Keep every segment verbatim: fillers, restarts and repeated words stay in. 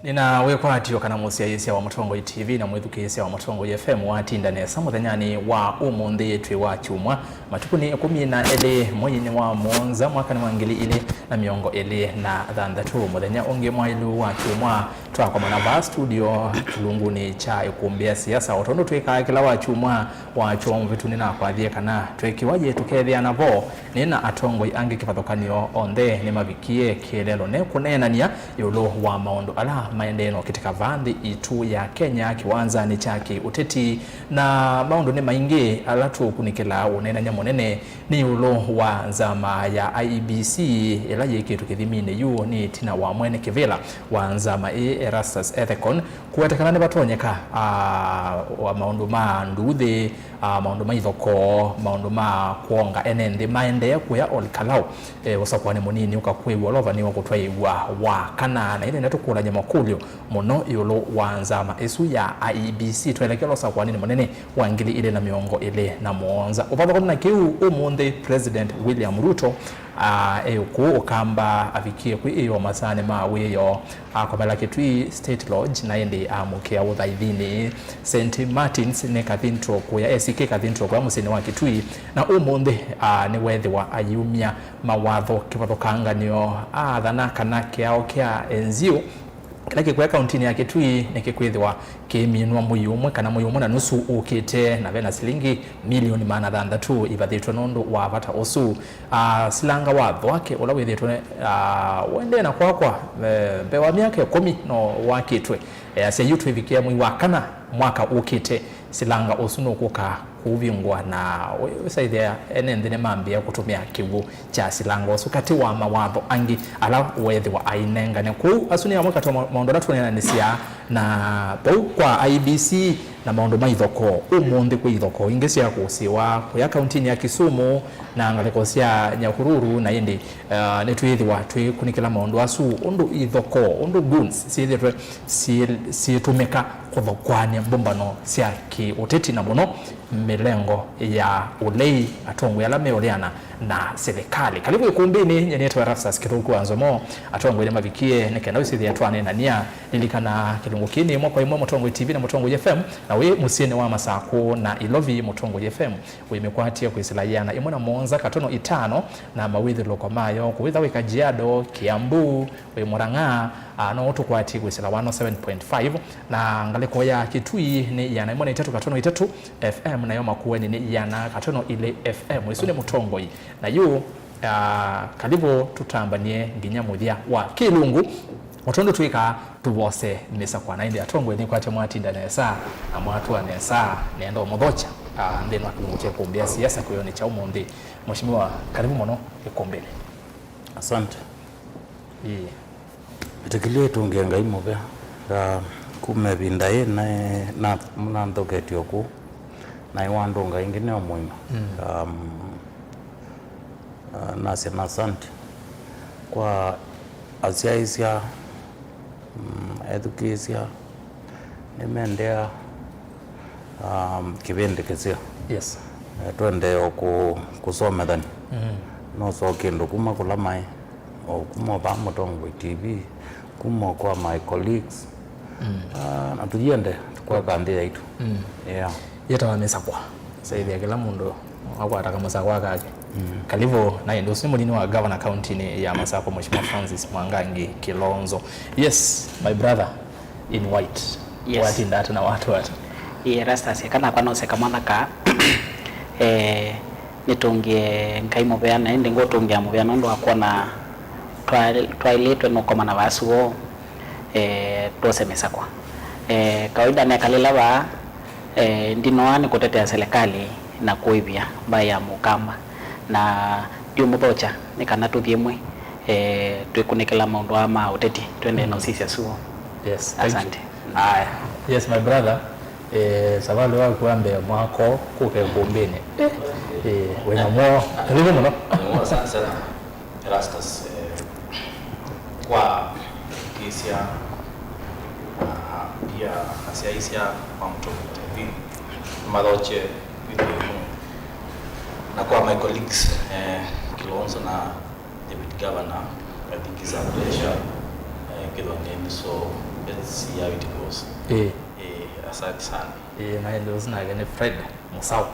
Nĩna wĩkwatyo kana mũsyaĩĩsya wa Mũtongoi T V na mwĩthukĩĩsya wa Mũtongoi F M watinda nesa mũthenyanĩ wa ũmũnthĩ twĩ wa kyumwa, matukũnĩ ĩkũmi na elĩ mweinĩ wa mũonza mwakanĩ wa ngili ilĩ na mĩongo ĩlĩ na thanthatũ. Mũthenya ũngĩ mwaĩlu wa kyumwa twakomana vaa studio kĩlungunĩ kya ĩkũmbĩ ya siasa, o tondũ twĩkaa kĩla wa kyumwa wa kyumwa mũvĩtu. Nĩnakwathie kana twekiwa yĩ tũkethĩana vo. Nĩ na atongoi angĩ kĩvathũkany'o onthe nĩmavikie kĩeleelo ne kũneenany'a ĩũlũ wa maũndũ ala maendee na ũkĩtĩka vaa nthĩ itũ ya Kenya kĩwanzanĩ kya kĩũteti. Na maũndũ nĩ maingĩ ala tũũkunĩkĩla ũneenany'a mũnene nĩ ĩũlũ wa nzama ya I E B C ĩla yĩkĩtwe kĩthiminĩ yu nĩ ĩtina wa mwene kĩvĩla wa nzama ĩĩ, Erastus Ethekon, kũwetekana nĩvatonyeka, ah, wa maũndũ ma nduuthĩ, ah, maũndũ ma ithokoo, maũndũ ma kwonga ene nthĩ maendee kũya Ol Kalou, eh, ũsakũanĩ mũnini ũkakwĩw'a ũla ũvanĩĩwe kũtwaĩw'a wa kana. Na ĩndĩ nĩtũkũlany'a makũlyo mũno ĩũlũ wa nzama ĩsu ya I E B C. Twelekela ũsakũanĩnĩ mũnene wa ngili ilĩ na mĩongo ĩlĩ na mũonza. Ũvathũkany'o na kĩu, ũmũnthĩ President William Ruto, ah, e ũkũũ ũkamba avikie kwĩ ĩyoo masaanĩ ma wĩoo. Akomela Kitui State Lodge, na ĩndĩ amũkĩa ũthaithinĩ Saint Martins nĩ Cathedral kũya, A C K Cathedral kũya mũsyĩnĩ wa Kitui, na ũmũnthĩ, a, nĩweethĩwa ayumya mawatho kĩvathũkanganyo, aathana kana kĩao kya N G O kĩla kĩkũya kauntinĩ ya Kitui nĩkĩkwĩthĩwa kĩiminwa mwei ũmwe kana mwei ũmwe na nusu ũkĩte, na vena silingi milioni maana thanthatũ ivathĩtwe nũndũ wa vata ũsu. Ah, silanga wa Thwake, ũla wĩthĩtwe, ah, ũendee na kwakwa, eh, mbee wa myaka ĩkũmi no wakĩtwe. Eh, asya yu twĩvikĩa mwei wa kana mwaka ũkĩte, silanga ũsu nũkũka kũvingũa na wĩsaĩthĩa ene nthĩ nĩmambĩĩa kũtũmĩa kĩw'ũ kya silanga ũsu katĩ wa mawatho angĩ ala weethĩwa ainengane. Kwoou asu nĩ amwe katĩ wa ma-, maũndũ ala tũneenanĩsyaa na vau kwa I E B C. Na maũndũ ma ithokoo, ũmũnthĩ kwĩ ithokoo ingĩ sya kũsĩwa kũya kauntinĩ ya Kisumu na ngalĩko sya Nyahururu, na ĩndĩ, uh, nĩtwĩthĩwa twĩkunĩkĩla maũndũ asu, ũndũ ithokoo, ũndũ goons syĩthĩtwe syĩ-, syĩtũmĩka kũthokoany'a mbũmbano sya kĩũteti, na mũno mĩlengo ya ũlei, atongoi ala meũleana na silikalĩ. Kalivu ikumbini, nyie nĩtwa Erastus Kĩthũku wa Nzomo. Atongoi nĩmavikie nĩ kenda ũsĩthĩa twaneenany'a. Lilikana kĩlungu kĩĩ nĩ ĩmwe kwa ĩmwe Mũtongoi T V na Mũtongoi F M, na wĩ mũsyĩnĩ wa Masakũ na Ilovi. Mũtongoi F M wĩmĩkwatie kwĩsĩla ĩana ĩmwe na mũonza katono itano na mawĩthũlũko mayo. Kũwĩtha wĩ Kajiado, Kiambu, wĩ Murang'a, a, no ũtũkwatie kwĩsĩla one oh seven point five, na ngalĩko ya Kitui nĩ ĩana ĩmwe na itatũ katono itatũ F M, nayo Makueni nĩ ĩana katono ilĩ F M. Ĩsu nĩ Mũtongoi. Na yu, ah, kalivu tũtambanie nginya mũthya wa kĩlungu. O tondũ twĩkaa, tũvose mĩsakwa, na ĩndĩ atongoi nĩkwatya mwatinda nesa na mwatũa nesa, nenda ũmũthokya, ah, nthĩnĩ wa kĩlungu kya ĩkũmbĩ ya siasa kũyonekya ũmũnthĩ. Mheshimiwa, kalivu mũno ĩkũmbĩnĩ. Asante. Ĩĩ. Ĩtĩkĩlya ĩtũngĩe Ngai mũvea. Ah, kuma ĩvinda yĩ naĩ, na, nĩnanthoketye ũkũũ, naĩ wandũnga ĩngĩ nĩ o mũima. Mm. Um, ah, nasya na asante kwa asyaĩĩsya, mm, ethukĩĩsya, nĩmendea, um, kĩvĩndĩ kĩseo. Yes. Eh, twendee o kũ-, kũsomethany'a. Mm. No so kĩndũ kuma kũla maĩ, o kuma o vaa Mũtongoi T V, kuma o kwa my colleagues. Mm. Ah, na tũyĩende kwaka nthĩ yaitũ. Mm. Yeah. Yĩtawa mĩsakwa. Saithia kĩla mũndũ akwata kamũsakwa kake. Mm. Kalivu, na ĩndĩ ũsu nĩ mũnini wa governor kauntinĩ ya Masakũ, Mheshimiwa Francis Mwangangi Kilonzo. Yes, my brother in white. Yes. Watinda ata na watu ata? Ĩĩ, Erastus, eka nakwa nose kamwana ka. Eh, nĩtũngĩe Ngai mũvea, na ĩndĩ ngũtũngĩa mũvea nũndũ wa kwona twa-, twaĩlĩtwe nũkomana vaa suo, eh, twose mĩsakwa. Eh, kawaida nekalĩla vaa, eh, ndinoa nĩ kũtetea serikali na kũĩvya mbaĩ ya Mũkamba. Na ndiũmũthokya nĩ kana tũthi ĩmwe, eh, twĩkunĩkĩla maũndũ aa ma ũteti, twendee na ũsisya suo. Yes, thank you. Asante. Aya. Yes, my brother. Eh, savalĩ waku wa mbee mwako kũka ĩkũmbĩnĩ. Eh, eh, wĩna mwoo. Karibu mũno. Nĩ mwoo sana sana. Erastus, eh, kwa kĩsya, ah, pia asyaĩĩsya ma Mũtongoi T V, nĩmathokye video ĩno. Na kwa my colleagues, eh, Kilonzo na David Governor, I think it's a pleasure, eh, kwĩthwa nĩ so Let's see how it goes. Ĩĩ. Eh, asante sana. Ĩĩ, na ĩndĩ ũsu nake nĩ Fred Mũsaũ,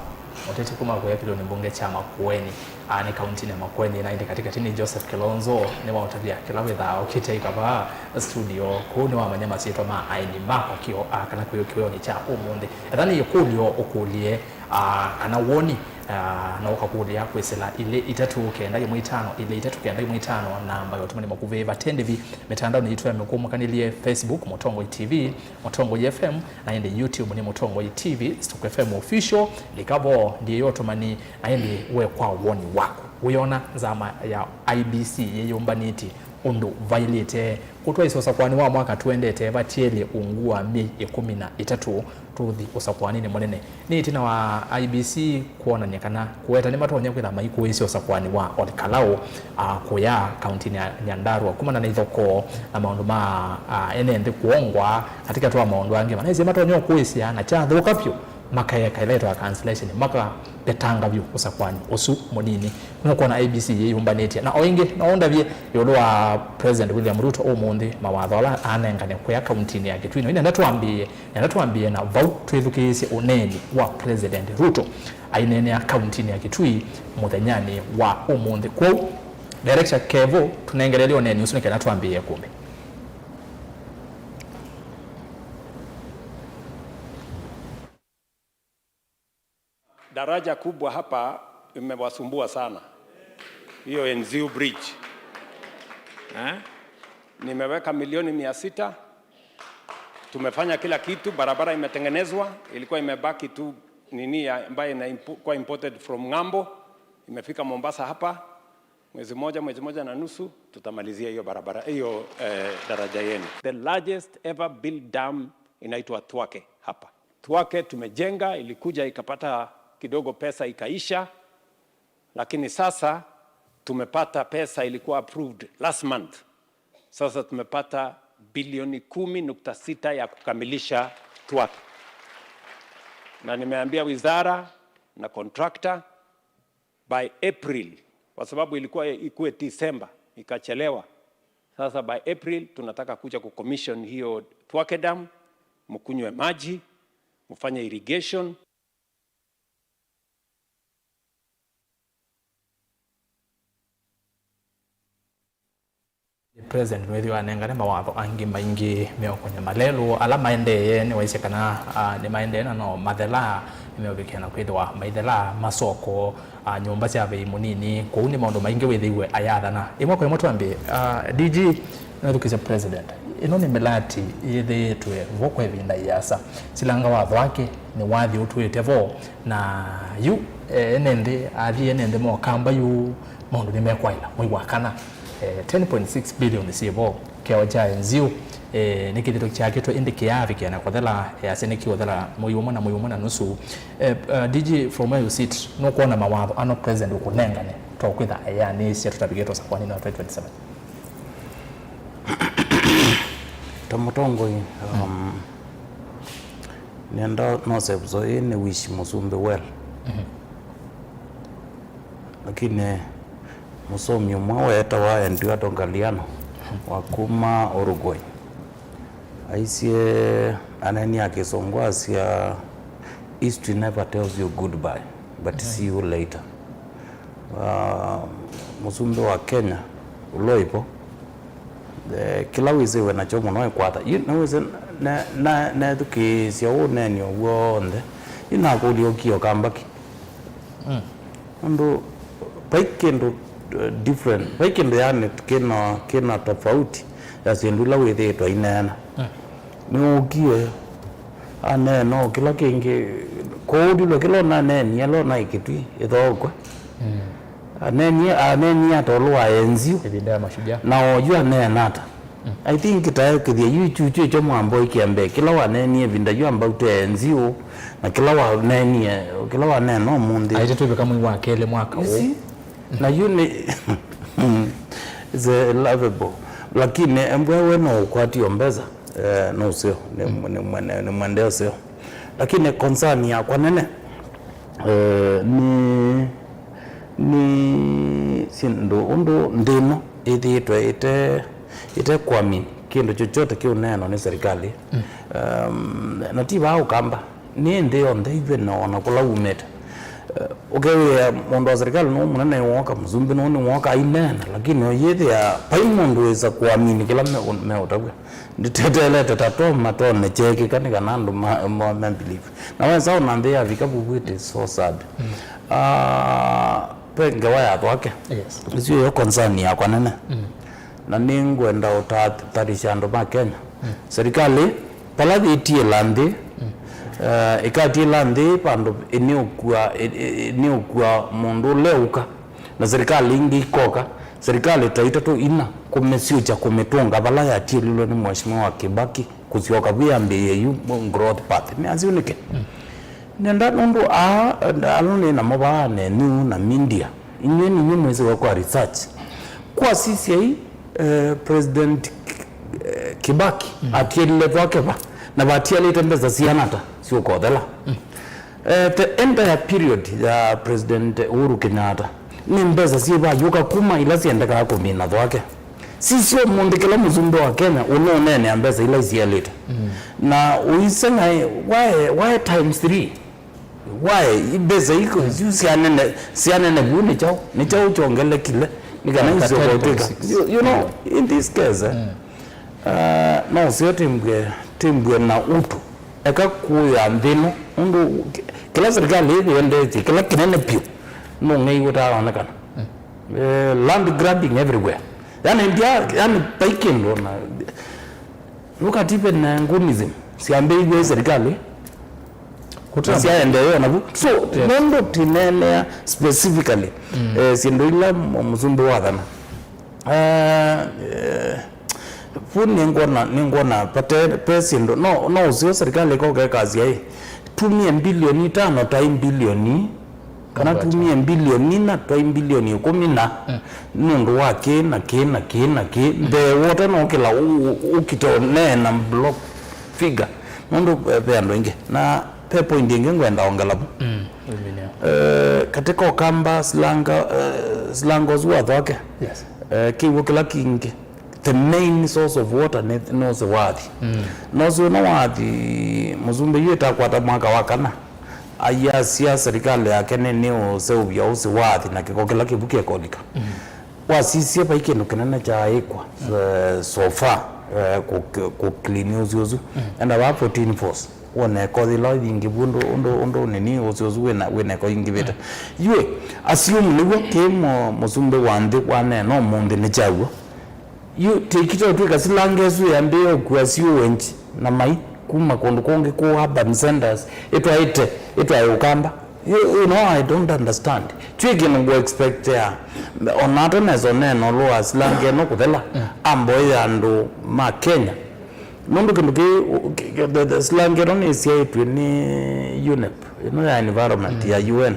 mũteti kuma kũya kĩlĩonĩ mbunge kya Makueni, ah, nĩ kauntinĩ ya Makueni, na ĩndĩ katĩkatĩ nĩ Joseph Kilonzo, nĩwaũtavya kĩla wĩthaa ũkĩte ika vaa studio, kũu nĩwamanya masyĩtwa ma aeni makwa kĩo, ah, kana kwĩyũkĩw'onĩ kya ũmũnthĩ. Etha nĩ ĩkũlyo ũkũlye, ah, kana woni, ah, no ũkakũlya kwĩsĩla ilĩ itatũ kenda ĩmwe itano, ilĩ itatũ kenda ĩmwe itano, namba ya ũtũmani makuvĩ. Vate ndĩvi mĩtandaonĩ yitũ ya mĩkũmũkanĩlye, Facebook, Mũtongoi T V, Mũtongoi F M, na ĩndĩ YouTube nĩ Mũtongoi T V, Stuko F M Official. Lika vo ndiĩ ya ũtũmani, na ĩndĩ we kwa woni waku. Wĩona nzama ya I E B C yĩyũmbanĩtye ũndũ vaĩlĩte kũtwaĩsya ũsakũani wa mwaka tũendete vatielye ungu wa myei ĩkũmi na ĩtatũ tũthi ũsakũaninĩ mũnene? Nĩ ĩtina wa I E B C kwonany'a kana kũweta nĩmatonya kwĩtha maikũĩsya ũsakũani wa Ol Kalou, a, kũya kauntinĩ ya Nyandarua kumana na ithokoo na maũndũ ma, a, ene nthĩ kũongwa, katĩkatĩ wa maũndũ angĩ manaisye matonya ũkũĩsya, na kyathũka vyũ, makaeka ĩla ĩtawa cancellation, makavĩtanga vyũ ũsakũani ũsu mũnini. Nũkwona I E B C yĩyũmbanĩtye? Na o ĩngĩ, no ũndavye ĩũlũ wa President William Ruto ũmũnthĩ, mawatho ala anengane kũya kauntinĩ ya Kitui. Na ĩnenda twambĩĩe, nenda twambĩĩe na vau twĩthukĩĩsye ũneeni wa President Ruto aineenea kauntinĩ ya Kitui mũthenyanĩ wa ũmũnthĩ. Kwoou, Director Kevo, tũnengelelye ũneeni ũsu nĩ kana twambĩĩe kumbi. Daraja kubwa hapa imewasumbua sana. Hiyo Enziu Bridge. Eh? Nimeweka milioni mia sita. Tumefanya kila kitu, barabara imetengenezwa, ilikuwa imebaki tu nini ya, ambayo ina impo-, kwa imported from ng'ambo, imefika Mombasa hapa. Mwezi moja, mwezi moja na nusu, tutamalizia hiyo barabara, hiyo, eh, daraja yenu. The largest ever built dam inaitwa Thwake hapa. Thwake tumejenga, ilikuja ikapata kidogo pesa ikaisha, lakini sasa tumepata pesa, ilikuwa approved last month. Sasa tumepata bilioni kumi nukta sita ya kukamilisha Thwake. Na nimeambia wizara na contractor, by April, kwa sababu ilikuwa ikuwe December, ikachelewa. Sasa by April tunataka kuja kucommission hiyo Thwake Dam, mkunywe maji, mfanye irrigation. President nĩwĩthĩwa anengane mawatho angĩ maingĩ meũkũny'a malelũ ala maendee. Nĩwaisye kana, ah, nĩmaendee na no mathelaa, nĩmeũvikĩa na kwĩthĩwa maithelaa masoko, ah, nyũmba sya vei mũnini. Kwoou nĩ maũndũ maingĩ wĩthĩiwe ayathana. Ĩmwe kwa ĩmwe twambĩe, ah, D G, nĩwĩthukĩĩsye President. Ĩno nĩ mĩlati yĩthĩĩtwe vo kwa ĩvinda ĩasa. Silanga watho wake nĩwathi ũtwĩte vo, na yu, eh, ene nthĩ, athi ene nthĩ mokamba yu, maũndũ nĩmekwaĩla mwei wa kana. Eh, ten point six billion syĩ vo kĩao kya Enziu, eh, nĩ kĩthito kyakĩtwe, ĩndĩ kĩyaavikĩa na kũthela, eh, asya nĩkĩũthela mwei ũmwe na mwei ũmwe na nusu. Eh, uh, D G, from where you sit, nũkwona mawatho ano president ũkũnengane to kwĩtha eanĩsya tũtavikĩtwe sakwanĩ na twenty twenty-seven? Ta mũtongoi, um, nenda nose episode ĩĩ nĩ wish mũsumbĩ well. Mhm. Lakini mũsomi ũmwe weetawa Eduardo Galeano wa kuma Uruguay aisye, aneni ya kĩsũngũ asya, "History never tells you goodbye, but see you later." Ah, mũsumbĩ wa Kenya ũla ũivo, eh, kĩla wĩsĩwe nakyo mũno ĩkwata. Yu nĩwĩsĩ ne-, na-, nethukĩĩsya ũneeni o w'onthe. Yu nakũlya ũkie ũkambaki. Mm. Nũndũ vai kĩndũ, eh, different, vai kĩndũ yani kĩna, kĩna tofauti ya syĩndũ ila wĩthĩĩtwe aineena. Mm. Nĩwũkie aneena o kĩla kĩngĩ, kũũlilwe kĩla ũnaneenie, ĩla ũnaĩ Kĩtui ĩthookwe. Mm. Aneenie, aneenie ata ũlũ wa Enziu? Ĩvinda ya Mashujaa. Na oyu aneena ata? Mm. I think taekĩthya yu ikyukyũ ikyo mwamboikia mbee, kĩla waneenie ĩvinda yu ambau te Enziu, na kĩla waneenie, kĩla waneena ũmũnthĩ. Aĩte twĩvika mwei wa kelĩ mwaka ũũ. You see? Na yu nĩ, it's, eh, laughable. Lakini embwa we no ũkwatio mbesa, eh, no ũseo, nĩ, nĩ mwene, nĩ mwende ũseo. Lakini concern yakwa nene, eh, nĩ, nĩ syĩndũ ũndũ nthĩ ĩno ĩthĩĩtwe ĩte, ĩte kũamini. kĩndũ chochote kĩũneenwa nĩ serikali. Um, na ti vaa Ũkamba, nĩ nthĩ yonthe, even ona kũla umĩte. Eh, ũkewĩa mũndũ wa serikali nũ mũnene nĩwoka, mũsumbĩ nũ nĩwoka aineena, lakini ũyĩthĩa vai mũndũ wĩsa kũamini kĩla me- meũtavw'a. Nditeteelete ta toma tone kyekĩka nĩ kana andũ ma- ma- mebelieve. Na wesa ona nthĩ yavika vuvu, it is so sad. Ah, ve ngewa ya Thwake. Yes. Ĩsu yo concern yakwa nene. Na nĩngwenda ũtatharisha andũ ma Kenya. Serikali, vala yĩtiĩla nthĩ, eh, ĩkatiĩla nthĩ vandũ ĩnĩũkua, ĩ- ĩ- ĩnĩũkua mũndũ ũleũka. Na serikali ingĩ ikoka, serikali ta itatũ ina, kũmĩsyũkya kũmĩtũnga vala yatiĩlilwe nĩ Mheshimiwa Kibaki, kũsyoka vu yambĩĩe yu growth path. Nĩ asyũ nĩkĩ? Nenda nũndũ aa, ala nĩ namo vaa nenyu na media, inyw'ĩ ninyw'ĩ mwĩsĩwe kwa research. Kwa C C I, eh, President, eh, Kibaki atielile Thwake va, na vatialĩte mbesa siana ata syũkothela. Eh, the entire period ya President Uhuru Kenyatta, nĩ mbesa syĩva yũka kuma ila syendekaa kũmina Thwake. Sisyo mũndũ kĩla mũsumbĩ wa Kenya ũnũneenea mbesa ila isialĩte. Na ũiseng'ae, why, why times three? Why? Mbesa iko yu syanene, syanene vu nĩ kyaũ? Nĩ kyaũ kyongelekile? Nĩ kana isyoka ũtwĩka. You, you know, in this case, eh, uh, no sio timbwe, timbwe na utu. Eka kuya nthĩ ĩno, ũndũ kĩla serikali ĩthiendetye, kĩla kĩnene vyũ, nũng'ei ũtaonekana. Eh, land grabbing everywhere. Yani, ndia, yani, vai kĩndũ na, look at even, uh, Gunism, syambĩĩiw'e serikali, na syaendeea navu. So, nũndũ tineenea specifically, eh, syĩndũ ila mũ- mũsumbĩ wathana. Eh, eh, vu nĩngwona, nĩngwona vate, ve syĩndũ, no, no ũseo serikali ĩkoka ĩkasya, ĩ, tumie mbilioni itano twai mbilioni, kana tumie mbilioni ina twai mbilioni ikũmi na, nũndũ wa kĩ na kĩ na kĩ na kĩ, mbee wota no kĩla ũ- ũ- ũkite ũneena block figure, nũndũ, eh, ve andũ aingĩ. Na ve point ĩngĩ ngwenda ongela vu. Eh, katika Ũkamba, slanga, eh, slanga ũsu wa Thwake. Yes. Eh, kĩw'ũ kĩla kingĩ, the main source of water nĩ, nĩ ũsĩ wa athi. Na ũsĩ ũna wa athi, mũsumbĩ yu ĩtakwata mwaka wa kana, ayasya serikali yake nĩ, nĩ ũseũvya ũsĩ wa athi na kĩko kĩla kĩvu kĩkolika. Wasisye vai kĩndũ kĩnene kyaaĩkwa, eh, so far, eh, kũ- kũ- kũclean ũsĩ ũsu. Enda vaa fourteen force. Wone ĩkothi ila ivingĩ vu ũndũ, ũndũ, ũndũ nini ũsĩ ũsu wĩna, wĩna ĩkothi ingĩvĩte. Yu, assume nĩw'o kĩ mũ- mũsumbĩ wa nthĩ waneena ũmũnthĩ nĩ kyaw'o. Yu, tĩkite ũtwĩka silanga ĩsu yambĩĩe ũkua sewage na mai kuma kũndũ kũngĩ kũ urban centers, ĩtwaĩte, ĩtwae Ũkamba. You, you know, I don't understand. Twĩ kĩndũ ngũ expectea. Ona ata nesa ũneena ũlũ wa silanga ĩno kũthela, amboya andũ ma Kenya. Nũndũ kĩndũ kĩ, kĩ- the, the slang ĩno nĩsyaĩtw'e nĩ UNEP, ĩno ya environment ya U N.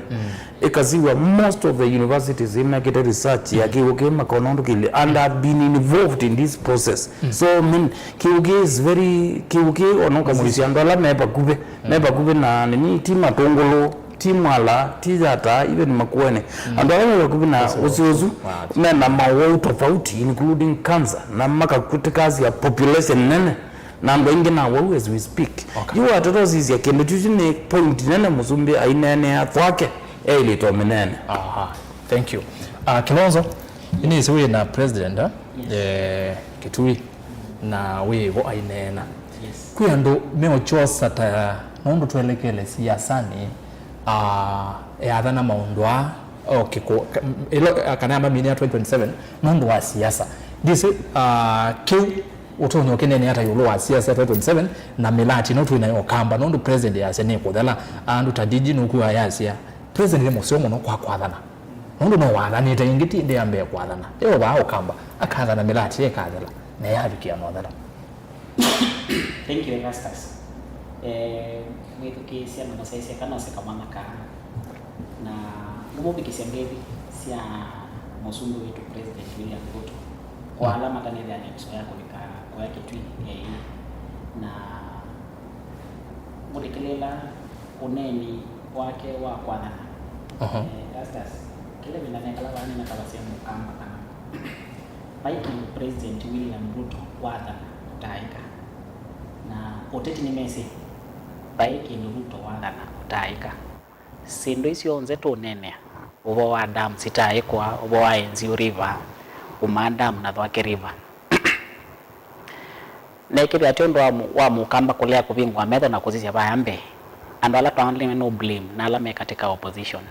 Ĩkasiw'a most of the universities imekĩte research ya kĩw'ũ kĩĩ makona ũndũ kĩlĩ, and have been involved in this process. So, I mean, kĩw'ũ kĩĩ is very, kĩw'ũ kĩĩ ona ũkasisya andũ ala me vakuvĩ, me vakuvĩ na nini, ti Matũngũlũ, ti Mwala, ti Yatta, even Makueni. Andũ ala me vakuvĩ na ũsĩ ũsu mena mawau tofauti, including cancer, na makakutikasya population nene, na andũ aingĩ na wau as we speak. Okay. Yu watata ũsisya kĩndũ kyu, kyu nĩ point nene mũsumbĩ aineenea Thwake eĩlĩte ũmĩneene. Aha. Thank you. Uh, Kilonzo, nĩnĩsĩ wĩ na president, eh, Kitui, na wĩ vo aineena. Kwĩ andũ meũkyosa ta nũndũ twelekele siasanĩ, ah, eathana maũndũ aa, o kĩkũ-, ka- ĩlo, kana amaminĩa twenty twenty-seven nũndũ wa siasa. Ndĩsĩ, ah, kĩu ũtonya ũkĩneenea ata ĩũlũ wa siasa twenty twenty-seven na mĩlati ĩno twĩ nayo Ũkamba, nũndũ president yasya nĩkũthela, andũ ta D G nũkua yasya, president nĩ mũseo mũno kwa kwathana. Nũndũ no wathanĩte ĩngĩ, ti ĩndĩ ya mbee kwathana. Ĩ o vaa Ũkamba, akathana mĩlati ĩkathela, na yavikĩa nothela. Thank you, Erastus. Eh, mwĩthukĩĩsya na mũsyaĩsya kana ũseka mwana kaa. Na nĩmũvikĩsya ngethi sya mũsumbĩ witũ President William Ruto. Kwa ala matanĩthĩa nĩ kũsoya kũlika kũya Kitui, eh, na mũlikĩlĩla ũneeni wake wa kwathana. Aha. Eh, Erastus, kĩla ĩvinda nekala vaa nĩnatavasya Mũkamba kana vai kĩndũ President William Ruto wathana, ũtaaĩka. Na ũteti nĩmesĩ vai kĩndũ Ruto wathana ũtaaĩka. Syĩndũ isu syonthe tũũneenea, ũvoo wa dam sitaaĩkwa, ũvoo wa Enziu River, Umaa Dam na Thwake River. Neekĩthĩa ti ũndũ wa mũ-, wa Mũkamba kũlea kũvingũa metho na kũsisya vaya mbee, andũ ala twaĩlĩte no blame na ala me katĩ ka opposition.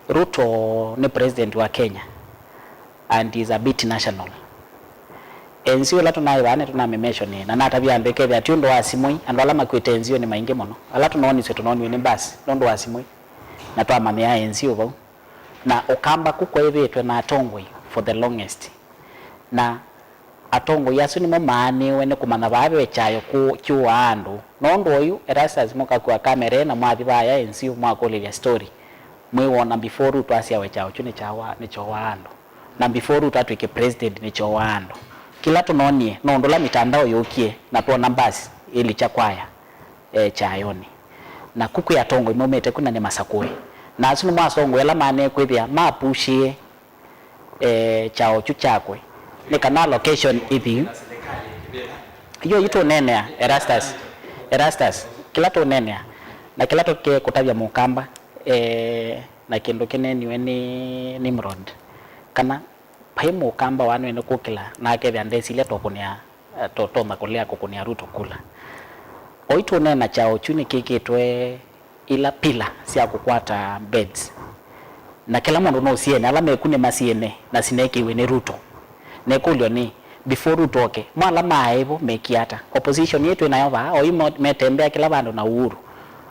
Ruto nĩ president wa Kenya and is a bit national. Enziu ĩla tũnaĩ vaa nĩtũnamĩmention, na natavya andũ ĩkethĩa ti ũndũ wa Simui, andũ ala makuĩte Enziu nĩ maingĩ mũno. Ala tũnoonisye tũnooniw'e nĩ basi nũndũ wa Simui, na twamanyĩaa Enziu vau. Na Ũkamba kũu kweethĩĩtwe na atongoi for the longest. Na atongoi asu nĩmo maanĩwe nĩ kũmanya vaa ve kyayo kũ-, kyũaa andũ. Nũndũ oyu, Erastus mũkakua kamera na mwathi vaya Enziu mwakũlĩlya story, mwĩwona before Ruto asyawe kyayo kyu nĩkyawa-, nĩkyowaa andũ. Na before Ruto atw'ĩke president nĩkyowaa andũ. Kĩla tũnoonie no ũndũ ũla mitandao yũkie na twona basi ĩlikya kwaya e kyayonĩ. Na ku kwĩ atongoi maumĩte ku na nĩ masakũe. Na asu nĩmo atongoi ala maneekwĩthĩa mapushĩe eh, kyaũ kyu kyakwe, nĩ kana location ĩthi yu. Yu yu tũneenea, Erastus, Erastus, kĩla tũneenea, na kĩla tũkekũtavya Mũkamba, eh, na kĩndũ kĩneeniwe nĩ Nimrod, kana vai Mũkamba wanwene kũkĩla na akethĩa ndesilya tũkũnĩa, eh, to-, tonya kũlea kũkũnĩa Ruto kula. Oyu tũneena kyaũ kyu nĩkĩkĩtwe ila pillar sya kũkwata beds. Na kĩla mũndũ nũsyene, ala meku nĩmasyene na sineekiwe nĩ Ruto. Na ĩkũlyo nĩ, before Ruto oke, mo ala maaĩ vo mekie ata? Opposition ĩĩ twĩ nayo vaa, oyu mo-, metembea kĩla vandũ na Uhuru.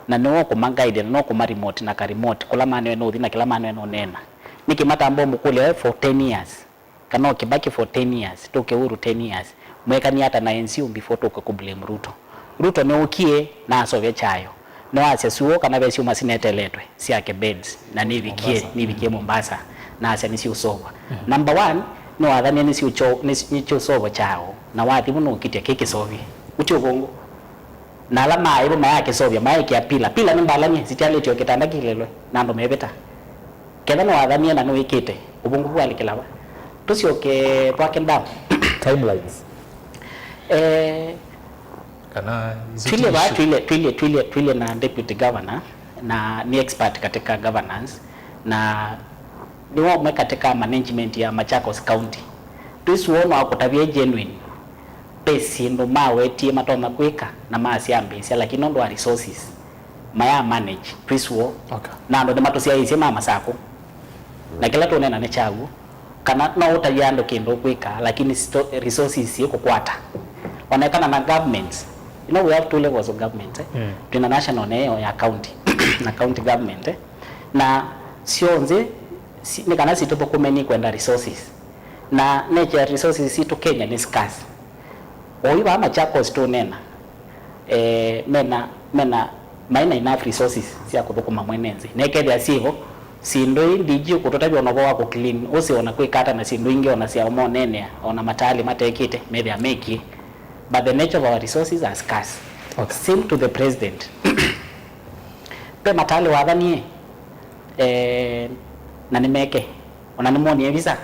Na nĩwe ũkũma guide, na nĩwe ũkũma remote na ka remote, kũla manĩwe nũthi na kĩla manĩwe nũneena. Nĩkĩ matamba ũmũkũlya we for ten years? Kana o Kibaki for ten years, tũke Uhuru ten years, mwekanie ata na N C U before tũke kũ blame Ruto? Ruto nĩũkie na asovya kyayo. Nĩwasya syũa kana ve syũma sineteletwe syake beds, na nĩvikie, Mombasa. Nĩvikie Mombasa, na asya nĩsiũsovwa. Mhm. Number one, nĩwathanie nĩsiũkyo-, nĩsi-, nĩkyũsovwa kyayo, na wathi vu nũkitya kĩkĩsovye. Ũti ũvũngũ. Na ala maaĩ vo mayakĩsovya, maekĩa pila. Pila nĩ mbalany'e, sitialĩtye o kĩtanda kĩlĩlwe, na andũ mevĩta. Ketha nĩwathanie na nĩwĩkĩte, ũvũngũ vu walikĩla va? Tũsyoke Thwake Dam. Timelines. Eh, kana is it twile vaa, issue? Twile, twile, twile, twile na deputy governor, na nĩ expert katika governance, na nĩ ũmwe katika management ya Machakos County. Twĩsĩ woo no akũtavye genuine. Ve syĩndũ mawetie matonya kwĩka na masyambĩĩsya, lakini nũndũ wa resources, maya manage twĩsĩ woo. Okay. Na andũ nĩmatũsyaĩĩsye ma Masakũ. Na kĩla tũneena nĩ kya w'o. Kana no ũtavye andũ kĩndũ ũkwĩka, lakini sto-, resources syĩ kũkwata. Onekana na governments. You know, we have two levels of government, eh? Mm. Twĩna national na ĩyo ya county. Na county government, eh? Na syonthe si-, nĩ kana sitũthũkũme nĩ kwenda resources. Na nature ya resources sitũ Kenya nĩ scarce. Oyu vaa Machakos tũneena, eh, mena, mena, maĩ na enough resources sya kũthũkũma mwene nthĩ. Na ĩkethĩa syĩvo, syĩndũ ii D G ũkũtũtavya ona ũvoo wa kũ clean, ũsĩ ona kwĩka ata na syĩndũ ingĩ ona sya ũmoneenea, ona matalĩ matekĩte, methĩa mekie. But the nature of our resources are scarce. Okay. Same to the president. Ve matalĩ wathanie, eh, na nĩmeke. Ona nĩmwonie visa,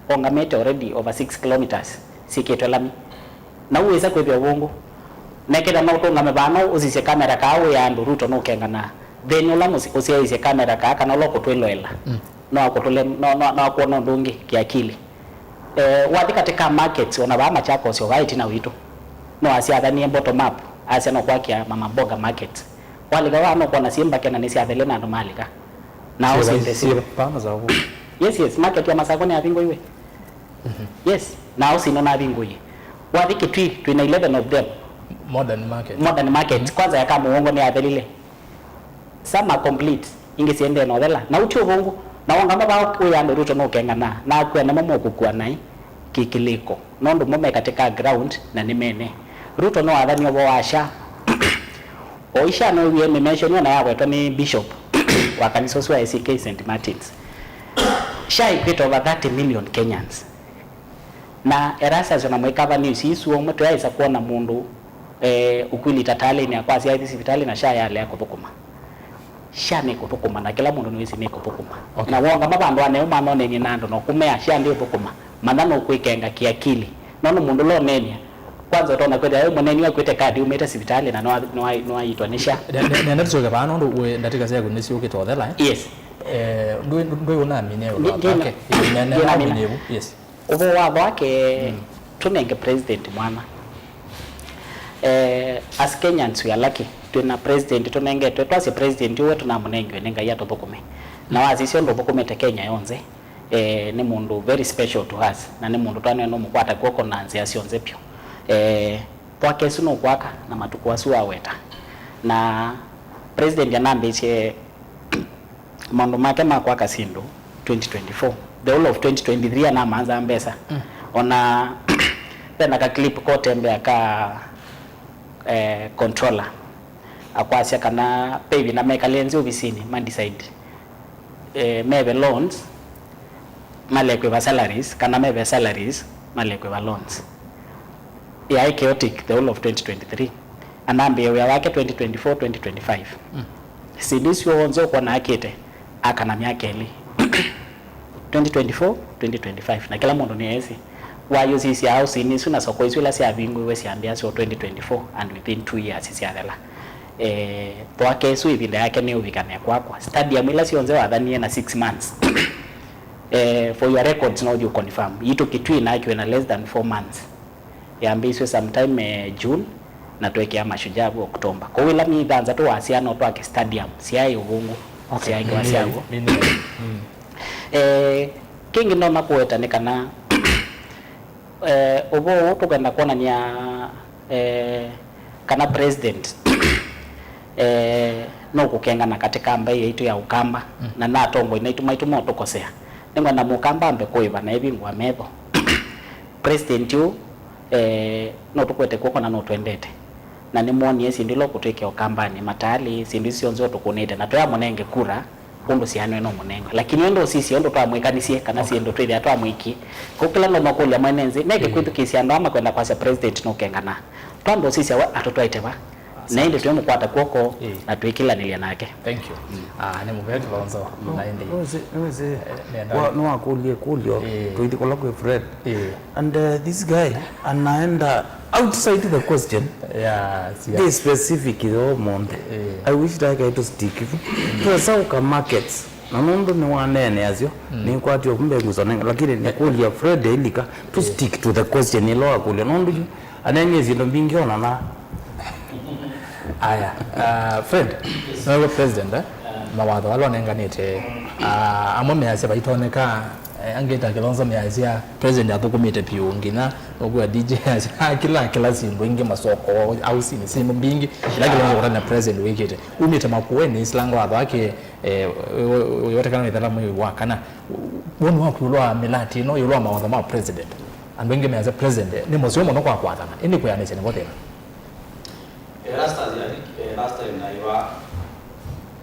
ongamĩte already over six kilometers syĩkĩtwe lami. Na ũwĩsa kwĩthĩa ũvũngũ. Nekĩta no ũtũngame vaa no ũsisye kamera kaa wĩa andũ Ruto nũkenganaa. Then ũla mũsi-, ũsyaĩĩsye kamera kaa kana ũla ũkũtwĩloela. Mm. No akũtũle, no, no, no akwona ũndũ ũngĩ kĩakili. Eh, wathi katika markets, ona vaa Machakos, o vaa ĩtina witũ. No asyathanie bottom up, asya no kwakĩa mama mboga market. Walika vaa no kwona syĩ mbake na nĩsyathele na andũ malika. Na syĩ ũsinde va-, syĩ. Syĩ vaa Masakũ. Yes, yes, market ya Masakũ nĩyavingũiwe. Mhm. Yes, na ũsinde navingũie. Wathi Kitui, twĩna eleven of them. Modern market. Modern market. Mhm. Kwanza ya Kamũongo nĩyathelile. Some are complete, ingĩ syendee na ũthela. Na ũti ũvũngũ, na wongama vaa wĩa andũ Ruto nũkenganaa, na akwĩa namo mokũkua naĩ kĩkĩlĩko. Nũndũ mo me katika ground na nĩ mene. Ruto nĩwathanie ũvoo wa SHA. Oyu SHA nĩwĩwie mĩmention ona yawetwa nĩ Bishop wa kanisa ũsu wa A C K Saint Martins. SHA ĩkwĩte over thirty million Kenyans. Na Erastus ona mwĩkava news isu ũmwe, tũyaĩsa kwona mũndũ, eh, ũkwili tatalĩnĩ akwasya aithi sivitalĩ na SHA yalea kũthũkũma. SHA nĩkũthũkũma, na kĩla mũndũ nĩwĩsĩ nĩkũthũkũma. Okay. Na wongama vandũ aneu manonenie na andũ na ũkũmea SHA ndĩũthũkũma, manya nũkwĩkenga kĩakili. Nũndũ mũndũ ũla ũneenea, Kwanza ũtonya kwĩthĩa ĩ mũneeni wakuĩte kadi umĩte sivitalĩ na nĩwa- nĩwa- nĩwaitwa nĩ sha. Ne- ne- nenda tũsyoke vaa nũndũ wĩ ndatĩka syaku nĩsyũkĩte ũthela, eh? Yes. Eh, ndwĩ ndwĩ ũnamine ũndũ Ndi- ndina- wake. Eh, ne- ne- ndinamina. Namine vu. Yes. Ũvoo wa vake, tũnenge president mwana. Eh, as Kenyans we are lucky. Twĩna president tũnengetwe, twasye president ũwe tũnamũnengiwe nĩ Ngai atũthũkũme. Na wasisya ũndũ ũthũkũmĩte Kenya yonthe, eh, nĩ mũndũ very special to us, na nĩ mũndũ twanĩwe nũmũkwata kw'oko na nzĩa syonthe vyũ. Eh, thwake ĩsu nũkwaka na matukũ asu aweta. Na president anambĩĩsye maũndũ make ma kwaka syĩndũ twenty twenty-four. The whole of twenty twenty-three anamanza mbesa. Mm. Ona vena ka clip kotembea ka, eh, controller akwasya kana ve ĩvinda mekalie nthĩ ovisinĩ ma decide, eh, meve loans, malekwe va salaries, kana meve salaries, malekwe va loans. Yaĩ chaotic the whole of twenty twenty-three. Anambĩĩe wĩa wake twenty twenty-four, twenty twenty-five. Mm. Syĩndũ isu onthe ũkwona akĩte, akana myaka ĩlĩ. Twenty twenty-four, twenty twenty-five. Na kĩla mũndũ nĩesĩ. Wayũsisya house-inĩ isu na soko isu ila syavingũiwe syambĩa syo twenty twenty-four and within two years syathela. Eh, thwake ĩsu ĩvinda yake nĩũvikane kwakwa. Stadium ila syonthe wathanie na six months. Eh, for your records, no you confirm. Yitũ Kitui nakiwe na less than four months. Yambĩĩsw'e sometime, eh, June, na twekĩa Mashujaa vu October. Kwoou ĩla myei thanthatũ wasyaa no twake stadium, syaĩ ũvũngũ, okay, syaĩ nĩ- nĩ- nĩ- mm. Eh, kĩngĩ ndonya kũweta nĩ kana, eh, ũvoo ũũ tũkwenda kwonany'a, eh, kana president, eh, nũkũkengana katĩ ka mbaĩ yaitũ ya Ũkamba, mm, na na atongoi naitũ maitũ motũkosea. Nĩngwenda Mũkamba ambe kũĩva na ĩvingũa metho. President ũũ, eh, no tũkwete kw'oko na no twendete. Na nĩmwonie syĩndũ ila ũkũtwĩkĩa Ũkambanĩ, matalĩ, syĩndũ isu syonthe ũtũkũnĩte, na tũyamũnenge kura ũndũ syaanĩwe no mũnengwe. Lakini ũndũ ũsisye ũndũ twamwĩkanisye kana, okay, syĩndũ twĩthĩa twamwĩkie. Kũu kĩla no makũlya mwene nthĩ, neke, mm, kwĩthukĩĩsya andũ aa makwenda kwasya president nũkengana. Twamba ũsisya we atũtwaĩte va. Na ĩndĩ twĩmũkwata kw'oko, ĩĩ, na twĩkĩlanĩlya nake. Thank you. Mm. Ah, nĩ mũvea Kĩlonzo, mm, na ĩndĩ. Nĩwĩsĩ, nĩwĩsĩ, eh, nenda- wa- nĩwakũlya ĩkũlyo, ĩĩ, tũithi kũla kwĩ Fred. Ĩĩ. And, uh, this guy anaenda outside the question. Yeah, yeah. This specific yo monde. Ĩĩ. I wish that guy to stick. Twesa uka markets. Na nũndũ nĩwaneeneasyo, mm, nĩkwatio kumbe nguso nenga, lakini nĩkũlya Fred ilika, to, ĩĩ, stick to the question ĩla wakũlya. Nũndũ yu anenie syĩndũ mbingĩ onana. Aya, uh, Fred, nĩwe president, eh? Mawatho ala ũnenganĩte, uh, amwe measya vaitonyeka, eh, angĩ ta Kĩlonzo measya president athũkũmĩte piũ, nginya ũkwĩa D J asya, kĩla, kĩla syĩndũ ingĩ masoko, ausinĩ syĩndũ mbingĩ, ila Kĩlonzo kũtana president wĩkĩte. Umĩte Makueni, silanga watho wake, eh, wĩ- wĩ- wĩwetekana nĩ thela mwei wa kana. Woni waku ĩũlũ wa mĩlatĩ ĩno, ĩũlũ wa mawatho ma president? Andũ aingĩ measya president nĩ mũseo mũno kwa kwathana, ĩndĩ kwĩanĩsya nĩvo thĩna. Eh, last time, I think, eh, last time naiwa,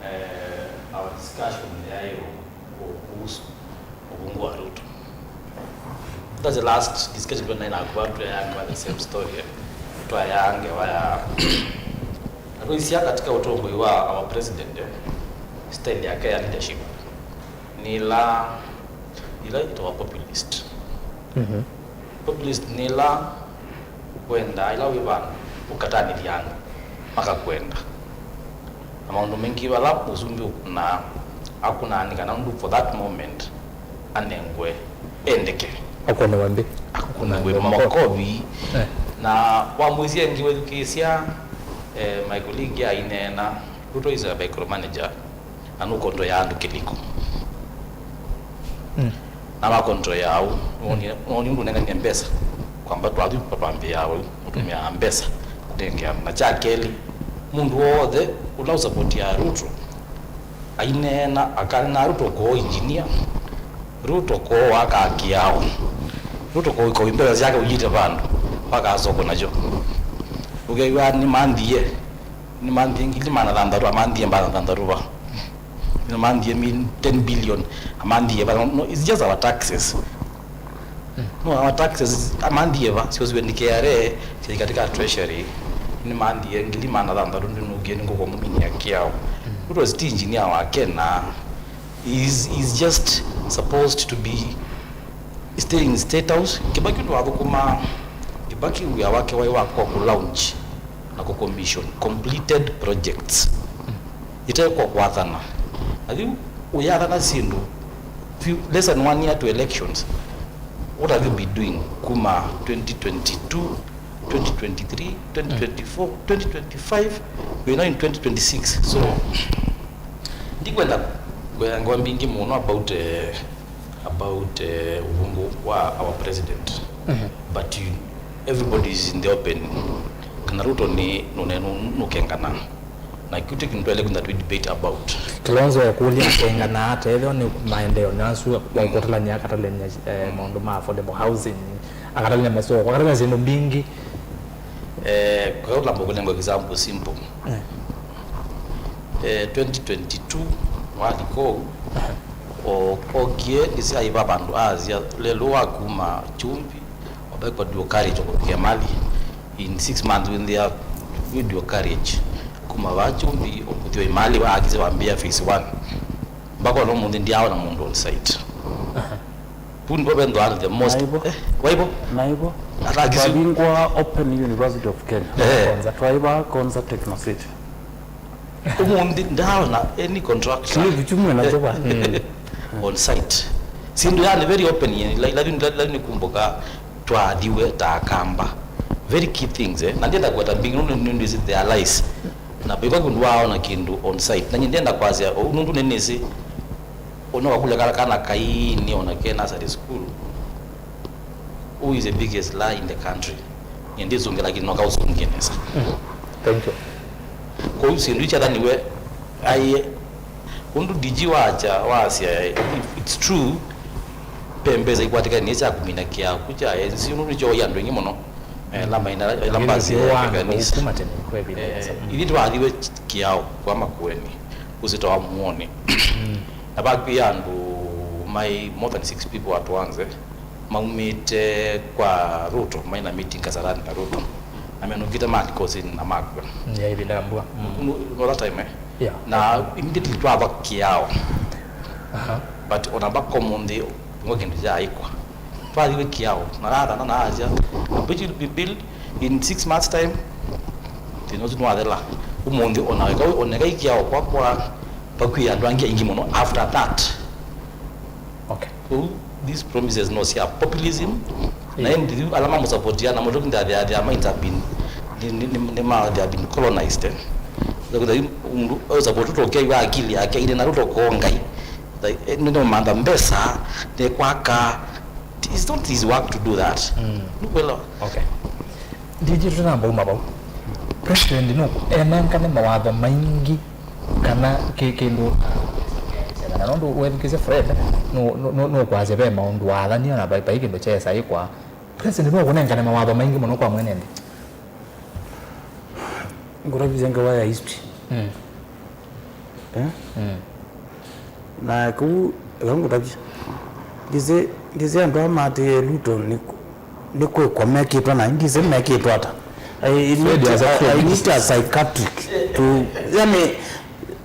eh, our discussion yaĩ ũ- ũ- kuhusu ũvũngũ wa Ruto. That's the last discussion tũnaĩ naku, twĩananga the same story, eh. Twayange waya na twaisya katika ũtongoi wa our president, eh, style yake ya leadership. Nĩ ĩla, nĩ ĩla ĩtawa populist. Mhm. Populist nĩ ĩla ũkwendaa ĩla wĩ vandũ, ũkatanĩthya andũ, makakwenda. Na maũndũ maingĩ vala mũsumbĩ ũkũnaa, akũnaa nĩ kana ũndũ for that moment anengwe endeke. Akũnĩwe nthĩ. Akũnĩwe makovi. Eh. Na wamwĩsya ĩngĩ wĩthukĩĩsya, eh, Michael Lingi aineena, Ruto is a micromanager. Na nũkondoea andũ kĩlĩko. Mm. Na makondoea au, noni, noni ũndũ ũnenganie mbesa. Kwamba twathi twambĩaa ũu, ũtũmĩaa mbesa kũtengea. Na kya kelĩ, mũndũ wothe ũla ũsapotia Ruto, aineena, akanena Ruto koo engineer, Ruto koo waka kĩao, Ruto koo, koo mbesa syake ũyĩte vandũ, wakasoko nakyo. Ũkew'a nĩmanthie, nĩmanthie ngili maana thanthatũ, amanthie mbana thanthatũ va. Nĩmanthie mil-, ten billion, amanthie va. No, it's just our taxes. Mm. No, our taxes, amanthie va, syosiwe nĩ K R A, syai katika treasury. Nĩmanthie ngili maana thanthatũ, ndinũkie nĩ ngũkũ mũminia kĩao. Mm. Ruto ti engineer wa Kenya. He's, he's just supposed to be staying in State House. Kibaki ũndũ wathũkũma, Kibaki wĩa wake waĩ wa kwa kũ launch na kũ commission completed projects ite kwa kwathana. Na yu ũyathana syĩndũ few, less than one year to elections, what have you been doing kuma twenty twenty-two, twenty twenty-three, twenty twenty-four, twenty twenty-five, we're now in twenty twenty-six? So ndikwenda kwĩa ngewa mbingĩ mũno about eh, about eh, ũvũngũ wa our president. But you, everybody is in the open, kana Ruto nĩ nũne nũkengana, na kĩu ti kĩndũ twaĩle kwenda twi debate about. Kilonzo ekũlya akengana ata ethĩwa nĩ maendeeo nĩ asu kwa ũkũtalany'a akatalany'a eh, maũndũ ma affordable housing, akatalany'a masoko, akatalany'a syĩndũ mbingĩ. Eh, kwa ũlamba kũnengwa example simple. Eh, twenty twenty-two walika ũu, o- okie ndĩsyaĩva vandũ asya lelũ wa kuma Kyumbi wambe kwa dual carriage kũkĩa Emali. In six months wĩnthĩa wĩ dual carriage kuma va Kyumbi ũkũthĩwa Emali, waakisye wambĩĩa phase one. Mpaka ona ũmũnthĩ ndyaona mũndũ on site. Vu nĩvo venthwa the most. Naivo. Eh, waivo? Naivo. Ata akisi- Twavingwa Open University of Kenya. Eh. Konza. Twaiva Konza Techno City. Ũmũnthĩ ndaona any contractor. Clip chumwe na choba. On site. Sindu yani very open yani, la- lakini lakini kumbuka twathiwe ta Akamba. Very key things eh. Na ndienda kwata mbingi nundu nundu is their lies. Na biko kundu waona kindu on site. Na ndienda kwazia nundu nene si ona wakule kala kana kaini ona ke nursery school. Who is the biggest liar in the country? Nĩndĩsũngĩla kĩno kaũsũngĩe nesa. Thank you. Kwoou syĩndũ ikyathaniwe aie ũndũ D G wacha wasya, if it's true, pe mbesa ikwatĩkanie sya kũmina kĩao kũ kya A N C, ũndũ nĩkyooi andũ aingĩ mũno. Eh, la maina la mbasi ya kanisa. Kuma tene kwevile. Eh, ithyĩ twathiwe kĩao kwa Makueni, ũsita wa Muoni. Na vakwĩ andũ mai more than six people at once, eh, maumĩte kwa Ruto, mai na meeting Kasarani na Ruto, na menũkĩte malikosini na makw'a. Ya ivinda ya mbua. Mm. No that time, eh? Yeah. Na immediately twava kĩao. Aha. But ona mpaka ũmũnthĩ ngo kĩndũ kyaĩkwa. Twathiwe kĩao na rathana na asya, which will be built in six months time. Thĩna ũsu nĩwathela. Ũmũnthĩ ona weka oneka kĩao kwakwa, vakwĩ andũ angĩ aingĩ mũno after that. Okay. Kwoou these promises no sya populism. Na ĩndĩ yu ala mamũsapotia na mũtũki they are, their minds have been, ni- ni- ni- ni ma- they have been colonized, eh. Ndokwĩtha yu mũndũ ũsapoti Ruto ũkei wa akili yake ine na Ruto koo ngai. Like, eh, nĩ nĩmantha mbesa nĩ kwaka. It's not his work to do that. Nũkwelewa? Okay. D G tũtanamba uma vau, president no enengane mawatho maingĩ kana kĩ- kĩndũ na nũndũ wethukĩsya Fred nũ- nũ- nũ- nũkwasya ve maũndũ waathania na vai vai kĩndũ kyesa ĩkwa. President no kũnengane mawatho maingĩ mũno kwa mwene nthĩ. Ngũtavĩsya ngewa ya history. Mm. Eh? Mm. Na kũu eka ngũtavye. Ndĩsĩ ndĩsĩ andũ aa maatĩĩe Ruto nĩ nĩ kwĩkwa mekĩtwe na ndĩsĩ mekĩtwe ata. I, I need, Fred has a I, I point. Need a psychiatric to, yani,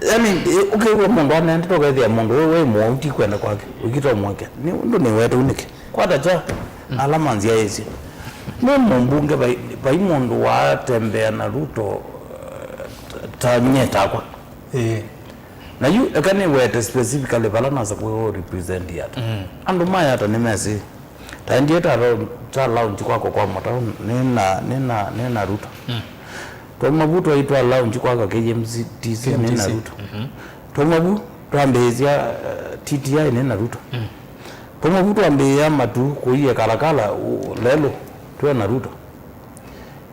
yani, ũkĩw'a mũndũ anende tũkethĩa mũndũ ũyũ wĩ mũwau ti kwenda kwake, ũkĩta ũmwĩke. Nĩ ũndũ nĩwetũ nĩkĩ? Kwata kya ala manzyaĩĩsye. Nĩ mũmbunge vai, vai mũndũ watembea na Ruto, eh, ta nye takwa. Ĩĩ. Na yu eka nĩwete specifically vala nasa kwĩwa represent Yatta. Mm. Andũ ma Yatta nĩmesĩ. Taendie ta lau- ta launch kwakwa kwa mũtau, nĩna nĩna nĩna Ruto. Mm. Twauma vu twaitwa launch kwaka K M T C nĩna Ruto. Mhm. Twauma vu twambĩĩsya, eh, T T I nĩna Ruto. Mm. Twauma vu twambĩĩa matu kũie Kalakala, u- lelũ twĩ na Ruto.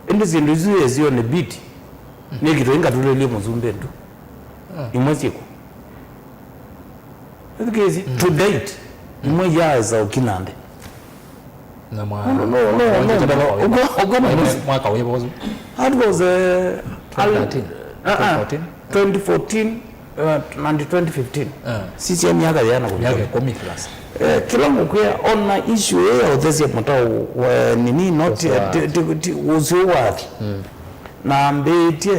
Ĩndĩ syĩndũ isu yĩsio nĩ biti. Mm. Nĩkitwa ingatũlĩlye mũsumbĩ ndu. Mm. Imwe syĩkwa. Ethukĩĩsye, mm, to date, imwe yaaĩsa ũkina nthĩ. Na mwa- Mũndũ no- no- no- no- ũko- ũko- mwaka wĩva ũsu? That was, uh, twenty thirteen, uh, uh, twenty fourteen, twenty fourteen, uh, and twenty fifteen. Uh. Sisya myaka yana kũvika. Myaka ĩkũmi plus. Eh, kĩla ngũkwĩa, ona issue ĩĩ ya ũthesya mũtao wa nini, not, ũsyo wa ti- ti- ti- ũsyo wathi. Mm. Na ambĩĩtye,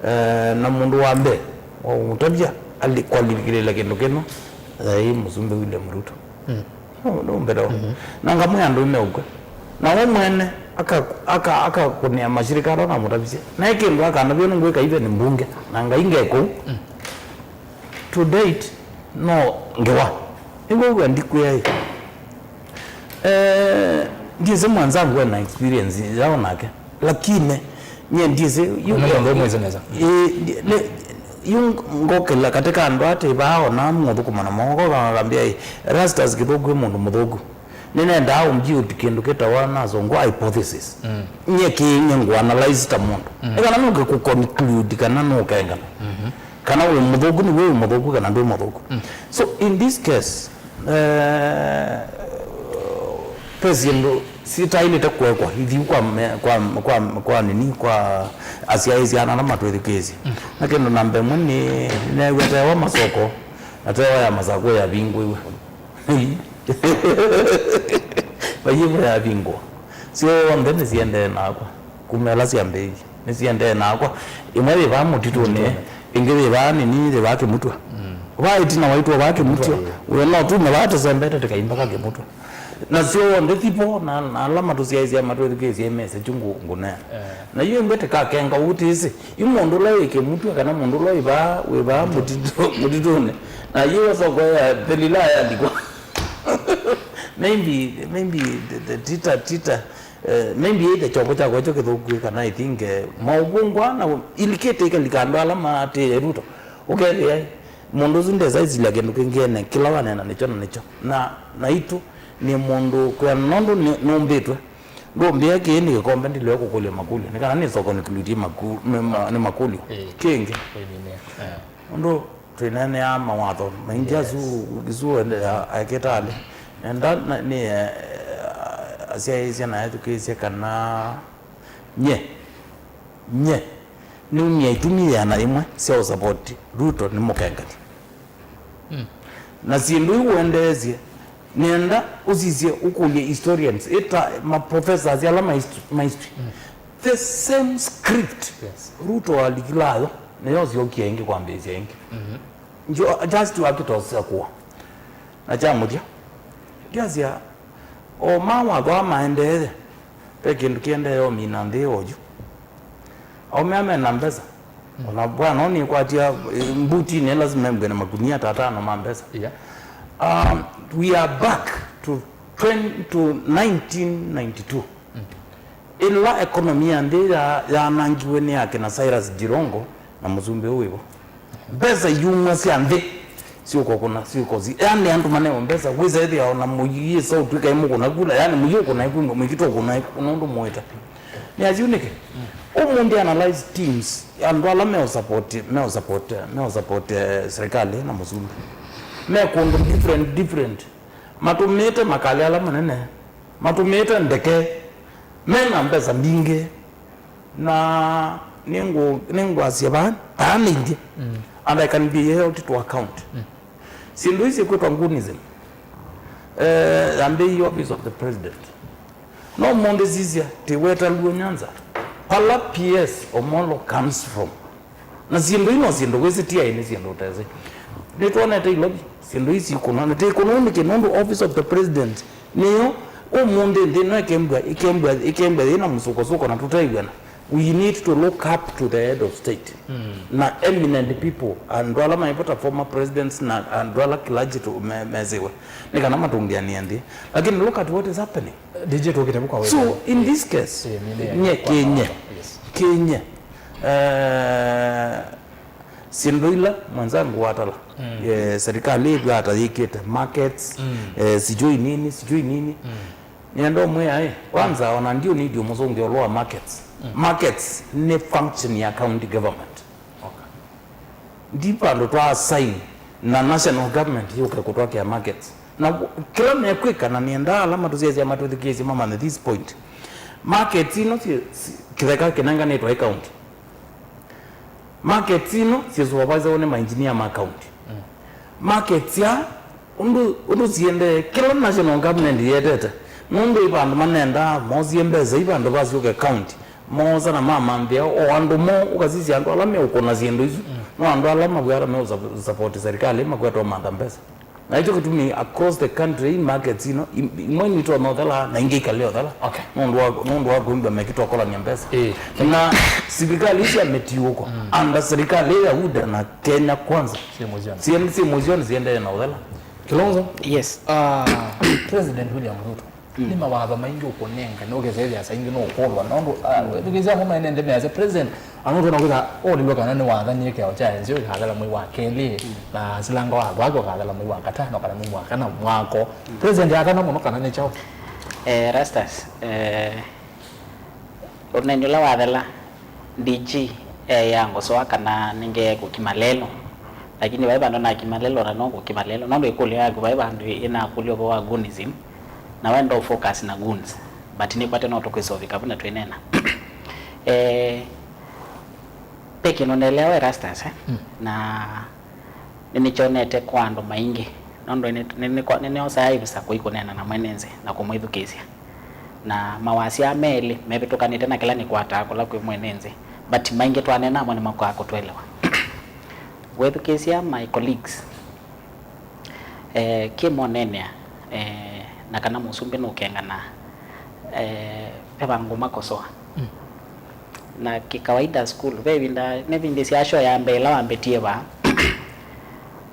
eh, na mũndũ wa mbee wa ũmũtavya ali- kwalilikĩlĩla kĩndũ kĩno, eh, ĩ mũsumbĩ William Ruto. Mm. No, no mbere. Mhm. Na ngamwĩa andũ meũkw'a. Na we mwene Aka- aka- akakũnĩa mashirika ala namũtavisye. Naĩ kĩndũ akanavya nũngwĩka ive nĩ mbunge, na Ngai nge kũu. To date, no ngewa. Nĩw'o wĩa ndikwĩa ĩ. Eh, ndiĩsĩ mwanzangu ena experience yao nake, lakini nyie ndiĩsĩ yu- Nĩ mũndũ ũmwĩsĩ nesa. Ĩ, ndi- nĩ- yu ngokĩla katika andũ atĩ vaa ona mũthũkũma na moko kakambia ĩ, Rastas Kĩthũku ĩ mũndũ mũthũku. Nĩnendaa ũmbiũti kĩndũ kĩtawa na asũngũ hypothesis. Nyie kĩĩ nyie ngũ analyze ta mũndũ. Nĩ kana nũke kũ conclude kana nũkengana. Kana wĩ mũthũku nĩ wĩ mũthũku kana ndwĩ mũthũku. So in this case, eh, ve syĩndũ sitaĩlĩte kũekwa ithiu kwa, me- kwa, kwa, kwa nini, kwa asyaĩĩsya ala matwĩthukĩĩsye. Na kĩndũ namba ĩmwe nĩ neew'a tewa masoko na tewa ya masakũ yavingũiwe. Vaivo yavingwa. Syonthe nĩsiendee nakwa. Kuma ĩla syambĩĩie, nĩsiendee nakwa. Ĩmwe yĩ vaa mũtitũnĩ, ĩngĩ yĩ vaa nini, yĩ vaa kĩmutwa. Vaa ĩtina waitũ vaa kĩmutwa. Wĩ no tume vaa tũsembete tũkaimbaka kĩmutwa. Na syonthe thivo, na, na ala matũsyaĩĩsya matwĩthukĩĩsye mese kyu ngũ- ngũnea. Na yu ĩngĩ tĩkakenga ũtĩsĩ. Yu mũndũ ũla wĩ kĩmutwa kana mũndũ ũla wĩ vaa, wĩ vaa mũtitũ- mũtitũnĩ. Na yu wasoko ya Delila yalikwa. Maybe, maybe the, the Tita, Tita, eh, maybe either kyongo kyakwa kyo kĩthũku kana I think, eh, maũvũngwa na ilikĩte ikalika andũ ala maatĩĩe Ruto. Ũkethĩa mũndũ ũsu ndesa ĩsilya kĩndũ kĩngĩ ene kĩla waneena nĩkyo na nĩkyo. Na, na itũ nĩ mũndũ kwĩana nũndũ nĩ- nũmbĩtwe. Ndũmbĩa kĩĩ nĩ kĩkombe ndilea kũkũlya makũlyo. Nĩ kana nĩ soko nĩkũlutie maku- nĩ ma- nĩ makũlyo. Kĩngĩ. Ũndũ twĩneeneaa mawatho maingĩ asu, isu ende- a- akĩtalĩ. Nenda na- nĩ, eh, asyaĩĩsya na ethukĩĩsye kana nye, nye, nĩumia itumi yĩana yĩmwe sya ũsapoti Ruto nĩ mũkengani. Na syĩndũ iu ũendeesye, nĩenda ũsisye ũkũlye historians, ĩta ma professors ala ma hist- ma history. The same script Ruto alikila ayo, nĩyo syokie ĩngĩ kwambĩĩsya ĩngĩ. Njo- just wakĩtosya kũa. Na kya mũthya, ndyasya, o ma watho aa maendeee, ve kĩndũ kĩendee ũmina nthĩ oyu. Aũme aa mena mbesa. Ona bwana, nĩkwatia, eh, mbutinĩ lazima embwe na makunia ta atano ma mbesa. Yeah. Um, we are back to twenty, to nineteen ninety-two. Ĩla economy ya nthĩ ya- yaanangiwe nĩ akina Cyrus Jirongo na mũsumbĩ ũũ wĩvo. Mbesa iuma sya nthĩ syũkũkũna, syũkũsi. Yani andũ manewe mbesa, wĩsa ĩthĩa ona mũiĩ sa ũtwĩka ĩmũkũna kula, yani mũiĩ ũkũna ĩkwĩmba, mũikita ũkũna ĩkwĩmba, nũndũ mũĩta. Nĩ asyunĩke. Ũmũnthĩ analyze teams, andũ ala meũsupport, meũsupport, meũsupport, eh, serikali na mũsumbĩ. Me kũndũ different, different. Matũmĩĩte makalĩ ala manene, matũmĩĩte ndeke, mena mbesa mbingĩ, na nĩngũ- nĩngwasya vaa, vaa nĩ ithyĩ. And I can be held to account. Syĩndũ ii syĩkwĩtwa goonism, eh, yambĩĩie office of the president. No mũndũ sisya, tiweta Luo Nyanza, pala P S Omolo comes from. Na syĩndũ ii no syĩndũ wĩsĩ, ti aĩ nĩ syĩndũ ũtesĩ. Nĩtwonete ilovi, syĩndũ ii sikũnwa, na tikũnwa nĩkĩ? Nũndũ office of the president nĩyo ũmũnthĩ nthĩ ĩno ĩkembwa, ĩkembwa, ĩkembwa yĩ na mũsukosuko na tũteew'ana. We need to look up to the head of state na eminent people, andũ ala maivota former presidents na andũ ala clergy to- me- mesiwe, nĩ kana matũngĩanĩe nthĩ. Lakini look at what is happening. D J tũkĩte vau kwa So, wĩthĩa. In this case, eh, nĩ- nĩ- nye kwa- kĩnye, yes. Kĩnye, eh, syĩndũ ila mwenzangu watala, eh, serikali ĩvata yĩkĩte markets, eh, sijui nini, sijui nini. Nĩenda ũmwĩa, eh, kwanza ona ndiũ need ũmũsũngĩa ũlũ wa markets. Markets nĩ function ya county government. Ndi vandũ twa assign na national government yũke kũtwakĩa markets. Na kĩla mekwĩka, na nĩendaa ala matũsyaĩsya matwĩthukĩĩsye mamanye this point. Markets ino syĩ- syĩ- kĩtheka kĩnenganĩtwe ĩ county. Markets ino syĩ supervisorwo nĩ mainjinia ma county. Markets ya ũndũ, ũndũ siendee, kĩla national government yetete, nũndũ ĩ vandũ manendaa mosie mbesa i vandũ vasyũke county, moosa na mamanthĩa o andũ moo, ũkasisya andũ ala meũkũna syĩndũ isu, no andũ ala mawĩa ala meũsupport serikali makweta ũmantha mbesa. Na ĩkyo kĩtumi across the country, markets ino, im-, imwe nitonya ũthela, na ingĩ ikale ũthela. Okay. Nũndũ wa, nũndũ wa kwĩmbwa mekĩtwa kolania mbesa. Ĩĩ. Na silikali sya mĩtiũko, mm, anda serikali ya UDA na Kenya Kwanza, syĩ mũsyonĩ, syĩ mũsyonĩ siendee na ũthela. Kilonzo? Yes. Ah, President William Ruto, mm, nĩ mawatho maingĩ ũkũnenga, nũkĩsethĩa saa ingĩ nũkũlwa. Nũndũ, ah, ethukĩĩsya amwe maenende measya, President, ano twona kwĩtha ũlilwe kana nĩwathanie kĩao kya nzeo ĩkathela mwei wa kelĩ, mm, na silanga watho wake ũkathela mwei wa katano kana mwei wa kana mwako. Mm. President akana mũno kana nĩ kyaũ? Eh, Rastas, eh, ũneeni ũla wathela, D G eĩa ngũsoa kana nĩngee kũkima lelũ, lakini vai vandũ nakima lelũ na no kũkima lelũ, nũndũ ĩkũlyo yaku vai vandũ ĩnakũlya ũvoo wa goonism, na we ndo focus na goons, but nĩkwate no tũkwĩsovika vu na twĩneena. Eh, ve kĩndũ nelewa Erastus, eh? Mm. Na nĩnĩkyonete kwa andũ maingĩ, nũndũ nĩ-, nĩ-, nĩnĩosaa ĩvusa kũi kũneena na mwene nzĩ na kũmwĩthukĩĩsya. Na mawasya aa melĩ mevĩtũkanĩte na kĩla nĩkwataa kũla kwĩ mwene nzĩ, but maingĩ twaneena amwe nĩmakwaa kũtũelewa. Wethukĩĩsya my colleagues, eh, kĩmonenea, eh, na kana mũsumbĩ nũkengana, eh, ve vandũ makosoa. Mm. Na kĩkawaida sukulu, ve ĩvinda, nĩvindĩsya show ya mbee ĩla wambĩtie vaa,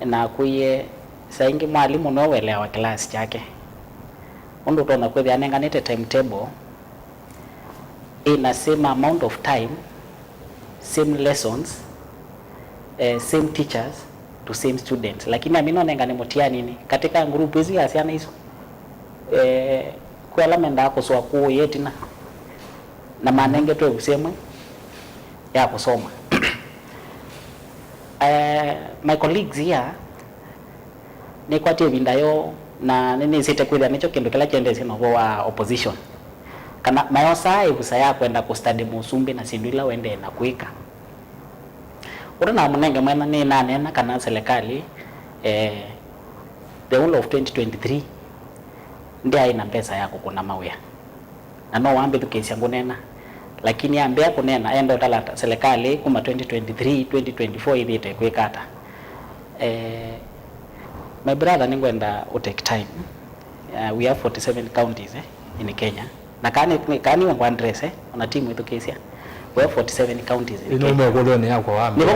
nakũie, saa ingĩ mwalimũ nĩwe ũeleawa kĩlasi kyake. Ũndũ ũtonya kwĩthĩa anenganĩte timetable ĩna same amount of time, same lessons, eh, same teachers to same students, lakini amina ũnengane mũtianinĩ katĩ ka ngurupu ĩsu ya syana isu, eh, kwĩ ala mendaa kũsũa kũũ ĩtina na manengetwe ĩvusa ĩmwe ya kũsoma. Eh, my colleagues here, nĩkwatie ĩvinda yoo, na nĩnĩsĩte kwĩthĩa nĩkyo kĩndũ kĩla kyendeesye na ũvoo wa opposition, kana mayosaa ĩvusa ya kwenda kũstudy mũsumbĩ na syĩndũ ila ũendee na kwĩka. Ũtanaamũnenge mwena, nĩnaneena kana serikali, eh, the whole of twenty twenty-three ndyaĩ na mbesa ya kũkũna mawĩa. Na no wambĩthukĩĩsya ngũneena. Lakini ambĩa kũneena, enda ũtala ta serikali kuma twenty twenty-three, twenty twenty-four ĩthĩĩte kwĩka ata. Eh, my brother, nĩngwenda ũ take time. Uh, we have forty-seven counties, eh, in Kenya. Na kana nĩ, kana nĩwe ngwa address, eh, ona ti mwĩthukĩĩsya. We have forty-seven counties in Kenya. Nĩvo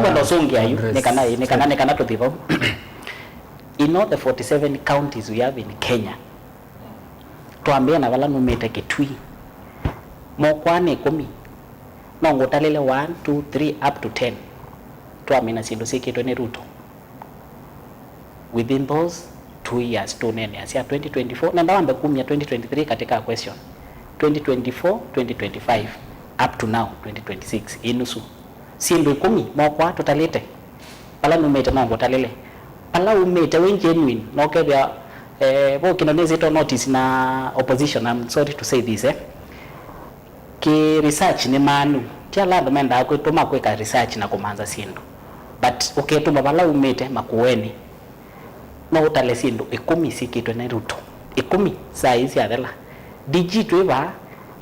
ngwenda ũsũngĩa yu, nĩ kana, nĩ kana, nĩ kana tũthi vau. In all the forty-seven counties we have in Kenya, twambĩe na vala numĩte Kitui, mokwa nĩ ĩkũmi. No ngũtalĩle one, two, three, up to ten. Twamina syĩndũ syĩkĩtwe nĩ Ruto within those two years tũneenea sya twenty twenty-four. Nenda wambe kumya twenty twenty-three katika question. Twenty twenty-four, twenty twenty-five, up to now, twenty twenty-six, ĩ nusu. Syĩndũ ĩkũmi mokwa tũtalĩte. Vala numĩte no ngũtalĩle. Vala umĩte wĩ genuine, no kethĩa, eh, vo kĩndũ nĩsĩtwe notice na opposition, I'm sorry to say this, eh. Kĩ research nĩ maanu. Ti ala andũ mendaa kwĩtũma kwĩka research na kũmanza syĩndũ. But ũketũma vala umĩte Makueni, no ũtale syĩndũ ĩkũmi syĩkĩtwe nĩ Ruto. Ĩkũmi saa ii syathela. D G twĩ vaa,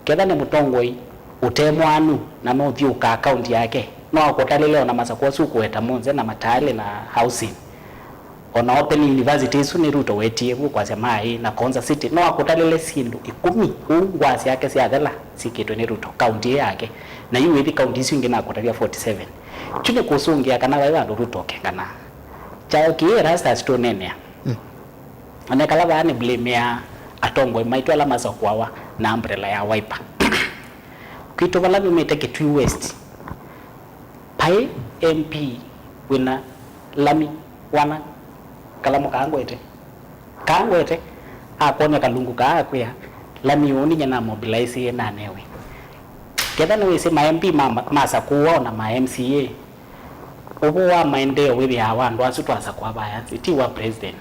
ketha nĩ mũtongoi ũte mwanu na nũthyũũkaa kaunti yake, no akũtalĩle ona masakũ asu ũkũweta Munze na Matale na housing. Ona open university isu nĩ Ruto wetie vu kwasya maĩ na Konza City. No akũtalĩle syĩndũ ĩkũmi ũu ngwaa syake syathela syĩkĩtwe nĩ Ruto, kaunti ĩ yake. Na yu wĩthi kaunti isu ingĩ nakũtavya forty-seven. Kyu nĩ kũsũngĩa kana vai vandũ Ruto ũkenganaa. Kyaũ kĩĩ Erastus tũneenea? Mm. Onekala vaa nĩ blame ya atongoi maitũ ala masakũawa na umbrella ya Wiper. Kwitũ vala numĩte Kitui West, vai M P wĩna lami wana kalamu kaa ngwete. Kaa ngwete, akwony'a kalungu kaa akwĩa, lami ũũ ninyie na mobilize nanewe. Ketha nĩwĩsĩ ma M P ma, ma, masakũwa ona ma M C A, ũvoo wa maendeeo wĩthĩawa wa andũ asu twasakũa vaya nzĩ, ti wa president.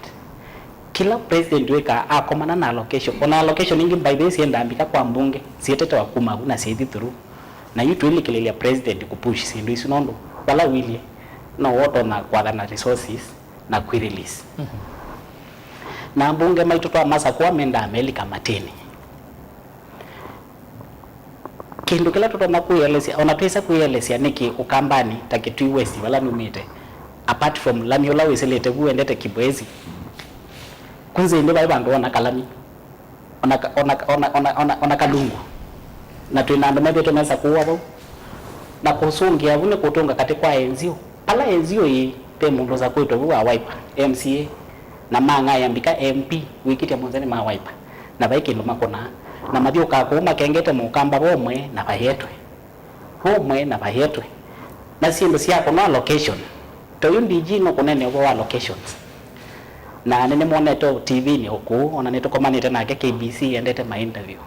Kĩla president wĩkaa akomana na allocation, ona allocation ingĩ by the way syendaa mbika kwa mbunge, syetetewa kuma vu na syithi through. Na yu twĩlikĩlĩlya president kũpush syĩndũ isu nũndũ vala ũilyĩ no ũtonya kwathana resources na kwĩ release. Mhm. Na ambunge maitũ twamasakũa mendaa melika matĩnĩ. Kĩndũ kĩla tũtonya kwĩelesya, ona twĩsa kwĩelesya nĩkĩ Ũkambanĩ ta Kitui West vala numĩte, apart from lami ũla wĩsĩlĩte vu wendete Kibwezi, Nzĩ ĩndĩ vai vandũ ona kalami, ona ka- ona ona ona ona ona kalungu, na twĩ na andũ methĩĩtwe mesa kũũa vau. Na kũsũngĩa vu nĩ kũtũnga katĩ kwa enzio. Ala enzio ĩĩ, ve mũndũ ũsa kwĩtwa vu wa Wiper, M C A, na mang'aĩa mbika M P, wĩkĩtya mũnzani ma Wiper, na vai kĩndũ makũnaa. Na mathyũkaa kũu makengete mũkamba vomwe na vayetwe. Vomwe na vayetwe. Na syĩndũ sya kũnwa location. Ta ũyũ D G nũkũneenea ũvoo wa locations. Na nĩnĩmwonete T V-inĩ ũkũũ, ona nĩtũkomanĩte nake K B C endete ma interview.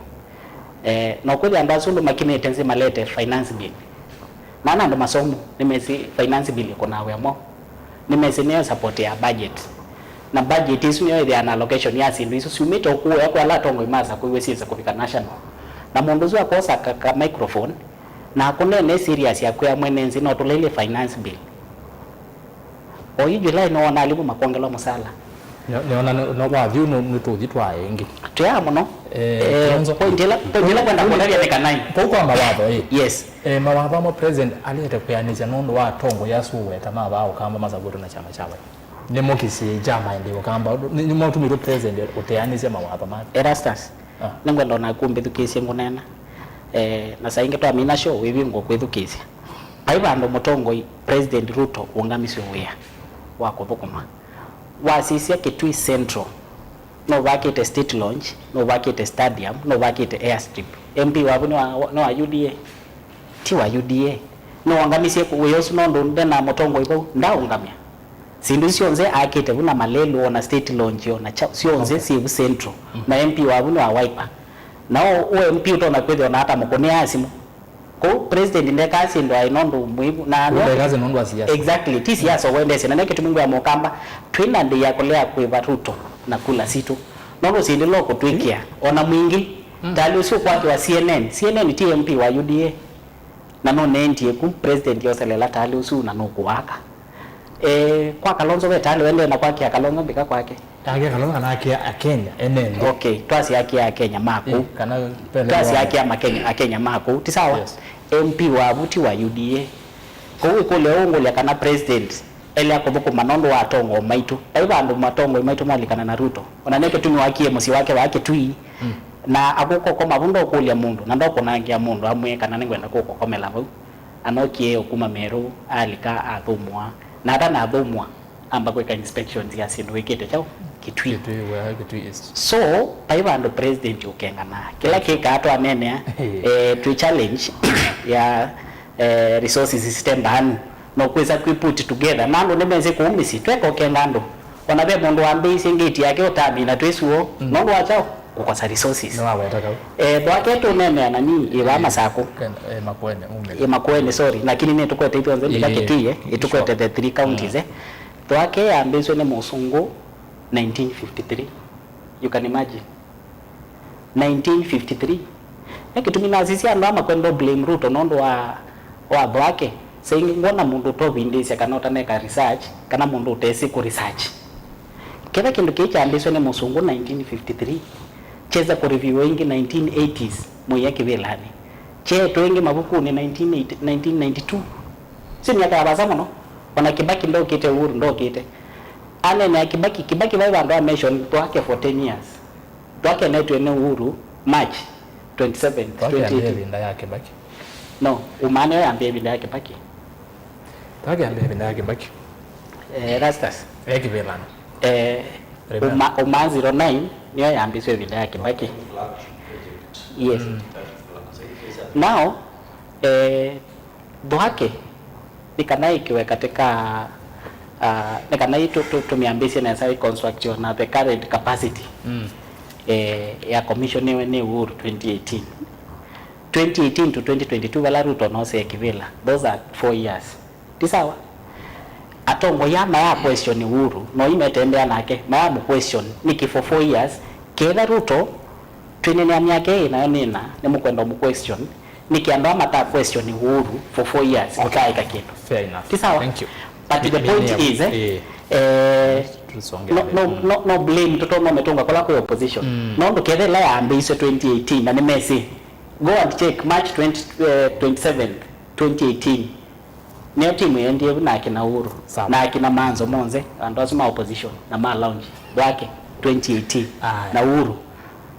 Eh, no kwĩthĩa andũ asu ũndũ makimĩte nzĩ malete finance bill. Na ana andũ masomu, nĩmesĩ finance bill ĩkũnaa wĩa mwaũ. Nĩmesĩ nĩyo support ya budget. Na budget ĩsu nĩyo ĩthĩaa na allocation ya syĩndũ isu syumĩte ũkũũ ya kwĩ ala atongoi masa kwĩw'a syĩse kũvika national. Na mũndũ ũsu akosa ka, ka microphone, na akũneenee serious akwĩa mwene nzĩ no tũlailye finance bill. Oyu July nĩwona alimũ makwongelwa mũsala. Nĩ- nĩona nĩ- no wathiũ nũ- nĩtũthi twaĩ ĩngĩ. Twĩaa mũno. Eh, Eh, Kalonzo, point ĩla, point ĩla kwenda kũtavya nĩ kana ĩ. Kũu kwa mawatho ĩ. Yes. Eh, mawatho amwe president alĩte kwĩanĩsya nũndũ wa atongoi asu ũweta ma vaa Ũkamba masakũtwe na kyama kya Wiper. Nĩ mũkisĩ kya maendeeo Ũkamba. Nĩ- nĩmwatumĩtwe president ũteanĩsya mawatho make. Erastus, Ah. Nĩngwenda onaku ũmbĩthukĩĩsye ngũneena. Eh, na saa ingĩ twamina show, wĩvingũa kwĩthukĩĩsya. Vai vandũ mũtongoi President Ruto ũngamisye wĩa wa kũthũkũma. Wasisya Kitui Central, nũvakĩte State Launch, nũvakĩte stadium, nũvakĩte airstrip. M P wavu nĩ wa, nĩ wa U D A? Ti wa U D A. Nĩwongamisye wĩa ũsu nũndũ ndenaa mũtongoi vau? Ndaũngamya. Syĩndũ isu syonthe akĩte vu na malelũ, ona State Launch, ona kyaũ, syonthe Okay. syĩ vu Central. Mm. Na M P wavu nĩ wa Wiper. Na ũ, ũ M P ũtonya kwĩthĩwa na ata mũkũnĩa simũ. Kũu president ndekaa syĩndũ aĩ nũndũ mwĩvu. Na no Ndekaze nũndũ wa siasa. Exactly. Ti siasa ũwendeesya. Na nĩ kĩtumi ngwĩa Mũkamba, twĩ na ndĩi ya kũlea kwĩva Ruto na kula sitũ. Nũndũ syĩndĩ lo kũtwĩkĩa. Ona mwingĩ. Mm. Talĩ ũsu ũkwatĩwa C N N. C N N ti M P wa U D A. Na nũneendie ku, president oselela talĩ ũsu na nũkũwaka. Eh, kwa Kalonzo ve talĩ wendee na kwakĩa Kalonzo mbika kwake? Akĩa Kalonzo kana akĩa Akenya ene nthĩ? Okay, twasya akĩa Akenya ma kũu. Eh, kana pele Twasya wa- akĩa Makenya, Akenya ma kũu. Ti sawa? Yes. M P wavu ti wa U D A. Kũu ĩkũlyo ũngũlya kana president elea kũthũkũma nũndũ wa atongoi maitũ. Vai vandũ atongoi maitũ molikana na Ruto. Ona nĩ kĩtumi wakie mũsyĩ wake vaa Kitui. Mm. Na akũkokoma vu ndokũlya mũndũ, na ndokũnangĩa mũndũ amwĩe kana nĩngwenda kũkokomela vau. Anokie o kuma Meru, alika athũmũa. Na atanathũmũa, amba kwĩka inspections ya syĩndũ wĩkĩte kyaũ? Kitui. Kitui, wea, Kitui East. So, vai vandũ president ũkenganaa. Kĩla kĩkaa twaneenea, eh, twĩ challenge ya, eh, resources site mbaanu. No kwĩsa kwĩ put together. Na andũ nĩmesĩ kũu mĩsyĩ, tweka ũkenga andũ. Ona ve mũndũ wambĩĩisye ngĩti yake ũtamina twĩ suo. Mm. Nũndũ wa kyaũ? Kũkosa resources. Nĩwaweta kau. Eh, thwake tũneenea na ni ĩva Ĩĩ. Masakũ. Ken- eh, Makueni, umĩle. Ĩ Makueni, sorry. Lakini nĩtũkwete ithyonthe mbika Ĩĩ. Kitui, eh, ĩtũkwete Sure. The three counties, Mm. Eh. Thwake yambĩĩswe nĩ mũsũngũ nineteen fifty-three. You can imagine. Nineteen fifty-three. Nĩ kĩtumi nasisya andũ aa makwenda blame Ruto nũndũ wa, wa thwake. Saa ingĩ ngwona mũndũ ũtovindĩĩsya kana ũtaneka research, kana mũndũ ũtesĩ kũ research. Ketha kĩndũ kĩĩ kyambĩĩswe nĩ mũsũngũ nineteen fifty-three, kyesa kũ review ĩngĩ nineteen eighties mũiya kĩvĩlanĩ. Kyeetwe ĩngĩ mavukunĩ nineteen eighty, nineteen ninety-two. Syo myaka ya vaasa mũno. Ona Kibaki ndokĩte, Uhuru ndokĩte. Aneenea Kibaki, Kibaki vai vandũ a mention thwake for ten years. Thwake netwe nĩ Uhuru March twenty-seventh, Thwake ambĩĩa twenty eighteen. Ĩvinda ya Kibaki. No, ũmaa nĩyo yambĩĩa ĩvinda ya Kibaki. Thwake ambĩĩa ĩvinda ya Kibaki. Eh, Rastas. E kĩvĩlanĩ. Eh, Remember. Ũma, ũmaa zero nine nĩyo yambĩĩswe ĩvinda ya Kibaki. Yes. Mm. Now, eh, Thwake, nĩ kana ĩkiwe katika, ah, nĩ kana ĩ tũ-, tũ-, tũmĩambĩĩsye nesa ĩ constructiwa na the current capacity, Mm. eh, ya commission nĩwe nĩ Uhuru twenty eighteen. Twenty eighteen to twenty twenty-two vala Ruto nosee kĩvĩla, those are four years. Ti sawa? Atongoi aa maya question Uhuru, no imetembea nake, maya mũ question nĩkĩ for four years, ketha Ruto twĩnenea myaka ĩĩ nayo nĩna, nĩmũkwenda mũ question, nĩkĩ andũ aa mata question Uhuru for four years, Okay. Ikaeka kĩndũ. Fair enough. Ti sawa? Thank you. But the point is, eh, eh, no, no, no blame tũtonya mĩtũnga kũla kwĩ opposition. Mm. Nũndũ ketha ĩla yambĩĩswe twenty eighteen, na nĩmesĩ, go and check March twenty, eh, twenty-seventh, twenty eighteen. Nĩyo timu ĩendie vu na akina Uhuru, Sawa. Na akina Manzo monthe, andũ asu ma opposition, na ma lounge. Thwake. twenty eighteen Aye. Na Uhuru.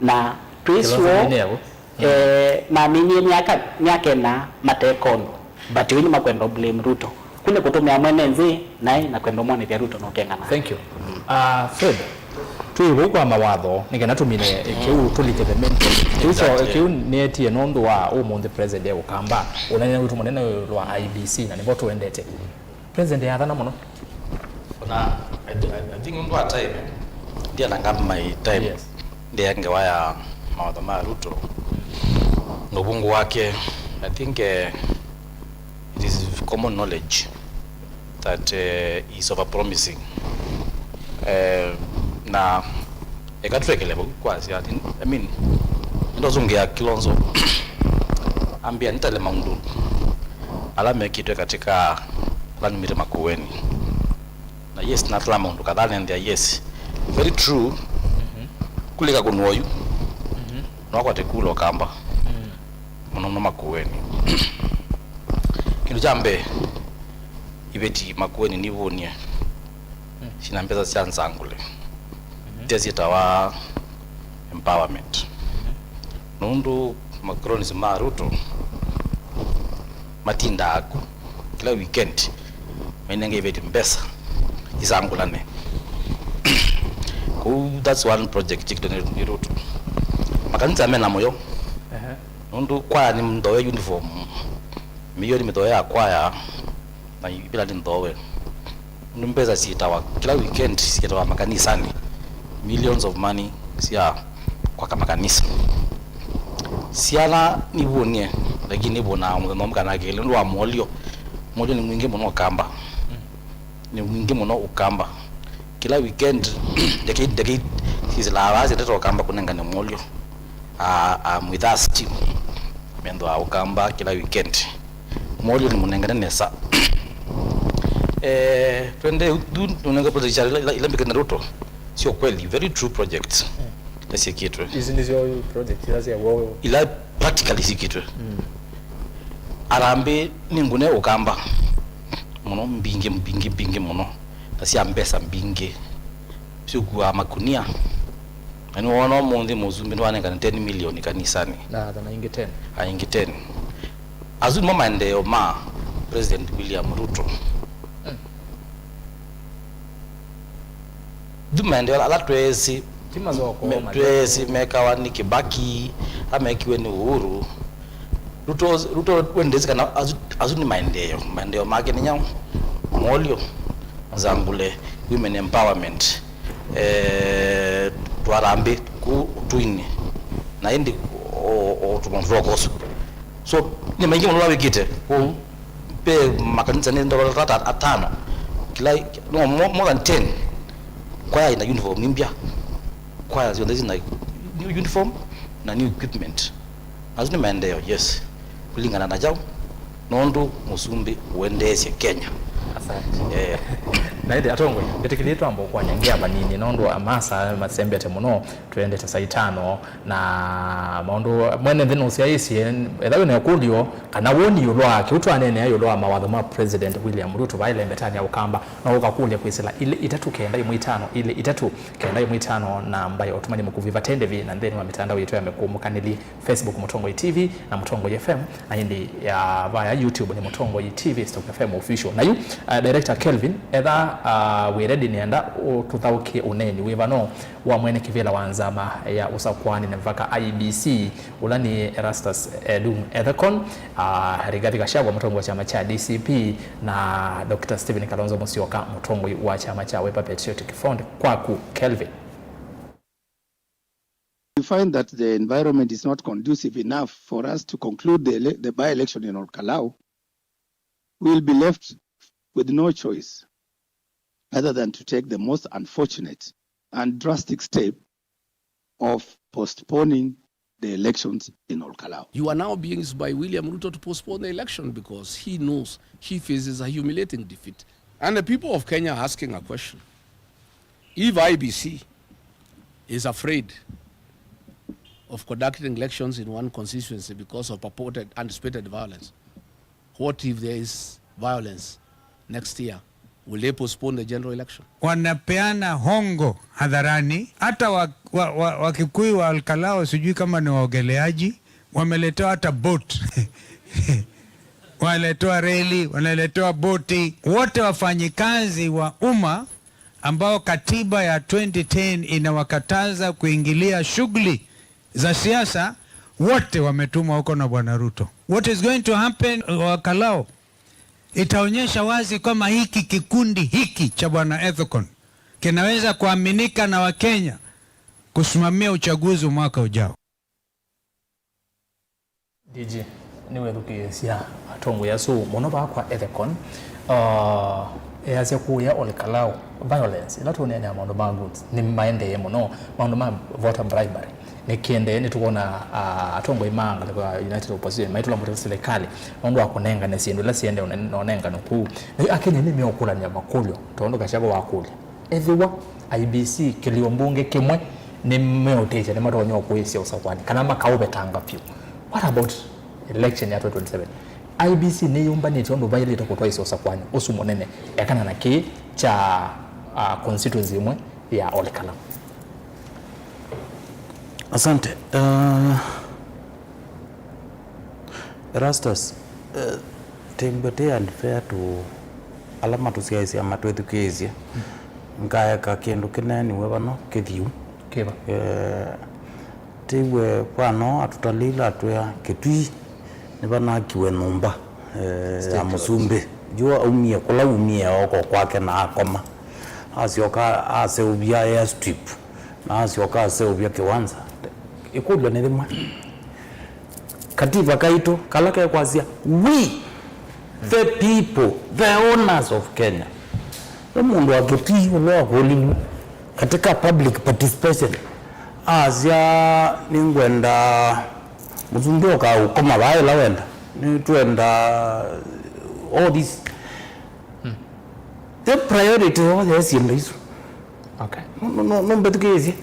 Na twĩsĩ Kilonzo ũũ, nĩ nĩavu. Eh, maminie myaka, myaka ĩna mateka ũndũ. But yu nĩmakwenda blame Ruto. Kũ nĩ kũtũmĩa mwene nzĩ naĩ na kwenda ũmwonethya Ruto nũkeng'ana. Thank you. Uh, Fred, twĩ vau kwa mawatho, nĩ kana tũmine kĩu tũlike the main point. Kĩu kyo, exactly. Kĩu nĩetie nũndũ wa ũmũnthĩ president e Ũkamba, ũnene witũ mũnene wa I E B C, na nĩvo tũendete. President yathana mũno. Ona, I, thi- I, I think nũndũ wa time, ndiana ngamba my time. Yes. Ndiya ngewa ya mawatho ma Ruto na ũvũngũ wake. I think uh, it is common knowledge that uh, he is overpromising. Uh, na eka twekele vau kwasya ati, I mean, nĩndozungĩa Kilonzo ambĩa nĩtale maũndũ ala mekĩtwe katika ala numĩte Makueni. Na yes, natala maũndũ kadhaa nendea, yes, very true. Kulika kũnua oyu no akwate kula Ũkamba mũno mũno Makueni. Kĩndũ kya mbee, iveti Makueni nivũnie syĩna mbesa sya nzangũle, tia syĩtawa empowerment. Nũndũ ma cronies ma Ruto matindaa ku kĩla weekend mainenga iveti mbesa isangũlane. Kũu, that's one project yĩkĩtwe nĩ, nĩ Ruto. Makanisa mena mũyo. Ehe. Nũndũ kwaya nĩmũthoe uniform, milioni mĩthoe ya kwaya, na ivila nĩnthoe. Nũndũ mbesa syĩtawa kĩla weekend, syĩtawa makanisanĩ, millions of money sya kwaka makanisa. Syana nivũnie, lakini nivũnaa mũthenya ũmwe kana kelĩ nũndũ wa mũolyo. Mũolyo nĩ mwingĩ mũno Ũkamba. Nĩ mwingĩ mũno Ũkamba. Kĩla weekend, ndeke, ndeke, sisila vaa sitete Ũkamba kũnengane mũolyo. Ah, I'm with us team. Mendo wa Ũkamba kĩla weekend. Mũolyo nĩ mũnengane nesa. Eh, twende, tu nunenge project ila, ila, ila mbikene Ruto. Sio kweli, very true projects. Ila syĩkĩtwe. Ici nĩsyo project ila sya woo. Ila practically syĩkĩtwe. Harambee nĩ ngũne Ũkamba mũno, mbingĩ, mbingĩ, mbingĩ mũno, na sya mbesa mbingĩ. Syũkuaa makunia. Na nĩwona ũmũnthĩ mũsumbĩ nĩwanengane ten million kanisanĩ. Na athana ingĩ ten. Aingĩ ten. Asu nĩmo maendeeo ma President William Ruto. Yu maendeeo ala tweesĩ, tweesĩ mekawa nĩ Kibaki, ala mekiwe nĩ Uhuru. Ruto, Ruto we ndĩsĩ kana asu, asu nĩ maendeeo. Maendeeo make nĩ nyaũ? Mwolyo, nzangũle, women empowerment, eh, twarambĩ kũu ũtũinĩ. Na ĩndĩ o, o tũmaũndũ twa kosu. So, nĩ maingĩ mũno ala wĩkĩte kũu. Ve makanisa nĩ ndola ta atano. Kĩla, no, more, more than ten. Kwaya ina uniform mbya. Kwaya syonthe sina new uniform na new equipment. Asu nĩ maendeeo, yes. Kũlingana na kyaũ? Nũndũ mũsumbĩ ũendeesye Kenya. Asante. Eh. Na ĩndĩ atongoi, ĩtĩkĩlĩe twamba ũkwanya ngia vanini nũndũ wa masaa masembete mũno. Twendete saa itano na maũndũ mwene nthĩ nũsyaĩĩsye. Etha wĩna ĩkũlyo kana woni ĩũlũ wa kĩu twaneenea ĩũlũ wa mawatho ma President William Ruto vaa ĩlembetanĩ ya Ũkamba, no ũkakũlya kwĩsĩla ilĩ itatũ kenda ĩmwe itano ilĩ itatũ kenda ĩmwe itano namba ya ũtũmani mũkuvĩ vate ndĩvi na nthĩnĩ wa mĩtandao yitũ ya mĩkũmũkanĩli, Facebook Mũtongoi T V na Mũtongoi F M, na ĩndĩ ya vaya YouTube nĩ Mũtongoi T V Stock F M Official. Na yu, uh, Director Kelvin, etha, uh, wĩ ready nĩenda ũtũthaũkĩe ũneeni wĩva no wa mwene kĩvĩla wa nzama ya ũsakũani na mĩvaka I E B C, ũla nĩ Erastus Edung Ethekon, uh, Rigathi Gachagua, mũtongoi wa kyama kya D C P, na Doctor Stephen Kalonzo Musyoka, mũtongoi wa kyama kya Wiper Patriotic Front. Kwaku, Kelvin. We find that the environment is not conducive enough for us to conclude the, ele- the by-election in Olkalau, we will be left with no choice other than to take the most unfortunate and drastic step of postponing the elections in Olkalau. You are now being used by William Ruto to postpone the election because he knows he faces a humiliating defeat. And the people of Kenya are asking a question. If I E B C is afraid of conducting elections in one constituency because of purported anticipated violence, what if there is violence next year Will they postpone the general election? Wanapeana hongo hadharani. Hata wa, wa, wa, Wakikuyu wa Olkalau, sijui kama ni waogeleaji, wameletewa hata boat. Wanaletewa reli, wanaletewa boti. Wote wafanyikazi wa umma ambao katiba ya twenty ten inawakataza kuingilia shughuli za siasa, wote wametumwa huko na Bwana Ruto. What is going to happen, Olkalau, itaonyesha wazi kwamba hiki kikundi hiki cha Bwana Ethekon kinaweza kuaminika na Wakenya kusimamia uchaguzi mwaka ujao. D G, nĩwethukĩĩsya atongoi asu mũno vaa kwa Ethekon, uh, easya kũya Olkalau, violence, ĩla tũneenea maũndũ ma goods, nĩmaendee mũno, maũndũ ma voter bribery. Nĩkĩendee, nĩtũkwona, ah, atongoi ma ngalĩko ya United Opposition maitũla mũtĩ silikalĩ nũndũ wa kũnengane syĩndũ ila siendee na ũnengano kũu. Na yu Akenya nĩmeũkũlany'a makũlyo, tondũ Gachagua wakũlya, ethĩwa I E B C kĩlio mbunge kĩmwe nĩmeũtĩkya, nĩmatonya ũkũĩsya ũsakũani kana makaũvetanga vyũ. What about election ya twenty twenty-seven? I E B C nĩyũmbanĩtye ũndũ vaĩlĩte kũtwaĩsya ũsakũani ũsu mũnene ekana na kĩĩ kya, ah, constituency ĩmwe ya Olkalau. Asante. Uh, Erastus, uh, tĩmbwe tĩ unfair to ala matũsyaĩĩsya matwĩthukĩĩsye. Ngaeka kĩndũ kĩneeniwe vano kĩthiu. Kĩva? Uh, tĩw'e vano atũtalĩile atwĩa Kĩtui nĩvanakiwe nyũmba, eh, ya mũsumbĩ. Yu aumie kũla umie ooko kwake na akoma. Asyoka aseũvya airstrip, na asyoka aseũvya kĩwanza. Ĩkũlyo nĩ yĩmwe. Katiba kaitũ kala kekwasya, we the people, the owners of Kenya. Ve mũndũ wa Kĩtui ũla wakũlilw'e katika public participation, asya, nĩngwenda mũsumbĩ ũkaũkoma vaa ĩla wenda, nĩtwenda all this. The priority yoo yaĩ syĩndũ isu. Okay. Nũmbethukĩĩsye,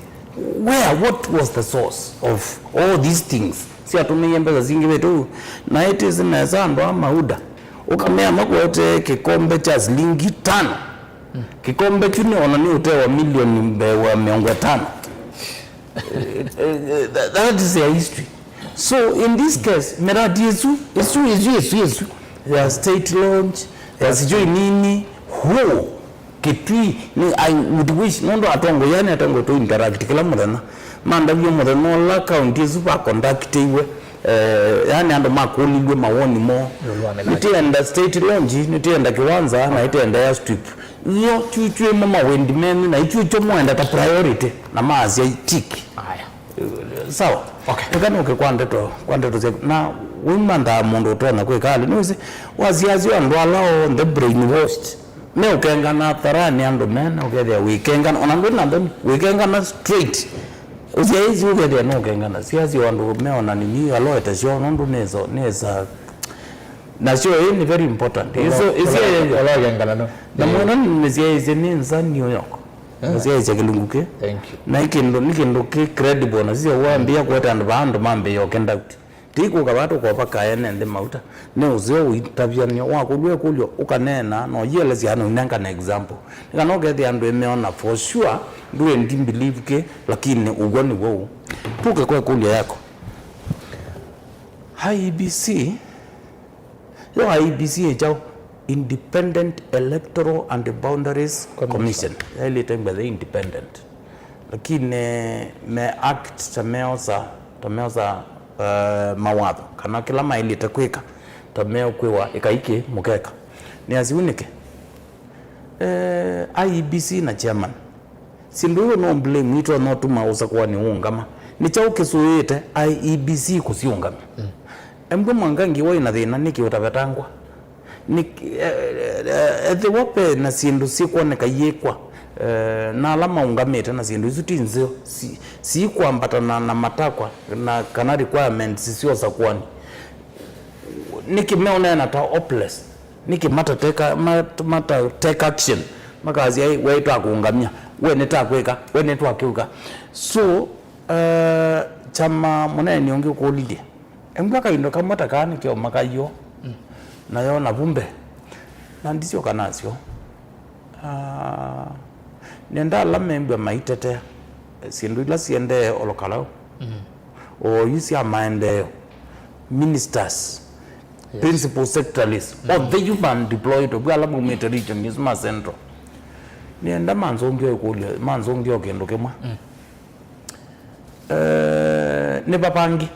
where, what was the source of all these things? Syatũmĩie mbesa singĩvĩte ũu, na ĩtĩsĩ nesa andũ a mauda, ũkamea makwete kĩkombe kya silingi tano. Kĩkombe kyu nĩ ona nĩ ũtee wa milioni mbee wa mĩongo ĩtano. Eh, eh, eh, that, that is their history. So in this case, miradi ĩsu, ĩsu, ĩsu, ĩsu, ĩsu ya state launch, ya sijui nini, who? Kĩtui, ni, I would wish, nũndũ atongoi aa nĩ atongoi tũ interact kĩla mũthenya. Mandavie mũthenya ũla county ĩsu va conductĩiwe, eh, yani andũ makũlilw'e mawoni moo. Nĩtĩenda state launch, nĩtĩenda kĩwanza, na ĩtĩenda airstrip. Io, kyu, kyu imo mawendi menyu, na ikyu kyo mwenda ta priority, na maasya tick. Aya. Sawa? Okay. Eka nũke kwa ndeto, kwa ndeto syaku. Na wĩmanthaa mũndũ ũtonya kwĩka alĩ, nĩwĩsĩ, wasiasya andũ ala onthe brainwashed. Meũkengana tharani andũ mene, ũkethĩa wĩkengana, ona ndwĩ na nthoni, wĩkengana straight. Ũsyaĩĩsye ũkethĩa nũkengana. Siasya andũ meona nini, aloete syo, nũndũ nĩso, nĩsa. Na syo ĩĩ nĩ very important. Ĩsyo, ĩsyo yĩyo. Ũlokengana no. Na mwene nĩsyaĩĩsye nĩ nza New York. Nĩsyaĩĩsye kĩlungu kĩ. Thank you. Na nĩ kĩndũ, nĩ kĩndũ kĩ credible, na sisya wambĩĩa kũete andũ vaa andũ mambĩĩa ũkenda. Tĩikũka vaa tũkova kaene nthĩ mauta. Nĩ ũseo ũitavyan'yo, wakũlw'a ĩkũlyo, ũkaneena, na ũyĩelesya na ũinengane example. Nĩ kana ũkethĩa andũ ĩmeona for sure, ndwendi believe kĩ, lakini ũw'o nĩw'o ũu. Tũke kwa ĩkũlyo yako. I E B C, yo I E B C ĩ kyaũ? Independent Electoral and Boundaries Commission. Commission. Yaĩlĩte mbethe independent. Lakini me act ta meosa, ta meosa, eh, mawatho, kana kĩla maĩlĩte kwĩka, ta meũkwĩwa ĩkai kĩ mũkeka. Nĩasi ũu nĩkĩ? Eh, I E B C na chairman. Syĩndũ iu no blame itonya ũtuma ũsakũani ũũngama. Nĩ kyaũ kĩsũĩĩte I E B C kũsiũngamya? Mm. Embwe Mwangangi waĩ na thĩna nĩkĩ ũtavetangwa? Nĩ, eh, eh, ethĩwa ve na syĩndũ syĩkwoneka iyĩkwa, eh, na ala maũngamĩte na syĩndũ isu ti nzeo, si, siikwambatana na matakwa na kana requirements sya ũsakũani, nĩkĩ meũneena ta hopeless? Nĩkĩ matateka, mat-, mata take action? Makasya, "Ĩ, we twakũũngamya, we nĩtakwĩka, we nĩtwakyũka." So, eh, kyama mũneeni ũngĩ ũkũlilye, embwa kaindo kamwe ta kaa nĩkeo makaiyo, mm, nayo na vumbe, na ndisyoka nasyo. Ah, nĩenda ala membwa maitetea syĩndũ ila siendee Olokalou. Mm. Oyu sya maendeeo, ministers, yes, principal secretaries, mm, onthe yu man deployed, vu ala maumĩte region isu ma central. Nĩenda manzũngĩe ĩkũlyo, manzũngĩe o kĩndũ kĩmwe. Mm. Eh, nĩ vavangi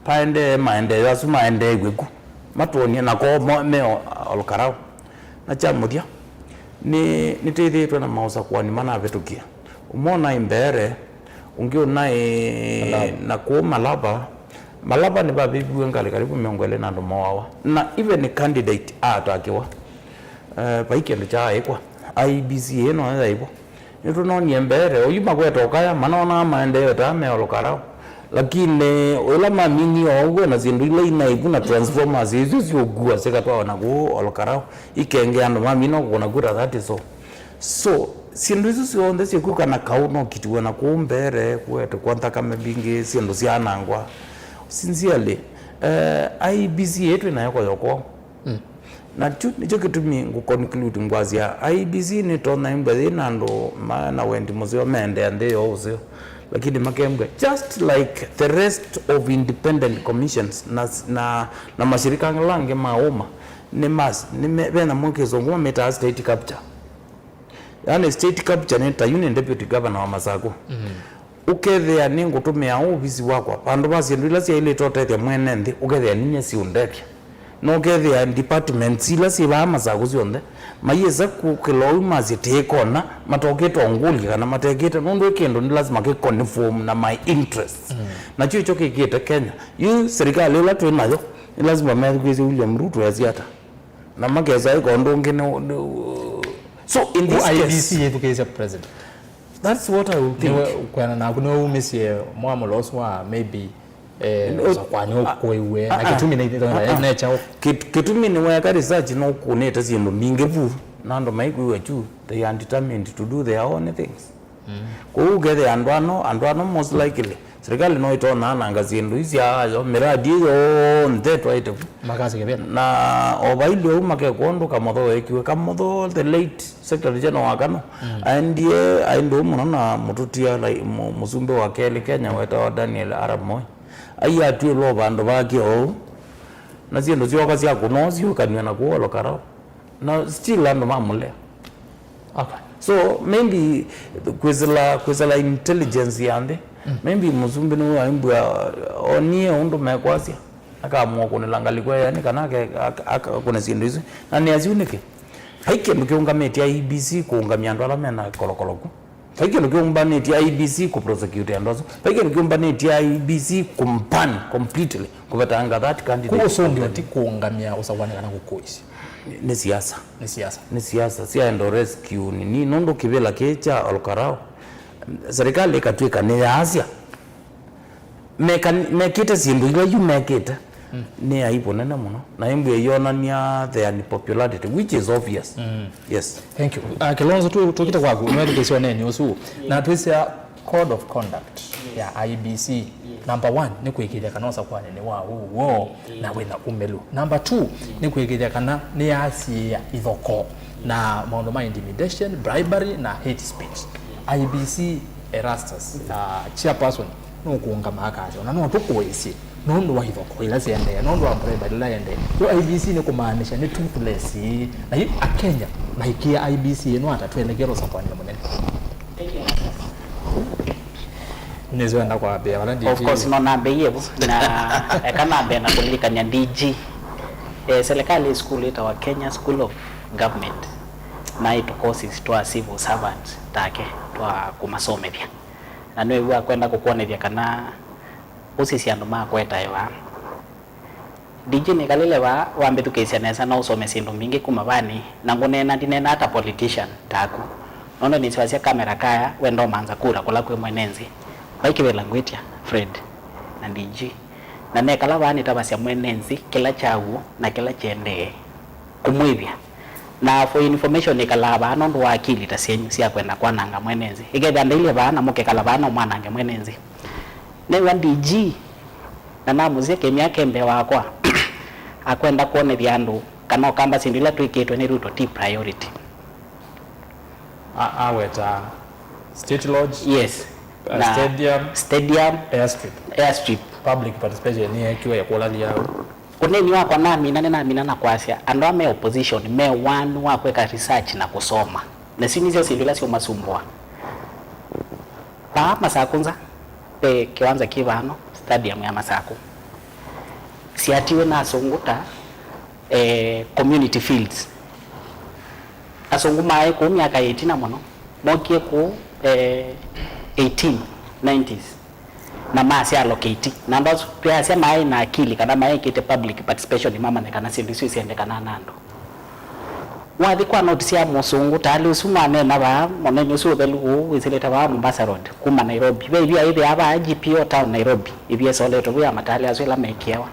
paendee maendeeo asu maendeew'e ku, matwonie na koo mo- me o- Olokalou. Na kya mũthya, nĩ nĩtĩthĩĩtwe na maũsakũani manavĩtũkie. Ũmwe ũnaĩ Mbeere, ũngĩ ũnaĩ Malava. Na kũu Malava. Malava nĩvavĩviw'e ngalĩ karibu mĩongo ĩlĩ na andũ mooawa. Na even candidate aatakiwa. Eh, vai kĩndũ kyaaĩkwa. I E B C ĩno yaĩvo. Nĩtũnonie Mbeere, oyu makwete ũkaya, manonaa maendeeo ta me Olokalou. Lakini ĩla maminie oou, kwĩna syĩndũ ila inaĩ vu na transformers isu syũkua sikatwawa na kũu Olokalou, ikenge andũ mamina kũkũna kuta, that is all. So, syĩndũ isu syonthe syĩkwĩka na kaũ no kitiwe na kũu Mbeere, kũetwe kwa nthakame mbingĩ, syĩndũ syaanangwa. Sincerely, eh, I E B C ĩĩ twĩ nayo koyoko. Mm. Na kyu nĩkyo kĩtumi ngũ conclude ngwasya, I E B C nĩtonya ĩmbwa yĩ na andũ ma na wendi mũseo meendeea nthĩ yoo ũseo, lakini makembwa just like the rest of independent commissions na, na, na mashirika ala angĩ ma ũma, nĩ mas-, nĩ me, vena mo kĩsũngũ mamĩtaa state capture. Yaani state capture nĩ ta yu nĩ deputy governor wa Masakũ. Mm. Ũkethĩa nĩngũtũmĩa ovisi wakwa vandũ va syĩndũ ila syaĩlĩte ũtethya mwene nthĩ, ũkethĩa ninyie siũndethya. Na ũkethĩa departments ila syĩ vaa Masakũ syonthe, maiĩsa kũkĩla ũu masye tĩĩkona, matokĩte ũngũlya kana matekĩte, nũndũ ĩ kĩndũ nĩ lasima kĩ conform na my interests. Mm. Nakyo ĩkyo kĩkĩte Kenya. Yu serikali ĩla twĩ nayo, nĩ lasima methukĩĩsye William Ruto esĩ ata. Na makesa ĩko ũndũ ũngĩ nĩ, nĩ, so in this case, I E B C yĩthukĩĩsye president. That's what I will think. Nĩwe kwĩana naku, nĩwe umĩsye mwamũlo ũsu wa maybe, eh, no, ũsakũani ũkũĩwe, na kĩtumi nĩ, nĩ, nĩ kyaũ? Kĩt-, kĩtumi nĩweka research, nũkũnĩte syĩndũ mbingĩ vu, na andũ maikwĩw'a kyu, they are determined to do their own things. Mm. Kwoou ũkethĩa andũ ano, andũ ano most likely, serikali no ĩtonya ananga syĩndũ ii syayo, mĩradi ĩyo yonthe twaĩte vu. Makasya kĩvĩla. Na o vailye ũu makekwa ũndũ Kamotho weekiwe. Kamotho, the late Secretary General wa Kanu, mm, aendie aĩ ndũũ mũno na mũtũtia, like, mũ-, mũsumbĩ wa kelĩ Kenya wetawa Daniel Arap Moi. Aiatw'ĩlwa vandũ vake oou, na syĩndũ syooka syakũnwa syũkanw'e na kũu Olokarau. Na still andũ mamũlea. Okay. So maybe kwĩsĩla, kwĩsĩla intelligence ya nthĩ, mm, maybe mũsumbĩ nĩwe aimbwa onie ũndũ mekwasya, akaamua kũnĩla ngalĩko ĩyo, yani kana ake-, ak-, ak-, akũne syĩndũ isu. Na nĩ asu nĩkĩ? Vai kĩndũ kĩũngamĩtye I E B C kũũngamya andũ ala mena kolokolo ku. Vai kĩndũ kĩũmbanĩtye I E B C kũ prosecute andũ asu. Vai kĩndũ kĩũmbanĩtye I E B C kũmban completely, kũvetanga that candidate. Kũ ũsũngĩo ti kũũngamya ũsakũani kana kũkũĩsya. Nĩ, nĩ siasa. Nĩ siasa. Nĩ siasa sya endo rescue nini, nũndũ kĩvĩla kĩĩ kya Olkarau, serikali ĩkatw'ĩka nĩyaasya. Meka-, mekĩte syĩndũ ila yu mekĩte, mm, nĩ aibu nene mũno, na ĩmbwa ĩyonania their unpopularity, which is obvious. Mm. Yes. Thank you. Uh, Kilonzo, tu-, tũkĩte kwaku, nĩwetĩkĩsya ũneeni ũsu, na twĩsĩa code of conduct ya I E B C, number one, nĩ kũĩkĩĩthya kana ũsakũani nĩ wa ũw'o na wĩna umĩlu. Number two, nĩ kũĩkĩĩthya kana nĩyasiĩĩa ithokoo na maũndũ ma intimidation, bribery, na hate speech. I E B C Erastus, uh, chairperson, nũkũũngama akasya, ona no tũkũĩsye nũndũ wa ithokoo ila syaendee, nũndũ wa bribery ila yaendee. Yo I E B C nĩ kũmaanisha nĩ toothless, na yu Akenya maikĩa I E B C ĩno ata twelekele ũsakũani mũnene. Nĩsĩ wenda kwambĩa vala D G. Of course, no nambĩie vu, na eka nambe na kũlilikany'a D G. Eh, serikali ĩ sukulu ĩtawa Kenya School of Government, na ĩ tũ courses twa civil servants take twa kũmasomethya. Na nĩwĩw'a kwenda kũkwonethya kana ũsisya andũ makwetae vaa. D J nĩkalĩle vaa, wambĩthukĩĩsya nesa, no ũsome syĩndũ mbingĩ kuma vani, na ngũneena, ndineenaa ta politician taku. Nũndũ nĩsĩ wasya kamera kaya, we ndomanza kura kũla kwĩ mwene nthĩ. Vai kĩvĩla ngwĩtya, Fred, na D G. Na nekala vaa nĩtavasya mwene nthĩ kĩla kya w'o na kĩla kĩendee kũmwĩvya. Na for information, nĩkalaa vaa nũndũ wa akili ta syenyu sya kwenda kwananga mwene nthĩ. Ĩkethĩa ndailye vaa na mũkekala vaa no mwanange mwene nthĩ. Nĩw'a D G, na namũsya kemya ke mbee wakwa, akwenda kwonethya andũ kana ũkamba syĩndũ ila twĩkĩtwe nĩ Ruto ti priority. A- aweta State Lodge, Yes. uh, stadium, Stadium, airstrip. Airstrip. Public participation nĩyekiwe ya kũlalia. Ũneni wakwa namina, nĩnamina na kwasya andũ aa me opposition me wanu wa kwĩka research na kũsoma, na isu nĩsyo syĩndũ ila syũmasumbũa. Vaa Masakũ nza ve kĩwanza kĩ vano, stadium ya Masakũ, syatiwe na asũngũ ta eh, community fields. Asũngũ maaĩ kũu myaka ya ĩtina mũno, mokie kũu eh, eighteen nineties na masya allocate. Na andũ asu twĩasya maaĩ na akili kana maekĩte public participation mamanye kana syĩndũ isu isyendekanaa na andũ. Wathi kwa noti sya mũsũngũ, taalĩ ũsu maneena vaa, mũnene ũsu ũthelu ũũ wĩsĩlĩte vaa Mombasa Road kuma Nairobi. Ve ivia ĩthĩaa vaa G P O town Nairobi, ivia ĩsoletwe vu ya mataalĩ asu ĩla mekĩawa.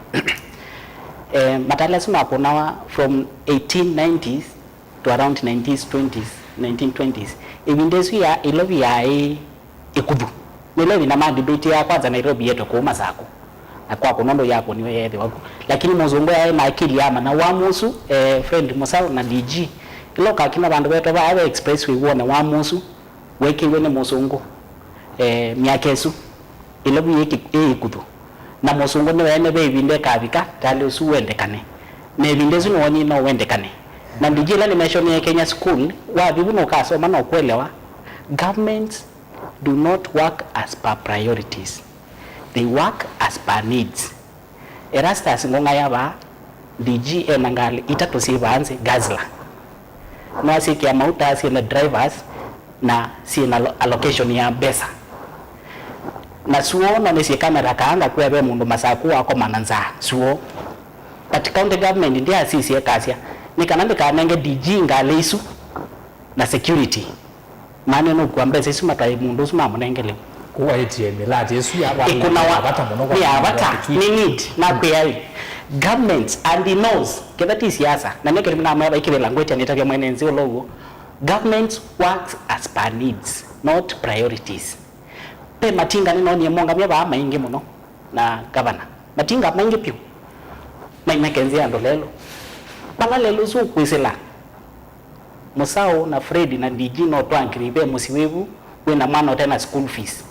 Eh, mataalĩ asu makũnawa from eighteen nineties to around nineteen twenties, nineteen twenties. Ĩvinda ĩsu ya ĩlovi yaĩ ĩkuthu. Nĩla ĩvinda ma debate ya kwanza Nairobi yetwe kũu Masakũ. Na kwakũnwa ndũ yakũniwe yeethĩwa ku. Lakini mũsũngũ yaĩ na akili ya mana wamu ũsu, eh, Fred Musau na D G. Ĩla ũkakina vandũ vetwa vaa ve expressway wone wamu ũsu weekĩiwe nĩ mũsũngũ, eh, myaka ĩsu. Ĩlovi yĩ kĩ- ĩ ĩkuthu. Na mũsũngũ nĩweene ve ĩvinda ĩkavika taalĩ ũsu wendekane. Na ĩvinda ĩsu nĩwonie no wendekane. Na D G ĩla nĩmesyonie Kenya School, wathi vu nũkasoma na ũkwelewa. Governments do not work as per priorities. They work as per needs. Erastus Ngong'aya vaa, D G ena ngalĩ itatũ syĩ vaa nzĩ, Guzzler. Nĩwasyĩkĩa mauta syĩna drivers na syĩna lo- allocation ya mbesa. Na suo no nĩsyĩ kamera kaa ngakwĩa ve mũndũ Masakũ wakoma na nzaa, suo. But county government ndyaasisye ĩkasya nĩ kana ndĩkanenge D G ngalĩ isu na security. Maana nũkua mbesa isu matwae mũndũ ũsu mamũnenge lĩu. Kũu A T M ĩlatĩ ĩsu ya kwa- ĩkũnawa ya vata mũno kwa nĩ ya vata, nĩ need, nakwĩa ĩ. Government and he knows ketha ti siasa, na nĩ kĩlĩmi namwĩa vaikĩvĩla ngwĩtya nĩtavya mwene nzĩ ũla ũw'o. Government works as per needs, not priorities. Ve matinga nĩnonie mongamya vaa maingĩ mũno na gavana. Matinga maingĩ vyũ maimeke nzĩa andũ lelũ. Vala lelũ ũsu ũkwĩsĩla, Mũsaũ na Fred na D G no twankiri ve mũsyĩ wĩvu wĩna mwana ũte na school fees,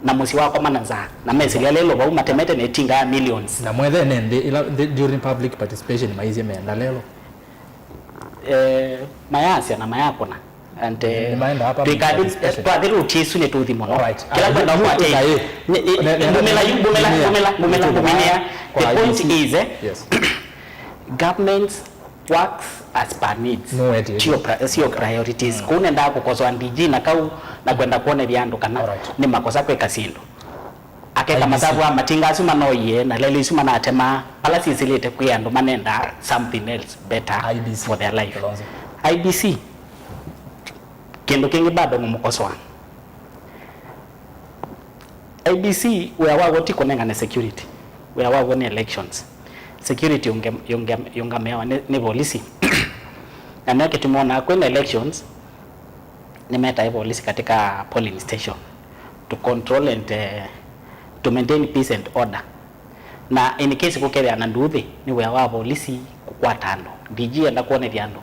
na mũsyĩ wakoma na nzaa, na mesĩlya lelũ vau matemete na ĩtinga ya millions. Na mwethene nthĩ ĩla nthĩ during public participation maisye menda lelũ. Eh, mayasya na mayakũna. And, eh, Nĩmaendaa public participation. Twathi route ĩsu nĩ tũthi mũno. Alright. Kĩla ngwenda kwatĩ mbumĩla yu mbumĩla mbumĩla mbumĩla mbumĩla. The point is, eh, Yes. Government works as per needs. Nũwetie. Sio pri- sio priorities. Kũu nendaa kũkosoa D G na kau na kwenda kuonethya andũ kana, alright, nĩ makosa kwĩka syĩndũ. Akeka, I B C, masavu a matinga asu manoie na lelũ isu manatemaa, ala syĩsĩlĩte kwĩ andũ manendaa something else better, I B C, for their life. Kalonzo. I B C, kĩndũ kĩngĩ bado ngũmũkosoa. I B C wĩa waw'o ti kũnengane security, wĩa waw'o nĩ elections. Security yũnge- yũnge- yũngamĩawa nĩ, nĩ volisi. Na nĩyo kĩtumi wonaa kwĩna elections, nĩmetae volisi katika polling station to control and, eh, to maintain peace and order. Na in case kũkethĩa na nduuthĩ, nĩ wĩa wa volisi kũkwata andũ. D G enda kwonethya andũ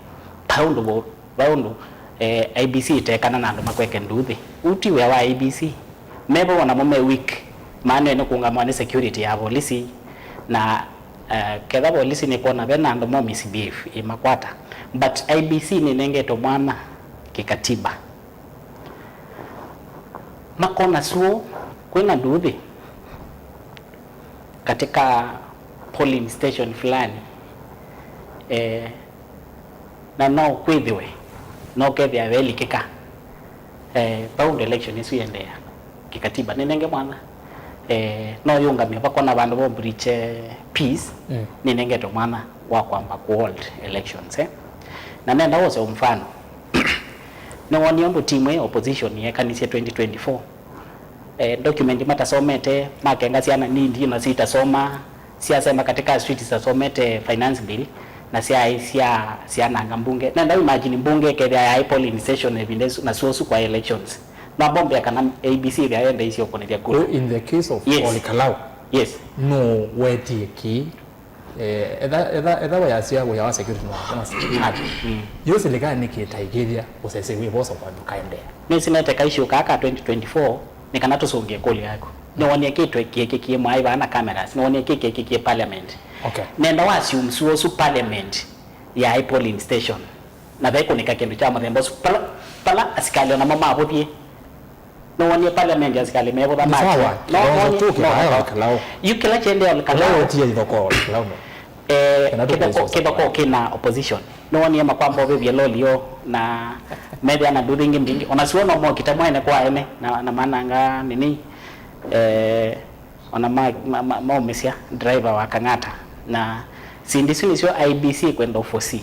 vai ũndũ vo- vai ũndũ, eh, I B C ĩtekana na andũ makweke nduuthĩ. Ũu ti wĩa wa I B C. Me vau o namo me weak. Maana nĩ kũũngamwa nĩ security ya volisi. Na, eh, ketha volisi nĩkwona vena andũ mo misbehave, ĩmakwata. But I B C nĩnengetwe mwanya kĩkatiba. Makona suo kwĩna nduuthĩ katika polling station fulani, eh, na no kwĩthĩwe, no kethĩa velikĩka, eh, vau ndo election ĩsu yĩendeea kĩkatiba. Nĩnenge mwanya, eh, no yũngamye vakona vandũ vo breach, eh, peace, mm, nĩnengetwe mwanya wa kwamba ku hold elections, eh. Na nenda wose mfano. Nĩwonie ũndũ timu ĩ opposition yekanisye twenty twenty-four. Eh, document matasomete, makenga syana nini na sitasoma, syasema katika street sitasomete finance bill, na syaĩ sya syananga mbunge. Nenda imagine mbunge ĩkethĩa yaĩ polling station ĩvinda ĩsu, na suosu kwa elections. Mabombea kana A B C ĩthĩa yendeisye ũkũnĩthya kura. So in the case of, yes, Oli Kalau, yes, no wetie kĩ Eh, etha, etha, etha wayasya wĩa wa security no, no silikalĩ. Yu silikalĩ nĩkĩ ĩtaĩkĩĩthya ũsesei wĩ vosa kwa ndũkaendeea? Nĩsĩ neteka issue kaa ka twenty twenty-four nĩ kana tũsũngĩe ĩkũlyo yaku. Nĩwonie kĩ twekĩkie mwaĩ vaa na cameras? Nĩwonie kĩ kĩkĩkie parliament? Okay. Nenda wa assume sua ũsu parliament yaĩ polling station na vekũnĩka kĩndũ kya mũthemba ũsu pala, pala asikalĩ onamo mavũthie. Nĩwonie parliament asikalĩ mevũtha? Nĩ sawa, mati. No, Kilonzo no, tu no, kĩvae no. Wa Kalau. Yu kĩla kyendeea Kalau. Ũla ũtie ithokoo Kalau no. Eh, kana kĩthoko, tũkũisũsa kĩthoko kwa kĩna opposition. Nĩwonie makwamba ũvĩvye loli yo na methĩa na nduthi ingĩ mbingĩ. Ona sio no mokita mwene kwa ene na, na mananga nini. Eh, ona ma, ma, ma, maumĩsya driver wa Kang'ata. Na syĩndũ isu nĩsyo I E B C ĩkwenda ũforesee.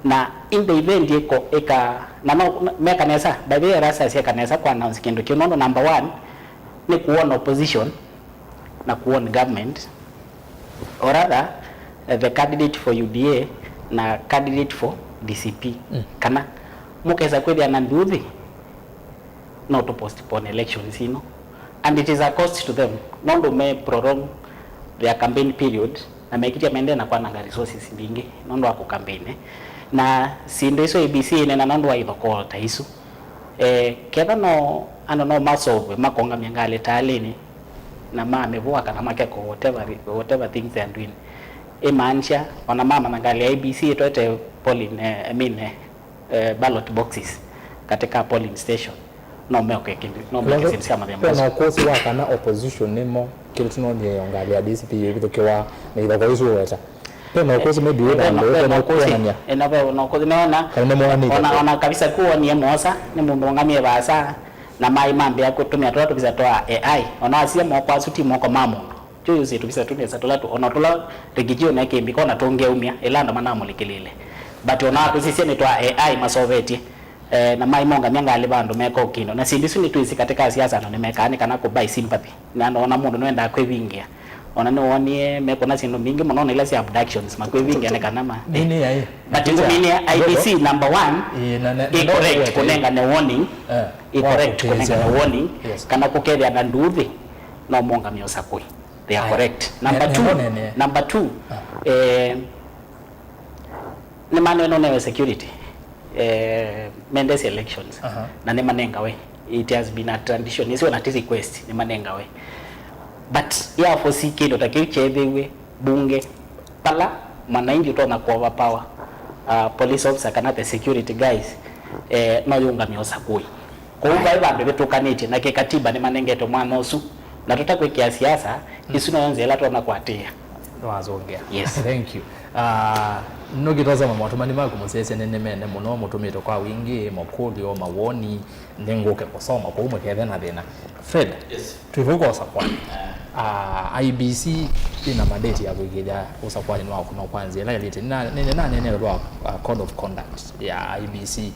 Na in the event ĩko, ĩka, na no, meka nesa, by the way, Erastus eka nesa kwa announce kĩndũ kĩu, nũndũ number one, nĩ kuona opposition na kuona government, or rather, eh, the candidate for U D A na candidate for D C P. Mm. Kana mũkesa kwĩthĩa na nduthi, no to postpone elections ino, and it is a cost to them, nũndũ me prolong their campaign period na mekĩtya mendee na kwananga resources mbingĩ nũndũ wa kũkambeine. Na syĩndũ isu I E B C ĩneena nũndũ wa ithokoo ta isu. Eh, ketha no andũ no maseũvwe makũngamya ngalĩ taalĩnĩ na mamĩvũa kana makekwa whatever, whatever things they are doing, ĩmaanisha ona mamanya ngalĩ ya I E B C ĩtwete polling, eh, I mean, eh, eh, ballot boxes katika polling station, no meoke kĩndũ, no meke syĩndũ sya mũthemba ũsu. Kwĩna ũkũsĩ wa kana opposition nĩmo kĩla tũnonie yo ngalĩ ya D C P yĩvithũkĩwa nĩ ithokoo isu ũweta. Kwĩna ũkũsĩ maybe wĩ vandũ ũkwona kwĩna kuonania. Ena ve na ũkũsĩ nĩona kana nĩmonanĩte ona, ona kabisa kuonie mosa nĩ mũndũ ũngamie vaasa na maĩ mambĩa kũtũmĩa tũla tũvisa twa A I, ona asia moko asu ti moko ma mũndũ. Kyu yusi tũvisa tũnesa tũla tũ, ona tũla Rigiji ũnekĩmbika ona tũngeumya ĩla andũ manamũlikĩlĩle. But ona atũsisye nĩ twa A I masovetye, eh, na mai mongamya ngalĩ vandũ meka ũkindo. Na syĩndũ isu nĩtwĩsĩ katika siasa andũ nĩmekaa nĩ kana kũ buy sympathy. Na ona mũndũ nĩwendaa kwĩvingĩa. Ona nĩwonie mekũna syĩndũ mbingĩ mũno na ila sya abductions makwĩvingĩa nĩ kana ma. Nini yaĩ? But ngũminĩa I E B C number one, ĩ, na, na, ĩ correct kũnengane warning, eh, ĩ correct kũnengane warning, yes, kana kũkethĩa na nduthi no mongamya ũsakũi. They are correct. Number two, number two, eh, nĩmanenwa newe security, eh, mendesya elections, na nĩmanengawe. It has been a tradition. Ĩsu ona ti request, nĩmanengawe. But ya foresee kĩndũ ta kĩu kyethĩiwe bunge, pala mwananchi ũtonya ku overpower, uh, police officer kana the security guys, eh, no yũngamya ũsakũi. Kwoou vai vandũ vĩtũkanĩtye, na kĩkatiba nĩmanengetwe mwanya ũsu, na tũtakwĩkĩa siasa, ĩsu noyo nzĩa ĩla tũtonya kũatĩĩa. Nĩwasũngĩa. Yes. Thank you. Ah, nũkĩtosoma motũmani maku mũsyaĩĩsya nĩnĩmene mũno, mũtũmĩte kwa wingĩ, makũlyo, mawoni, nĩngũke kũsoma kũu mũkethe na thĩna. Fred, yes, twĩvau kwa ũsakũani. Ah, I E B C ĩna mandate ya kũĩkĩĩthya ũsakũani nĩwakũnwa kwa nzĩa ĩla yaĩlĩte. Nĩna-, nĩnaneenea ĩũlũ wa, ah, code of conduct ya I E B C.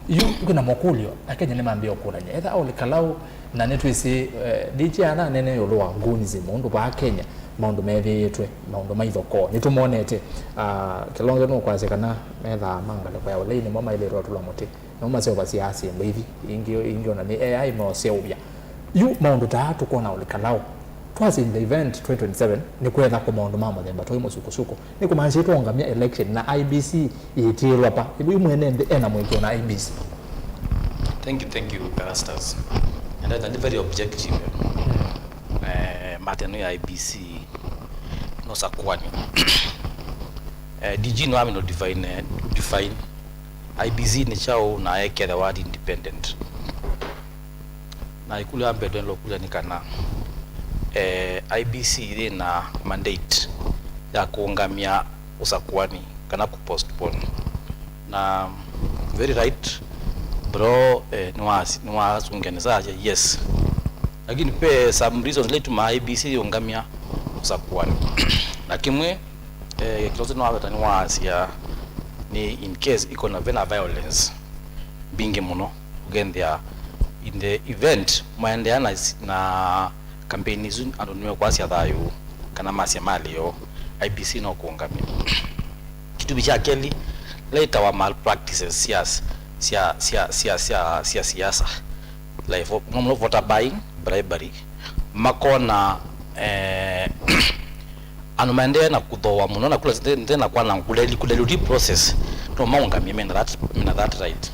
Yu kwĩna makũlyo, Akenya nĩmambĩĩe ũkũlany'a. Etha Ole Kalau, na nĩtwĩsĩ, eh, D G ananeenea ĩũlũ wa goons, maũndũ vaa Kenya, maũndũ methĩĩtwe, maũndũ ma ithokoo. Nĩtũmonete, ah, Kilonzo nũkwasya kana methaa ma ngalĩko ya ũlei nĩmo maĩlĩtwe ũtũla mũtĩ. Nĩmo maseũvasya syĩndũ ithi, ingĩ, ingĩ ona nĩ A I meũseũvya. Yu maũndũ ta aa tũkwona Ole Kalau, twasya in the event twenty twenty-seven nĩkwetha kũ maũndũ ma mũthemba ta ũyũ mũsukosuko, nĩkũmaanisya ĩtũũngamya election na I E B C yĩtĩĩlwa pa? Yu mwene nthĩ ena mũĩkĩĩo na I E B C? Thank you, thank you, Erastus. And that is very objective. Eh, mathĩna ya I E B C no sakuani. Eh, D G no amino define, eh, define I E B C nĩ kyaũ na eketha word independent. Na ĩkũlyo ya mbee tũendwa kũlya nĩ kana, eh, I E B C yĩ na mandate ya kũũngamya ũsakuani kana kũ postpone. Na very right, bro, eh, nĩwa-, nĩwasũngĩa nesa asya yes. Lakini ve some reasons ila itumaa I E B C yũngamya ũsakuani. Na kĩmwe, eh, Kilonzo nĩwaweta nĩwaasya nĩ in case ĩkona vena violence mbingĩ mũno. Ũkenthĩa in the event mwaendeea na, na campaign isu, andũ nĩmekwasya thayũ kana masya malĩo, I E B C no kũũngamya. Kĩtumi kya kelĩ, ila itawa malpractices sya, sya, sya siasa, like vo-, mũno mũno voter buying, bribery, makona, eh, Andũ maendee na kũthooa mũno na kula nthĩ na kwananga kũleli kũleli process, no maũngamie mena that, mena that right.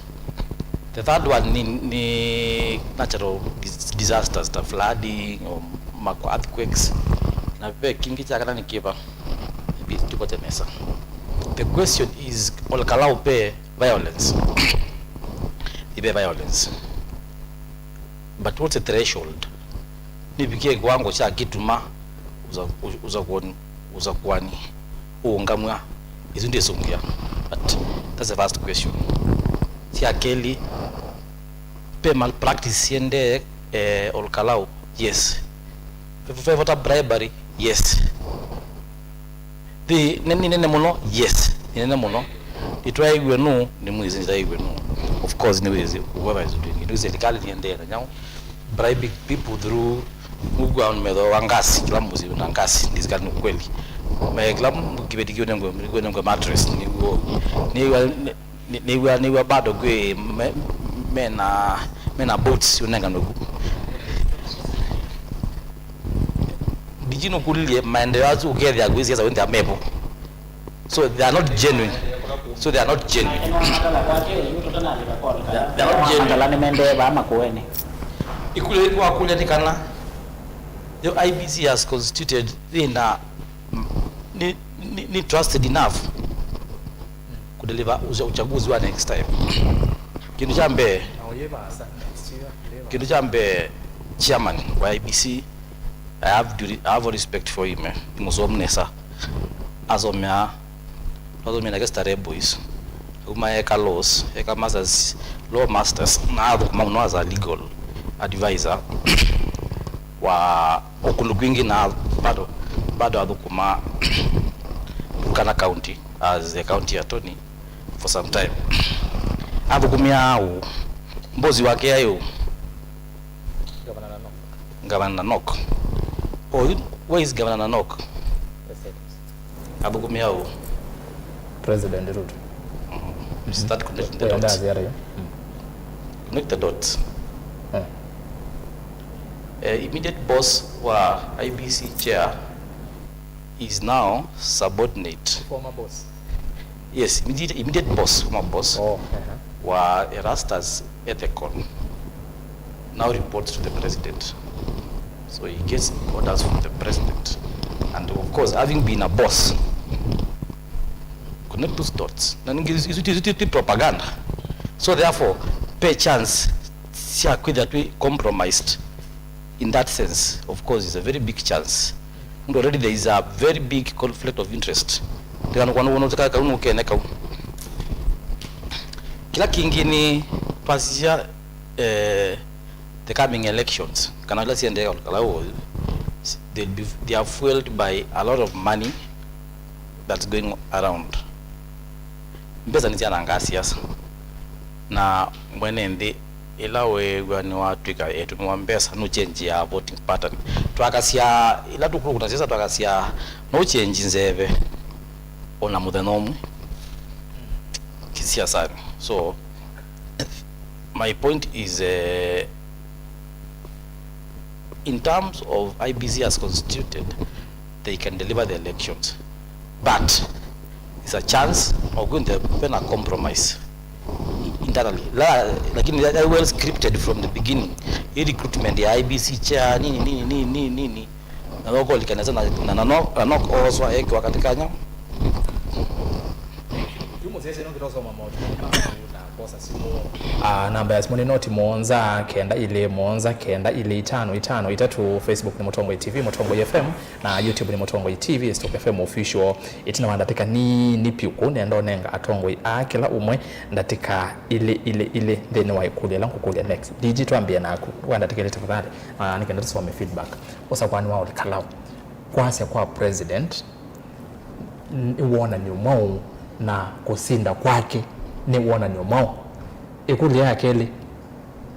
The third one ni, ni natural dis- disasters ta flooding or makwa earthquakes. Na ve kĩngĩ kya kana nĩ kĩva? Maybe tũkwate mesa. The question is, Ol Kalou ve violence? Ive violence. But what's the threshold? Nĩvikie kiwango kya kĩtuma uza- uza- uzakuani- uzakuani ũũngamw'a? Isu ndĩsũngĩa. But that's the first question. Sya kelĩ, ve malpractice siendee, eh, Ol Kalou? Yes. Ve- ve vota bribery? Yes. Thi nĩ nĩ nene mũno? Yes, nĩ nene mũno. Nĩtwaĩw'e nũũ? Nĩmwĩsĩ nĩtwaĩw'e nũũ. Of course nĩwĩsĩ whoever is doing it. Nĩwĩsĩ serikali nĩendee na nyaũ, bribing people through, nũkw'a metho wa ngasi, kĩla mũsyĩ na ngasi, ndĩsikali nĩ kweli. Me kĩla kĩveti kĩũnengwe kĩũnengwe mattress nĩw'o. Nĩw'a nĩ- nĩw'a nĩw'a bado kwĩ me- mena mena boats ũnenganwe ku. Ndiji nũkũlilye maendeleo asu ũkethĩa kwĩ siasa wĩnthĩa mevo. So they are not genuine. So they are not genuine. They are not genuine. Andala nĩmendee vaa Makueni. Ĩkũlyo yĩu wakũlya nĩ kana yo I E B C as constituted yĩna nĩ, nĩ, nĩ trusted enough kudeliver ucha- uchaguzi wa next time. Kĩndũ kya mbee, kĩndũ kya mbee, chairman wa I E B C, I have, due- I have all respect for him, eh. Nĩ mũsomu nesa. Asomea, asomea nake Starehe Boys. Auma eka laws, eka masters, law masters, na athũkũma mũno as a legal advisor wa ũkũlũ kwingĩ, na bado, bado athũkũma Turkana County as the county attorney for some time. Athũkũmĩaa ũ? Mbosi wake aĩ ũ? Governor Nanok. Governor Nanok. Oh, you, where is Governor Nanok? Athũkũmĩa ũ? President Ruto. Is that connecting the dots? Connect the dots. Eh, immediate boss wa I E B C chair is now subordinate. Former boss. Yes, immediate, immediate boss, former boss, oh, uh-huh, wa Erastus Ethekon now reports to the president. So he gets orders from the president. And of course, having been a boss, connect those dots. Na ningĩ isu ti- isu ti- ti propaganda. So therefore, pe chance sya kwĩthĩa twĩ compromised in that sense, of course, is a very big chance. And already there is a very big conflict of interest. Ndikana kwona wona kau nukene kau. Kĩla kĩngĩ nĩ twasisya, eh, the coming elections, kana ila siendee Ol Kalou, they'll be, they are fueled by a lot of money that's going around. Mbesa nĩsyanangaa siasa, na mwene nthĩ ĩla weew'a nĩwatw'ĩka etũmĩwa mbesa, nũchenjiaa voting pattern. Twakasya, ĩla tũkũlũkũna siasa twakasya, no ũchenji nzeve o na mũthenya ũmwe kĩsiasanĩ. So, my point is, eh, in terms of I E B C as constituted, they can deliver the elections. But it's a chance of going there, pena compromise internally. La, lakini that well scripted from the beginning. Hii recruitment ya I E B C chair, nini, nini, nini, nini, nini. Na loko likanisa na, na, na, no, na no oswa eke wakati kanya. Yu mũsyaĩĩsya nũkĩtosoma maũndũ maku na kosa simũ. Ah, namba ya simũ nĩ noti mũonza kenda ilĩ mũonza kenda ilĩ itano itano itatũ. Facebook nĩ Mũtongoi T V, Mũtongoi F M, na YouTube nĩ Mũtongoi T V, Stock F M Official. Ĩtina wa ndatĩka nini piũ kũu nenda ũnenga atongoi aa kĩla ũmwe ndatĩka ilĩ ilĩ ilĩ nthĩnĩ wa ĩkũlyo ĩla ngũkũlya next. D G, twambĩe naku wa ndatĩka ilĩ tafadhali, na nĩkenda tũsome feedback. Ũsakũani wa Ol Kalou kwasya kwa president nĩ wonany'o mwaũ, na kũsinda kwake nĩ wonany'o mwaũ? Ĩkũlyo ya kelĩ,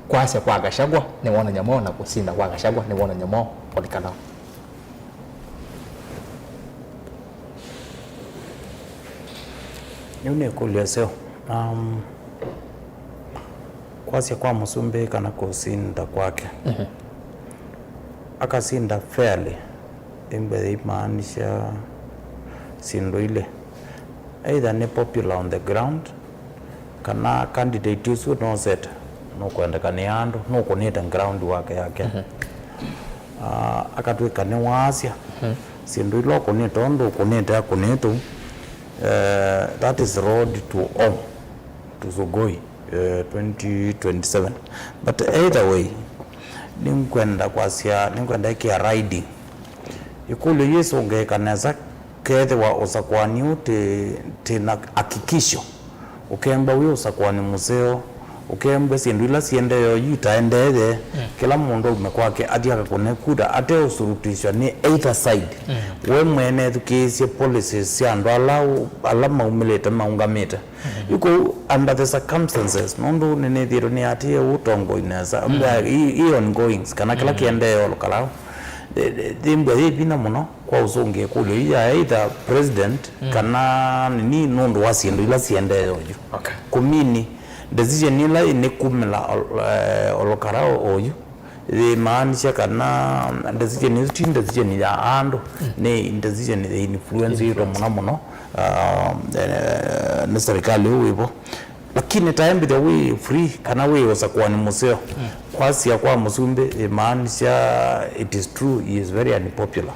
kwasya kwa Gachagua nĩ wonany'o mwaũ, na kũsinda kwa Gachagua nĩ wonany'o mwaũ? Ol Kalou. Yu nĩ ĩkũlyo ĩseo. Um, kwasya kwa mũsumbĩ kana kũsinda kwake. Mhm. Akasinda fairly, ĩmbwe yĩimaanisha syĩndũ ilĩ, either nĩ popular on the ground, kana candidate ũsu nosete nũkwendekanĩa andũ, nũkũnĩte ground work yake. Ah, akatw'ĩka nĩwaasya syĩndũ ila ũkũnĩte, ũndũ ũkũnĩte akũnĩte ũu, eh, that is road to home, to Sugoi, eh, twenty twenty-seven. But either way, nĩngwenda kwasya, nĩngwenda ĩkĩa riding. Ĩkũlyo yĩsũngĩĩka nesa, kethĩwa ũsakũani ũũ ti, ti na hakikisho, ũkembwa wĩ ũsakũani mũseo, ũkembwa syĩndũ ila siendee oyu itaendee, kĩla mũndũ aume kwake athi akakũne kura ate ũsurutishwa nĩ either side. We mwene ethukĩĩsye policies sya andũ ala, ala maumĩlĩte maũngamĩte. Yu kũu, under the circumstances, nũndũ nĩnĩthĩĩtwe nĩatĩĩe ũtongoi nesa, i, i ongoings, kana kĩla kĩendee o Ol Kalou, thimbwa yĩ vinya mũno kwa ũsũngĩa ĩkũlyo ii ya either president, kana nini, nũndũ wa syĩndũ ila siendee oyu. Okay. Kũmini decision ila ĩnĩkumĩla Ol-, eh, Ol Kalou oyu, yĩmaanisya kana decision ĩsu ti decision ya andũ, nĩ decision yĩ influence yĩtwe mũno mũno, ah, eh, nĩ serikali ũũ wĩvo. Lakini taembithya wĩ free kana wĩ ũsakũani mũseo, kwasya kwa mũsumbĩ, yĩmaanisya it is true, he is very unpopular.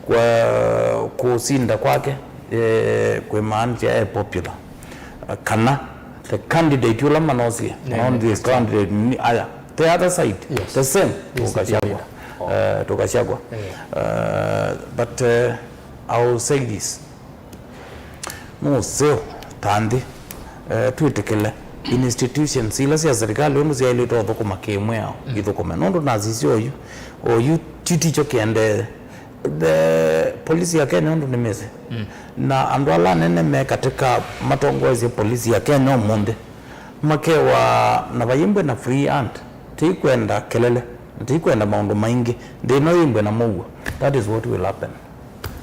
Kwa kũsinda kwake, eh, kwĩmaanisya e popular. Kana the candidate ũla manosie, none this candidate ni aya. The other side, the same. Tukachagua. Eh, tukachagua. Eh, but, eh, I will say this. Nũseo ta nthĩ, eh, twĩtĩkĩle institutions ila sya serikali ũndũ syaĩlĩte ũthũkũma kĩmwĩao, ithũkũme. Nũndũ nasisya oyu, oyu ti, tikyo kĩendee. The polisi ya Kenya ũndũ nĩmĩsĩ. Na andũ ala anene me katika matongoesye polisi ya Kenya ũmũnthĩ makewa na vaimbwe na free hand. Tĩikwenda kelele, na tĩikwenda maũndũ maingĩ. Nthĩ ĩno yĩimbwe na mũuo. That is what will happen.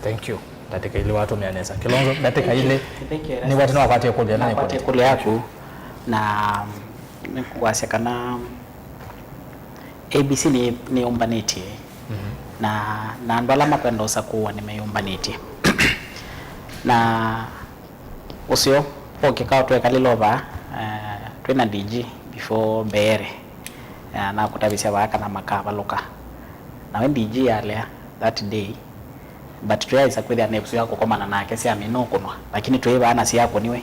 Thank you. Ndatĩka ilĩ watũmĩa nesa. Kilonzo, ndatĩka ilĩ. Nĩ wati no akwate kũlya na nĩ kũlya yaku. Na nĩkwasya kana A B C nĩ, nĩyũmbanĩtye, na, na andũ ala makwenda ũsakũwa nĩmeyũmbanĩtye. Na ũseo, o kĩkao twekalile o vaa, eh, twĩ na D G before mbeere, eh, nakũtavisya vaa kana makavalũka. Nawe D G alea that day, but tũyaĩsa kwĩthĩa nĩ ĩvuso ya kũkomana nake syamina ũkũnwa, lakini twĩ vaa na syakũniwe.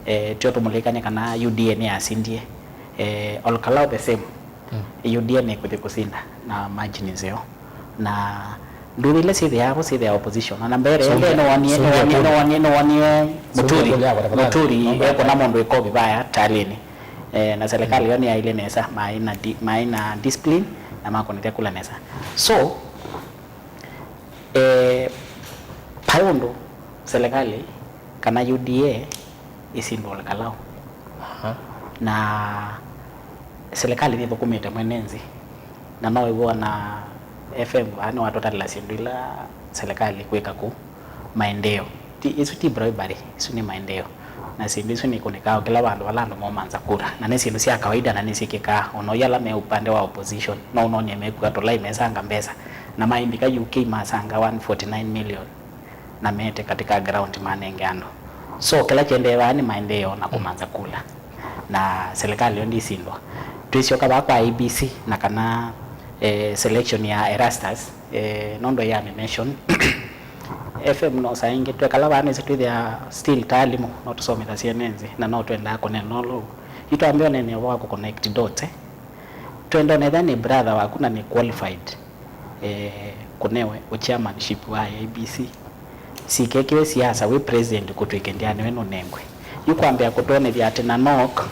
Eh, tyo tũmũlilikany'e kana U D A nĩyasindie. Eh, Ol Kalou the same. U D A nĩkũthi kũsinda na margin nzeo. Na nduthi ila syĩthĩaa vo syĩthĩaa opposition. Ona mbere ende nĩwonie, nĩwonie, nĩwonie, nĩwonie Mũturi, Mũturi ekũna mũndũ ĩkovi vaya talĩnĩ. Eh, na serikali yo nĩyaile nesa, maĩ na di-, maĩ na discipline na makũnĩthya kula nesa. So, eh, vai ũndũ serikali kana U D A ĩsindwa Ol Kalou. Na serikali nĩthũkũmĩte mwene nthĩ, na no wĩw'e ona F M vaa nĩwatũtalĩla syĩndũ ila serikali kwĩka kũu, maendeeo. Ti, isu ti bribery, isu nĩ maendeeo. Na syĩndũ isu nĩikũnĩkaa o kĩla vandũ vala andũ momanza kura, na nĩ syĩndũ sya kawaida na nĩsyĩkĩkaa. Ona ũyĩ ala me upande wa opposition no ũnonie mekua tũlai mesanga mbesa, na maindika U K masanga one forty nine million. Na mete katika ground manenge andũ. So kĩla kĩendee vaa nĩ maendeeo na kũmanza kula. Na serikali yo ndisindwa. Twĩsyoka vaa kwa A B C na kana, eh, selection ya Erastus, eh, nũndũ ya mention F M no saa ingĩ twekala vaa nĩsĩ twĩthĩa still ta alimũ, no tũsomethasye ene nthĩ na no twendaa kũneena ũlũ. Yu twambĩa ũneenea ũvoo wa kũconnect dots, eh. Twenda ũnethĩa nĩ brother waku na nĩ qualified, eh, kũnewe ũchairmanship wa I E B C. Sikekiwe siasa wĩ president kũtw'ĩke ndĩanewe nũnengwe. Yu kwambĩa kũtwonethya atĩ na nok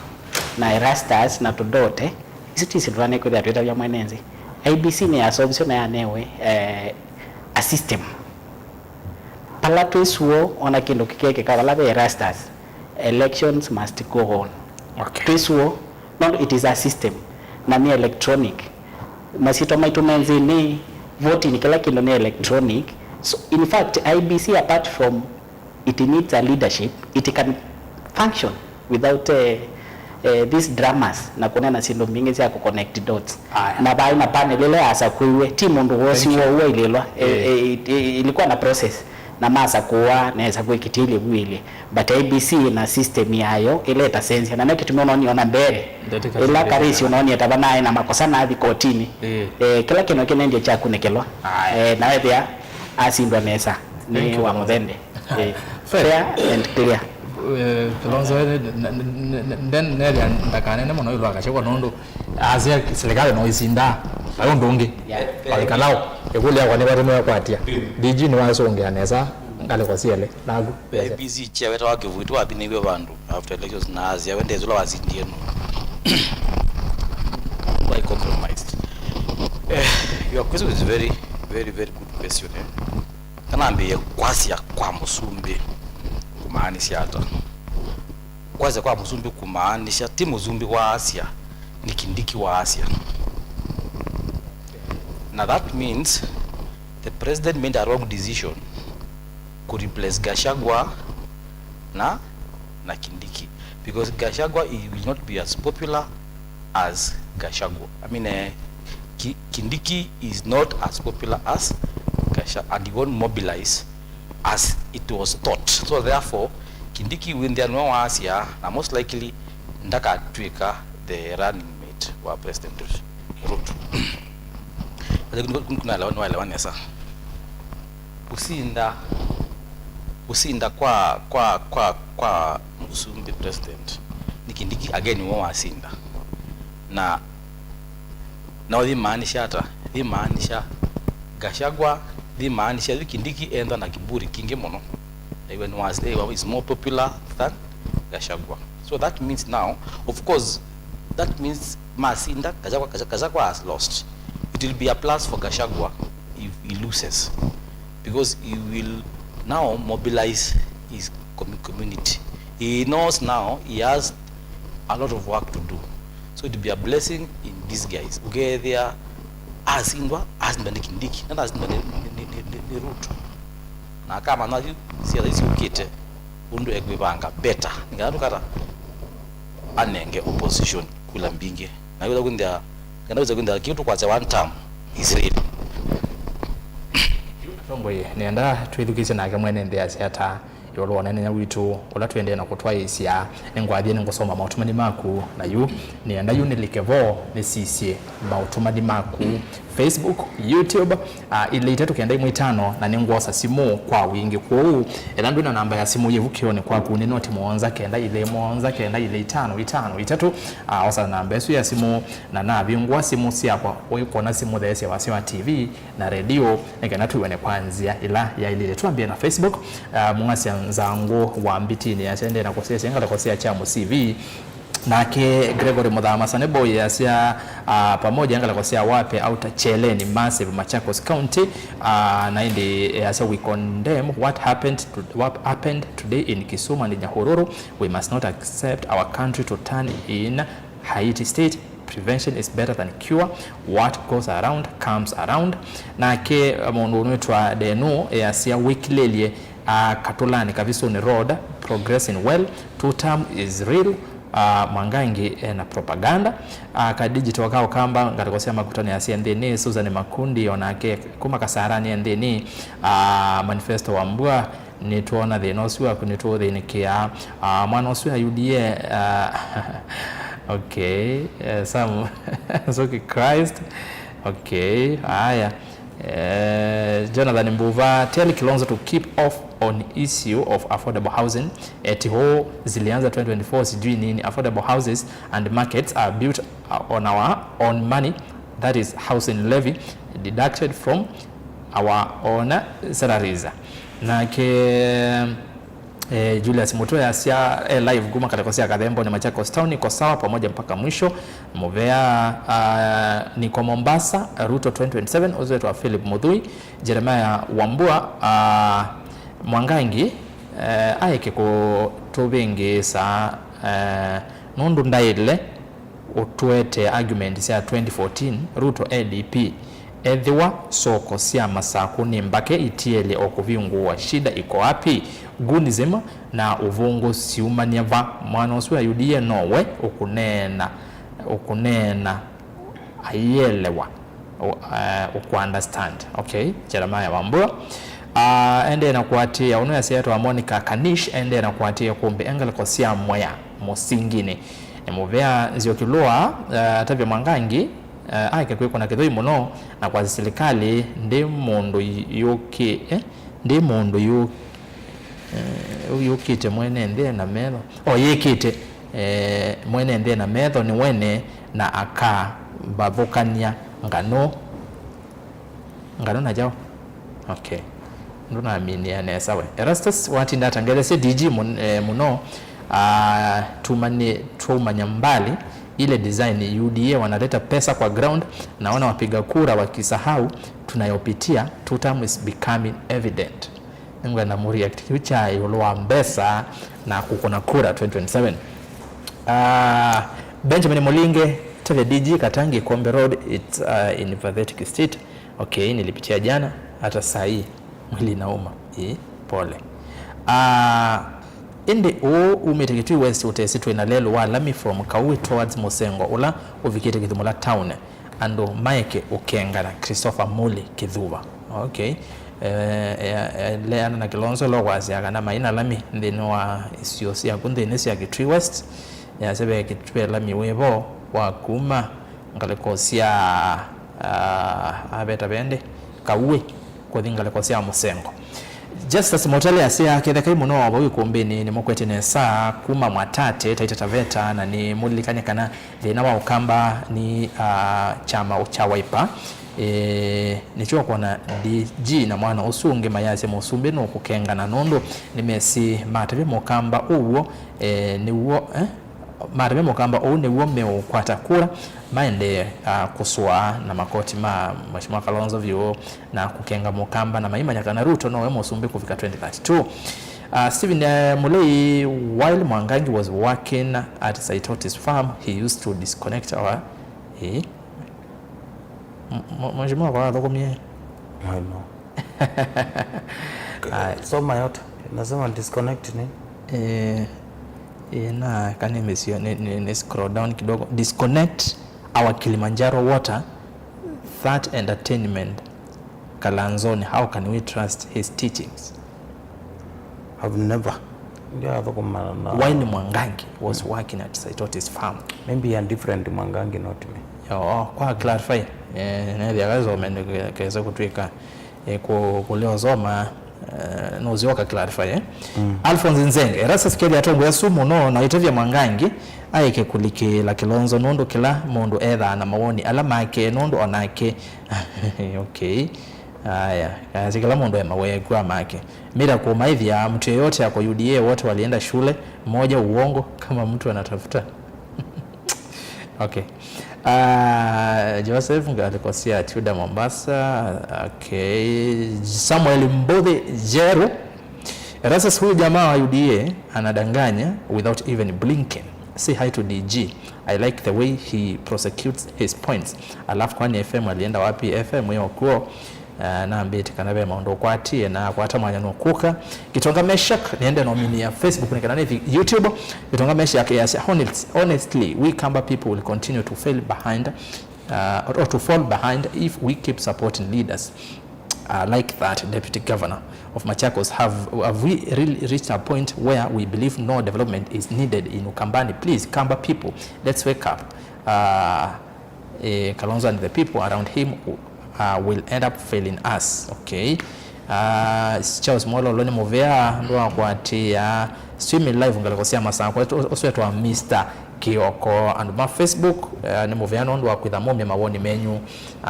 na Erastus na tũdote, isu ti syĩndũ twanĩkwĩthĩa twĩtavya mwene nthĩ. I E B C nĩyasovisye na yanewe, eh, a system. Vala twĩ sure ona kĩndũ kĩkekĩka vala ve Erastus, elections must go on. Okay. Twĩ sure, no, it is a system, na nĩ electronic. Masyĩtwa maitũ me nthĩnĩ, voting, kĩla kĩndũ nĩ electronic. So, in fact, I E B C, apart from it needs a leadership, it can function without, eh, eh, these dramas na kũneena syĩndũ mbingĩ sya kũconnect dots. Aya. Na vaĩ na panel ĩla yasakũiwe, ti mũndũ wosi woo wailĩlwa. Eh, eh, it, it, ilikuwa na process. na masakũa nesa kwĩ kĩtĩlye vuĩlye, but I E B C na system yayo ĩla ĩtasenzya, na nĩkyo kĩtumi ũnonie ona mbee ĩla Karĩsi ũnonie ta vanaĩ na makosa nathi kotinĩ. Eh, kĩla kĩno kĩnendie kyakunĩkĩlwa. Eh, na wethĩa asindwa nesa nĩ wa mũthende. Eh, fair and clear. Eh, Kilonzo, eh, nethĩa ndakanene mũno ĩlũ akachekwa nũndũ asya serikali no isinda vai ũndũ ũngĩ. Vaikalao ĩkũlyo yakwa nĩ vatũmĩwe kwatia D G nĩwasũngĩa nesa ngalĩko syelĩ naku. I E B C chair wetawa Kĩvuitũ wathinĩiw'e vandũ after elections na asya we ndesĩ ũla wasindie nũ. Why compromised? Eh, your question is very, very, very good question, eh? Kanambĩĩe kwasya kwa mũsumbĩ kũmaanisha ata? Kwasya kwa mũsumbĩ kũmaanisha ti mũsumbĩ waasya, nĩ Kindiki waasya. Na that means the president made a wrong decision ku replace Gachagua na, na Kindiki, because Gachagua, he will not be as popular as Gachagua. I mean, eh, Ki-, Kindiki is not as popular as Gachagua, and he won't mobilize as it was thought. So therefore, Kindiki wĩnthĩa nĩwe waasya, na most likely ndakatw'ĩka the running mate wa President Ruto. Nĩwaelewa, nĩwaelewa nesa. Kũsinda, kũsinda kwa, kwa, kwa, kwa mũsumbĩ president nĩ Kindiki again nĩwe wasinda. Na, na yĩmaanisha ata? Yĩmaanisha Gachagua, yĩmaanisha yu Kindiki enda na kiburi kingĩ mũno. Na iwe nĩ was, eh, is more popular than Gachagua. So that means now, of course, that means masinda, Gachagua, Gachagua has lost. It will be a plus for Gachagua if he loses, because he will now mobilize his com-, community. He knows now he has a lot of work to do. So it will be a blessing in disguise. Ũkethĩa asindwa, asindwa nĩ Kindiki, na asindwa nĩ, nĩ, nĩ, nĩ, nĩ Ruto. Na akamanya yu siasa isu ũkĩte, ũndũ ekwĩvanga better. Nĩ kana ndũkata anenge opposition kula mbingĩ. Na wĩza kwĩnthĩa, kana wĩza kwĩnthĩa kĩu tũkwasya one term is real. Atongoi, nĩenda twĩthukĩĩsye nake mwene nthĩ asya ata ĩũlũ wa ũneenany'a witũ ũla tũendee na kũtwaĩĩsya. Nĩngwathie nĩngũsoma maũtũmani maku, na yu nĩenda yu nĩlike vo nĩsisye maũtũmani maku. Facebook, YouTube, ah, ilĩ itatũ kenda imwe itano, na nĩngwosa simũ kwa wingĩ. Kwoou, ethĩwa ndwĩ na namba ya simũ yĩ vukĩonĩ kwaku, nĩ noti mũonza kenda ilĩ mũonza kenda ilĩ itano itano itatũ, ah, osa namba ĩsu ya simũ, na navingũa simũ syakwa, ũikwona simũ theesya wasya wa T V na redio, nĩ kana twĩw'ane kwa nzĩa ĩla yaĩlĩte. Twambĩe na Facebook, ah, Mũngasya Nzangũ wa Mbitinĩ asya, "Ndĩ na kũsesya ngalĩko sya Kyamu C V." Nake Gregory Mũthama Sanebo easya, ah, pamoja ngalĩko sya Wape Outer Cheleni, Massive, Machakos County, ah, na ĩndĩ easya, "We condemn what happened to, what happened today in Kisumu and Nyahururu. We must not accept our country to turn in Haiti state. Prevention is better than cure. What goes around comes around." Nake, ah, mũndũ ũnwĩtwa Denu easya, "Wĩkilĩlye, ah, Katũlanĩ, Kavisũnĩ Road, progressing well. Two term is real." Ah, Mwangangi ena propaganda. Ah, ka digital ka Ũkamba, ngalĩko sya makũtanĩ asya nthĩnĩ, Susan Makundi, onake kuma Kasarani e nthĩnĩ. Ah, manifesto wa mbua, nĩtwona thĩna ũsu waku, nĩtũũthĩnĩkĩa. Ah, mwana ũsu wa U D A, ah, okay, eh, Sam, Nzuki Christ, okay, haya. Eh, Jonathan Mbuva, "Tell Kilonzo to keep off on issue of affordable housing. Eti hoo zilianza twenty twenty-four sijui nini. Affordable houses and markets are built, uh, on our own money, that is housing levy deducted from our own salaries." Nake Eh, Julius Muto easya e live kuma ngalĩko sya Kathemboni, Machakos Town, iko sawa pamoja mpaka mwisho. Mũvea, ah, niko Mombasa, Ruto twenty twenty-seven, ũsu wĩtwa Philip Muthui, Jeremiah Wambua, ah, Mwangangi, eh, aeke kũtũvĩngĩĩsa, eh, nũndũ ndaĩle ũtũetee argument sya twenty fourteen, Ruto A D P. Ethĩwa soko sya Masakũ nĩ mbake itielye o kũvingũwa, shida iko wapi? Goonism na ũvũngũ siumany'a va? Mwana ũsu wa U D A no we ũkũneena, ũkũneena aielewa, ũ-, eh, ũkũ understand. Okay, Jeremiah Wambua. Ah, endee na kũatĩĩa, ũnũ yasyaĩtwa Monica Kanish, endee na kũatĩĩa kũmbĩ e ngalĩko sya Mwea Mũsinginĩ. Nĩ mũvea Nzioki Lua, ah, atavya Mwangangi, ah, aeke kwĩkũna kĩthũi mũno na kwasya silikalĩ ndĩ mũndũ yũkĩ-, eh, ndĩ mũndũ yũ-, eh, yũkĩte mwene nthĩ ena metho. O, yĩkĩte, eh, mwene nthĩ ena metho nĩ wene na akavathũkany'a nganũ. Nganũ na kyaũ? Okay. Ndũnaminĩa nesa we. Erastus watinda atangathasya D G mũn-, eh, mũno, ah, tumani-, twaumanya mbali ile design U D A wanaleta pesa kwa ground, naona wapiga kura wakisahau tunayopitia, two term is becoming evident. Nĩngwenda mũ react kĩu kya ĩũlũ wa mbesa na kũkũna kura twenty twenty-seven. Ah, Benjamin Mulinge, tavya D G Katangi, Kombe Road, it's, uh, in pathetic state. Okay, nilipitia jana, hata saa hii mwili inauma. Ĩ, pole. Ah, ĩndĩ ũũ umĩte Kitui West ũtesĩ twĩ na lelũ wa lami from Kaui towards Mũsengo ũla ũvikĩte Kĩthũmũla town. Andũ maeke ũkengana. Christopher Muli Kĩthuva. Okay. Eh, eh, eh, leana na Kilonzo ũla ũkwasya kana mai na lami nthĩnĩ wa isio syaku nthĩnĩ sya Kitui West. Yasya ve Kitui lami wĩvo wa kuma ngalĩko sya, ah, aveta vendi Kauĩ kũthi ngalĩko sya Mũsengo. Justus Motele asya, kethekai mũno vau ikumbĩnĩ nĩmũkwete nesa kuma Mwatate, Taita Taveta, na nĩmũlilikane kana thĩna wa Ũkamba nĩ, ah, kyama kya Wiper. E, nĩkyo kwona D G na mwana ũsu ũngĩ mayasya mũsumbĩ nũkũkengana nũndũ nĩmesĩ matavya Mũkamba ũw'o, e, nĩw'o, eh? Matavya Mũkamba ũu nĩw'o meũkwata kura, maendee, ah, kũsũa na makoti ma Mheshimiwa Kalonzo vyũ na kũkenga Mũkamba, na maimanya kana Ruto nowe mũsumbĩ kũvika twenty thirty-two. Ah, Stephen, eh, Mulei, while Mwangangi was working at Saitoti's farm, he used to disconnect our, eh? M-, m-, Mheshimiwa kwa athũkũmie? I know. Aya. Soma yote. Nasema disconnect ni? Eh, eh, na kani mesio, ni, ni, ni scroll down kidogo. Disconnect our Kilimanjaro water, that entertainment. Kalanzoni, how can we trust his teachings? I've never. Ndiathũkũmana na. While Mwangangi was working at Saitoti's farm. Maybe a different Mwangangi, not me. Yo, kwa clarify, eh, nethĩa kasome kesa kũtwĩka, eh, kũ-, kũlea ũsoma, eh, nũsyoka clarify, eh? Mm. Alphonse Nzenge, Erastus Kelly atongoesya mũno na ũitavya Mwangangi aeke kũlikĩĩla Kilonzo nũndũ kĩla mũndũ ethaa na mawoni ala make nũndũ onake. Okay. Aya, kasi kĩla mũndũ e maweku make. Mira kũmaĩthya, mtu yeyote ako U D A, wote walienda shule moja, uongo, kama mtu anatafuta. Okay. Ah, Joseph Ngalikosia, Tuda, Mombasa. Okay. Samuel Mbuthi Jeru. Erastus, huyu jamaa wa U D A anadanganya without even blinking. Say hi to D G. I like the way he prosecutes his points. Alafu kwani F M alienda wapi? F M hiyo kuo. Uh, nambĩte kana ve maũndũ ũkwatie na akwata mwanya nũkũka. Gitonga Meshack, nĩende nominia Facebook nĩ kana nĩthi YouTube. Gitonga Meshack yasya, "Honest-, honestly, we Kamba people will continue to fail behind, uh, or to fall behind if we keep supporting leaders, uh, like that deputy governor of Machakos. Have, have we really reached a point where we believe no development is needed in Ukambani? Please, Kamba people, let's wake up." Uh, eh, Kalonzo and the people around him, uh, will end up failing us. Okay. Uh, Charles Mwololo nĩ mũvea nũndũ wa kũatĩĩa streaming live ngalĩko sya Masakũ. Ũsu etwa Mister Kioko. Andũ ma Facebook, uh, nĩ mũvea nũndũ wa kwĩtha mũmya mawoni menyu. Uh,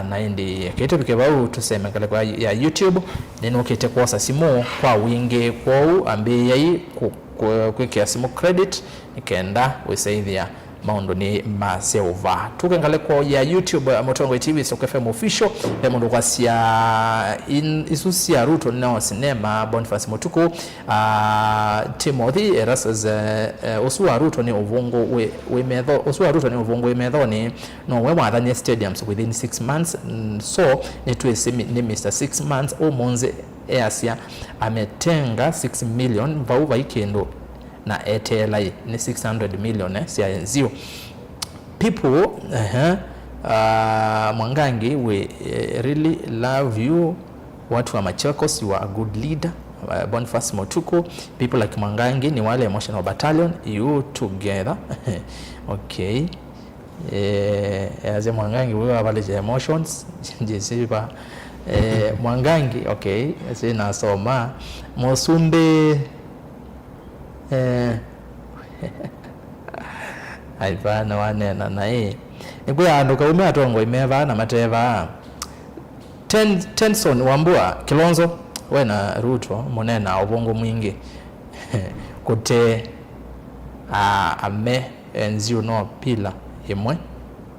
na ĩndĩ kĩtũvike vau tũseme ngalĩko ya, ya YouTube. Nĩnũkĩte kwosa simũ kwa wingĩ, kwoou ambĩĩai kũ-, kũ-, kwĩkĩa simũ credit nĩ kenda wĩsaĩthĩa maũndũ nĩ maseũva. Tũke ngalĩko ya YouTube, Mũtongoi T V, Soko F M Official, ve mũndũ kwasya in-, isu sya Ruto no sinema, Boniface Mũtukũ, ah, Timothy Erastus, eh, eh, ũsu wa Ruto nĩ ũvũngũ wĩ, wĩ metho, ũsu wa Ruto nĩ ũvũngũ wĩ methonĩ, no we wathanie stadiums within six months, mm, so nĩtwĩsĩ mi-, nĩ Mister Six Months, ũmũnthĩ easya ametenga six million, vau vai kĩndũ na eteela ĩ, nĩ six hundred million, eh, sya enzio. People, ehe, uh, Mwangangi, we, eh, really love you. Watu wa Machakos, you are a good leader. Uh, Boniface Motuku, people like Mwangangi ni wale emotional battalion, you together. Okay. Eh, as a Mwangangi, we have allergy emotions. Jisiva. Eh, Mwangangi, okay. As in, nasoma. Musumbi, eh, ai, vana wanena na ĩ. Nĩkwĩa andũ kaume atongoi me vaa na mate vaa. Ten-, Tenson Wambua, Kilonzo, we na Ruto mũneenaa ũvũngũ mwingĩ. Kũte, a, ame enzio no pila ĩmwe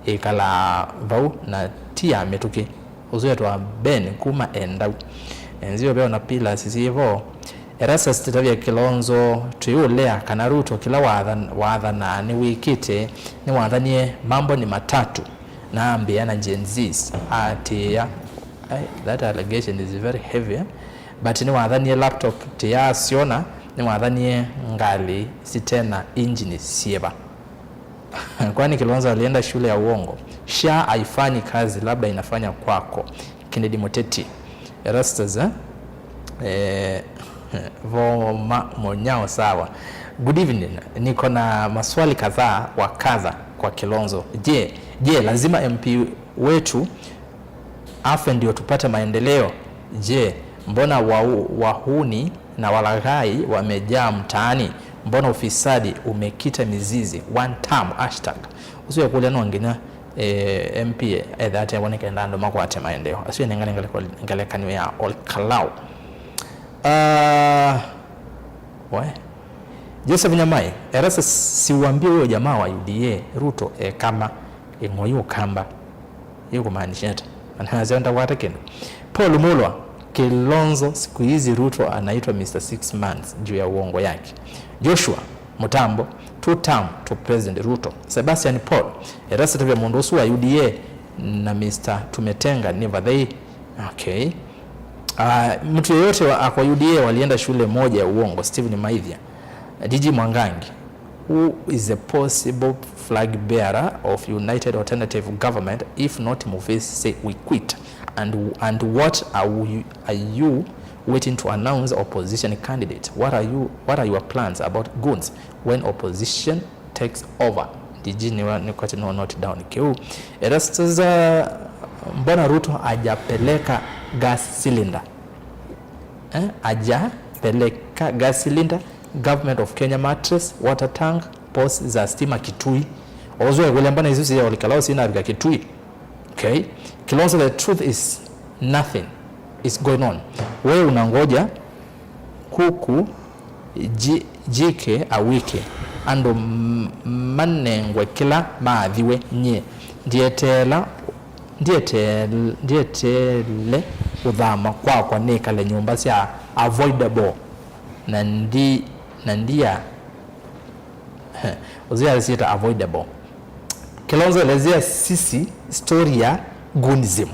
ĩkalaa vau na ti ya mĩtũkĩ. Ũsu etwa Ben kuma Endau. Enzio ve ona pila sisivo. Erastus, tavya Kilonzo, twĩũlea kana Ruto kĩla wathan-, wathanaa nĩwĩkĩte, nĩwathanie mambo ni matatu. Na ambĩa na Gen Zs, atĩa. Ai, that allegation is very heavy, eh? But nĩwathanie laptop tĩyaasyona, nĩwathanie ngalĩ sitena injini syĩva. Kwani Kilonzo alienda shule ya uongo? SHA haifanyi kazi, labda inafanya kwako. Kennedy Muteti. Erastus, eh? Eh, Voma Monyao, sawa. Good evening. Niko na maswali kadhaa wa kadha kwa Kilonzo. Je, je, lazima M P wetu afe ndio tupate maendeleo? Je, mbona wau-, wahuni na walaghai wamejaa mtaani? Mbona ufisadi umekita mizizi? One term, hashtag. Ũsu ekũlya no nginya, eh, M P ethe atew'o nĩ kenda andũ makwate maendeeo. Asu nĩ ngale-, ngale-, ngelekany'o ya Ol Kalou. Ah, we. Joseph Nyamai, Erastus, si uambie huyo jamaa wa U D A, Ruto, e kama, ing'oi Ukamba. Hiyo kumaanisha ata? Anasema ndakwata kĩndũ. Paul Mulwa, Kilonzo, siku hizi Ruto anaitwa Mister Six Months juu ya uongo yake. Joshua Mutambo, two term to President Ruto. Sebastian Paul, Erastus, tavya mũndũ ũsu wa U D A na Mister Tumetenga ni vathei. Okay. Ah, mtu yeyote wa, ako U D A walienda shule moja ya uongo, Stephen Maithia. D G Mwangangi, who is a possible flag bearer of United Alternative Government? If not Mufisi, say we quit. And, and what are you, are you waiting to announce opposition candidate? What are you, what are your plans about goons when opposition takes over? D G nĩwa, nĩkwatĩ no note down kĩu. Erastus, uh, mbona Ruto hajapeleka gas cylinder? Eh, hajapeleka gas cylinder, Government of Kenya mattress, water tank, posts za stima Kitui. Ozo ya kule mbona isu siya Ol Kalou sinafika Kitui. Okay. Kilonzo, the truth is nothing is going on. Wewe unangoja kuku ji-, jike awike. Andũ m-, manengwe kĩla maathiwe. Nyie ndieteela, ndieteele, ndieteele ũthama kwakwa nĩkale nyũmba sya avoidable. Na ndi-, na ndia, ũzĩa syĩta avoidable. Kilonzo, elezea sisi story ya goonism.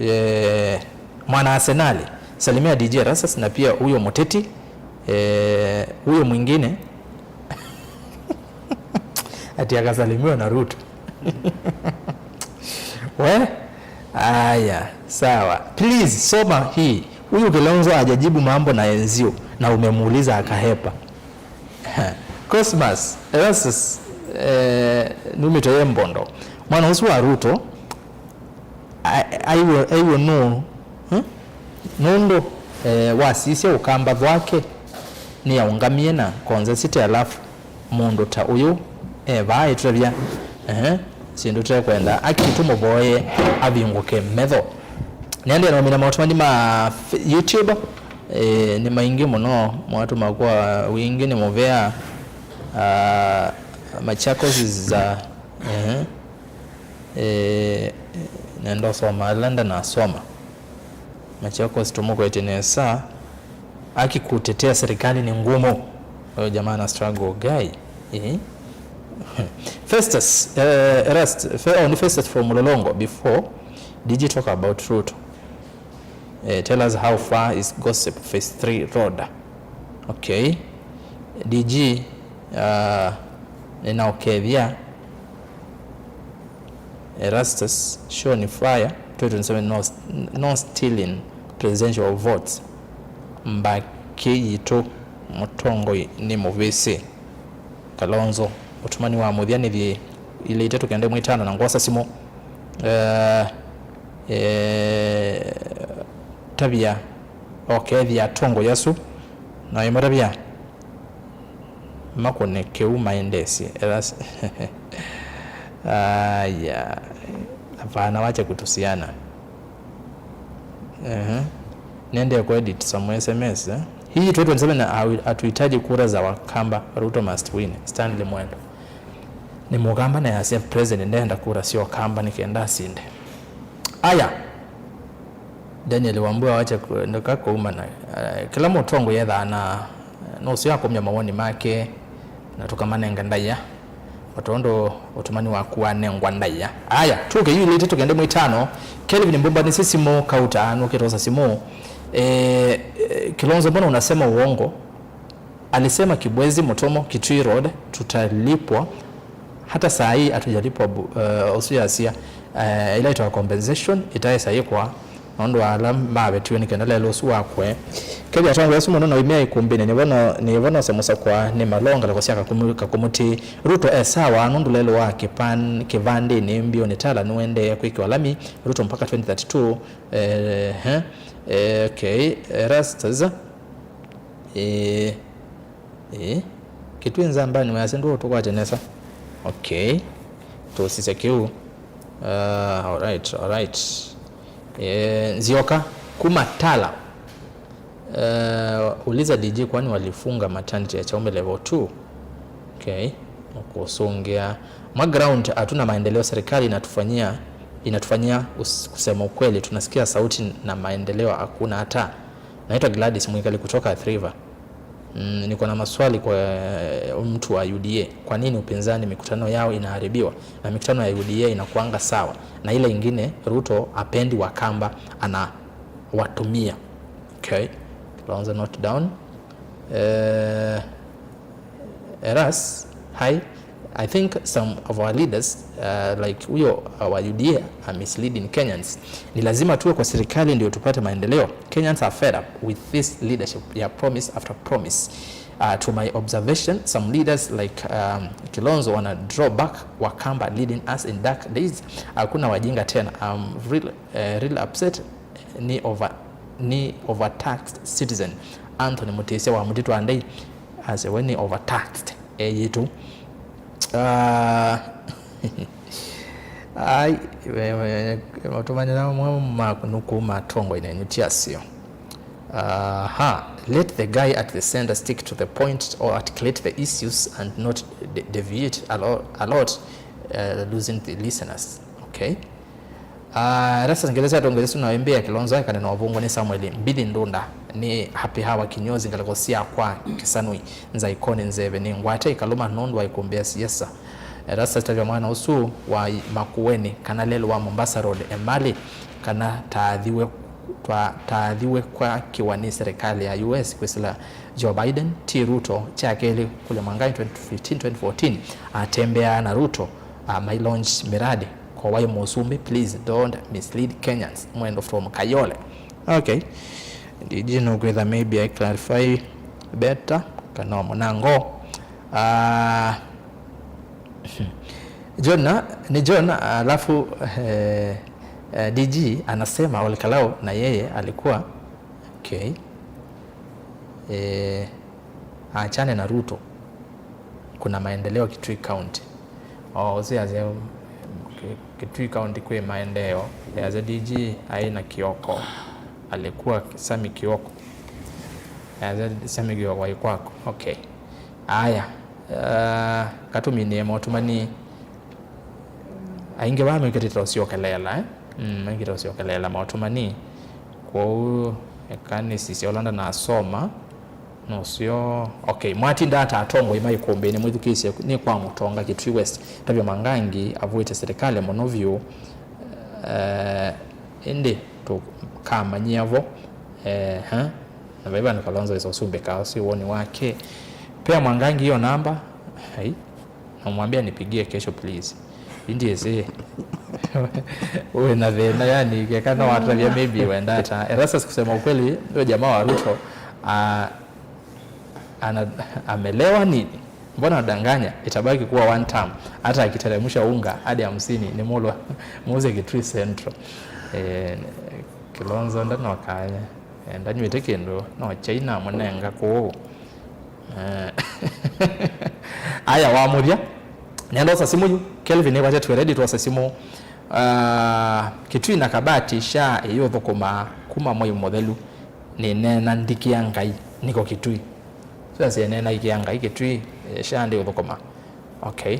Eh, mwana Arsenali, salimia D J Erastus na pia huyo Muteti, eh, huyo mwingine ati akasalimiwa na Ruto. We? Aya, sawa. Please, soma hii. Huyu Kilonzo hajajibu mambo na enzio na umemuuliza akahepa. Cosmas, Erastus, eh, numĩte ye mbondo. Mwana ũsu wa Ruto, ai-, aiwe, aiwe nũ, hmm? Nũndũ, eh, wasisya ũkamba thwake nĩyaũngamie na konzesite, alafu mũndũ ta ũyũ e vaa ĩtũtavya, ehe, syĩndũ tũtekwenda. Aki tũmũvoye avingũke metho. Nĩendee na ũmina maũtũmani ma f-, YouTube. Eh, nĩ maingĩ mũno, mwatũma kwa wingĩ, nĩ mũvea, ah, Machakos is a, eh, eh, nenda ũsoma ala ndanasoma. Machakos tũmũkwete nesa, akikutetea serikali ni ngumu. Huyo jamaa ana struggle guy. Eh? Festus, eh, Erastus, Fe-, oh, ni Festus from Mlolongo. Before, did you talk about Ruto? Eh, tell us how far is Gossip Phase three road? Okay. D G, uh, nĩnaũkethya. Erastus, show ni fire. Twenty twenty-seven, no, no stealing. presidential votes, mbakĩ yitũ mũtongoi nĩ mũvĩsĩ. Kalonzo, ũtũmani wa mũthya nĩ thĩ ilĩ itatũ kenda ĩmwe itano na ngwosa simũ. Eh, eh, tavya, okay, thia atongoi asu na ĩmatavya makũne kĩu maendesye. Elas-, aya, hapana, wache kutusiana. Ehe. Niendee kuedit some S M S, eh? Hii twenty twenty-seven hatu-, hatuhitaji kura za Wakamba. Ruto must win. Stanley Mwendo. Nĩ Mũkamba na yasya president ndenda kura sya Ũkamba nĩ kenda asinde. Aya. Daniel Wambua wache ku-, ndeka kuuma na, eh, kĩla mũtongoi ethaa na, eh, nũseo akumya mawoni make na tũkamanenga ndaĩa. O tondũ ũtũmani waku wanengwa ndaĩa. Aya, tũke yu ilĩ itatũ kenda ĩmwe itano. Kelvin Mbumba nĩ simũ kauta, nũkĩte osa simũ. Eh, eh, Kilonzo, mbona unasema uongo? Alisema Kibwezi, Mutomo, Kitui Road, tutalipwa. Hata saa hii hatujalipwa bu-, eh, ũsu yasia, eh, ila ĩtawa compensation, itaesa ĩkwa. Nũndũ wa ala mavetiwe nĩ kenda lelũ ũsu wakwe. Kethĩa atongoi asu mũno na umia ikumbĩnĩ, nĩvo no-, nĩvo nose mũsakwa nĩ malonga lako sya Kakumu-, Kakumuti. Ruto e sawa nũndũ lelũ wa kĩpan-, kĩvandĩnĩ mbiũnĩ tala nĩũendee kwĩkĩwa lami. Ruto mpaka twenty thirty-two. Eh, eh, eh, okay. Eh, Rastas. Eh, Ĩĩ. Kitui Nzambani wayasya ndũũ tũkwate nesa. Okay. Tũsisya kĩu. Uh, alright, alright. Eh, Nzioka kuma Tala. Uh, uliza D G kwani walifunga maternity ya Chaume level two? Okay. Kusongea. Ma ground hatuna maendeleo, serikali inatufanyia, inatufanyia us-, kusema ukweli, tunasikia sauti na maendeleo hakuna hata. Naitwa Gladys Mwikali kutoka Athi River. Mm, niko na maswali kwa, eh, mtu wa U D A. Kwa nini upinzani mikutano yao inaharibiwa? Na mikutano ya U D A inakuanga sawa. Na ile ingine, Ruto hapendi Wakamba, anawatumia. Okay. Kilonzo, note down. Eh, Eras, hi. I think some of our leaders, uh, like huyo wa U D A are misleading Kenyans. Ni lazima tuwe kwa serikali ndio tupate maendeleo. Kenyans are fed up with this leadership ya promise after promise. Uh, to my observation, some leaders like, um, Kilonzo wana draw back Wakamba leading us in dark days. Hakuna wajinga tena. I'm real, uh, real upset. Ni over, ni overtaxed citizen. Anthony Mutisya wa Mutitwa Ndei asya we ni overtaxed. Eyitu. Ah, ai, we, we, matumanyo na mwa maku nukuma atongoi nenyu ti asio. Aha, let the guy at the center stick to the point or articulate the issues and not de-, deviate a lo-, a lot, uh, losing the listeners. Okay. Ah, Erastus Ngelesi atongoi asu na ĩmbĩ ya Kilonzo ekane na ũvũngũ nĩ Samuel Mbithi Ndunda, nĩ Happy Hour kinyozi ngalĩko sya kwa Kisanui, Nzaikoni nzeve nĩ ngwate ikalũma nũndũ wa ikumbĩ ya siasa. Erastus tavya mwana ũsu wa Makueni kana lelũ wa Mombasa Road Emali kana taathiwe, twa-, taathiwe kwa kiwa nĩ serikali ya U S kwĩsĩla Joe Biden, ti Ruto. Kya kelĩ, kũlya Mwangangi twenty fifteen, twenty fourteen atembeaa na Ruto, ah, mai launch miradi. Ko wai mũsumbĩ, please don't mislead Kenyans. Mwendo from Kayole. Okay. D G nũkwĩtha maybe I clarify better kana mũnango. Ah, John na, ni John, alafu, eh, eh, D G anasema Ole Kalou na yeye alikuwa, okay. Eh, aachane na Ruto. Kuna maendeleo Kitui County. Oh, usiaze, Ki-, Kitui County kwĩ maendeleo. Yaze D G aina Kioko. Alikuwa Sami Kioko. Yaze Sami Kioko wa Ikwako. Okay. Aya. Uh, katuminie motumani. Aingĩ vaa mekĩte ta ũsyokeleela, eh? Mm, mekĩte ũsyokeleela maũtũmani. Kwoou, eka nĩsisye ũla ndanasoma, nũseo. Okay, mwatinda ata atongoi ma ikumbĩnĩ mwĩthukĩĩsye nĩ kwa Mũtonga Kitui West. Tavya Mwangangi avũĩte serikali mũno vyũ. Eh, ĩndĩ tũkamanyĩa vo. Eh, ha? Na vai vandũ Kalonzo ĩsa ũsumbĩka ũsu woni wake. Pea Mwangangi hiyo namba. Hai. Namwambia nipigie kesho please. Ndiĩsĩ. Wĩ na thĩna, yani, keka no watavya maybe wenda ata. Erastus, kusema ukweli, huyo jamaa wa Ruto, ah, ana, amelewa nini? Mbona anadanganya? Itabaki kuwa one term. Hata akiteremsha unga hadi hamsini, ni mulwa. Muuze Kitui Central. Eh, Kilonzo ndanokanya. Eh, ndanyw'ĩte kĩndũ, no chai namũnenga kũũ. Eh. Aya, wa mũthya. Nenda osa simũ yu. Kelvin, nĩkwatya twĩ ready twosa simũ. Ah, Kitui na Kabati, SHA ĩyũthũkũma kuma mwei mũthelu. Nĩneena ndikĩa Ngai. Niko Kitui. Sasa nĩneena ikĩa Ngai Kitui, eh, SHA ndĩũthũkũma. Okay.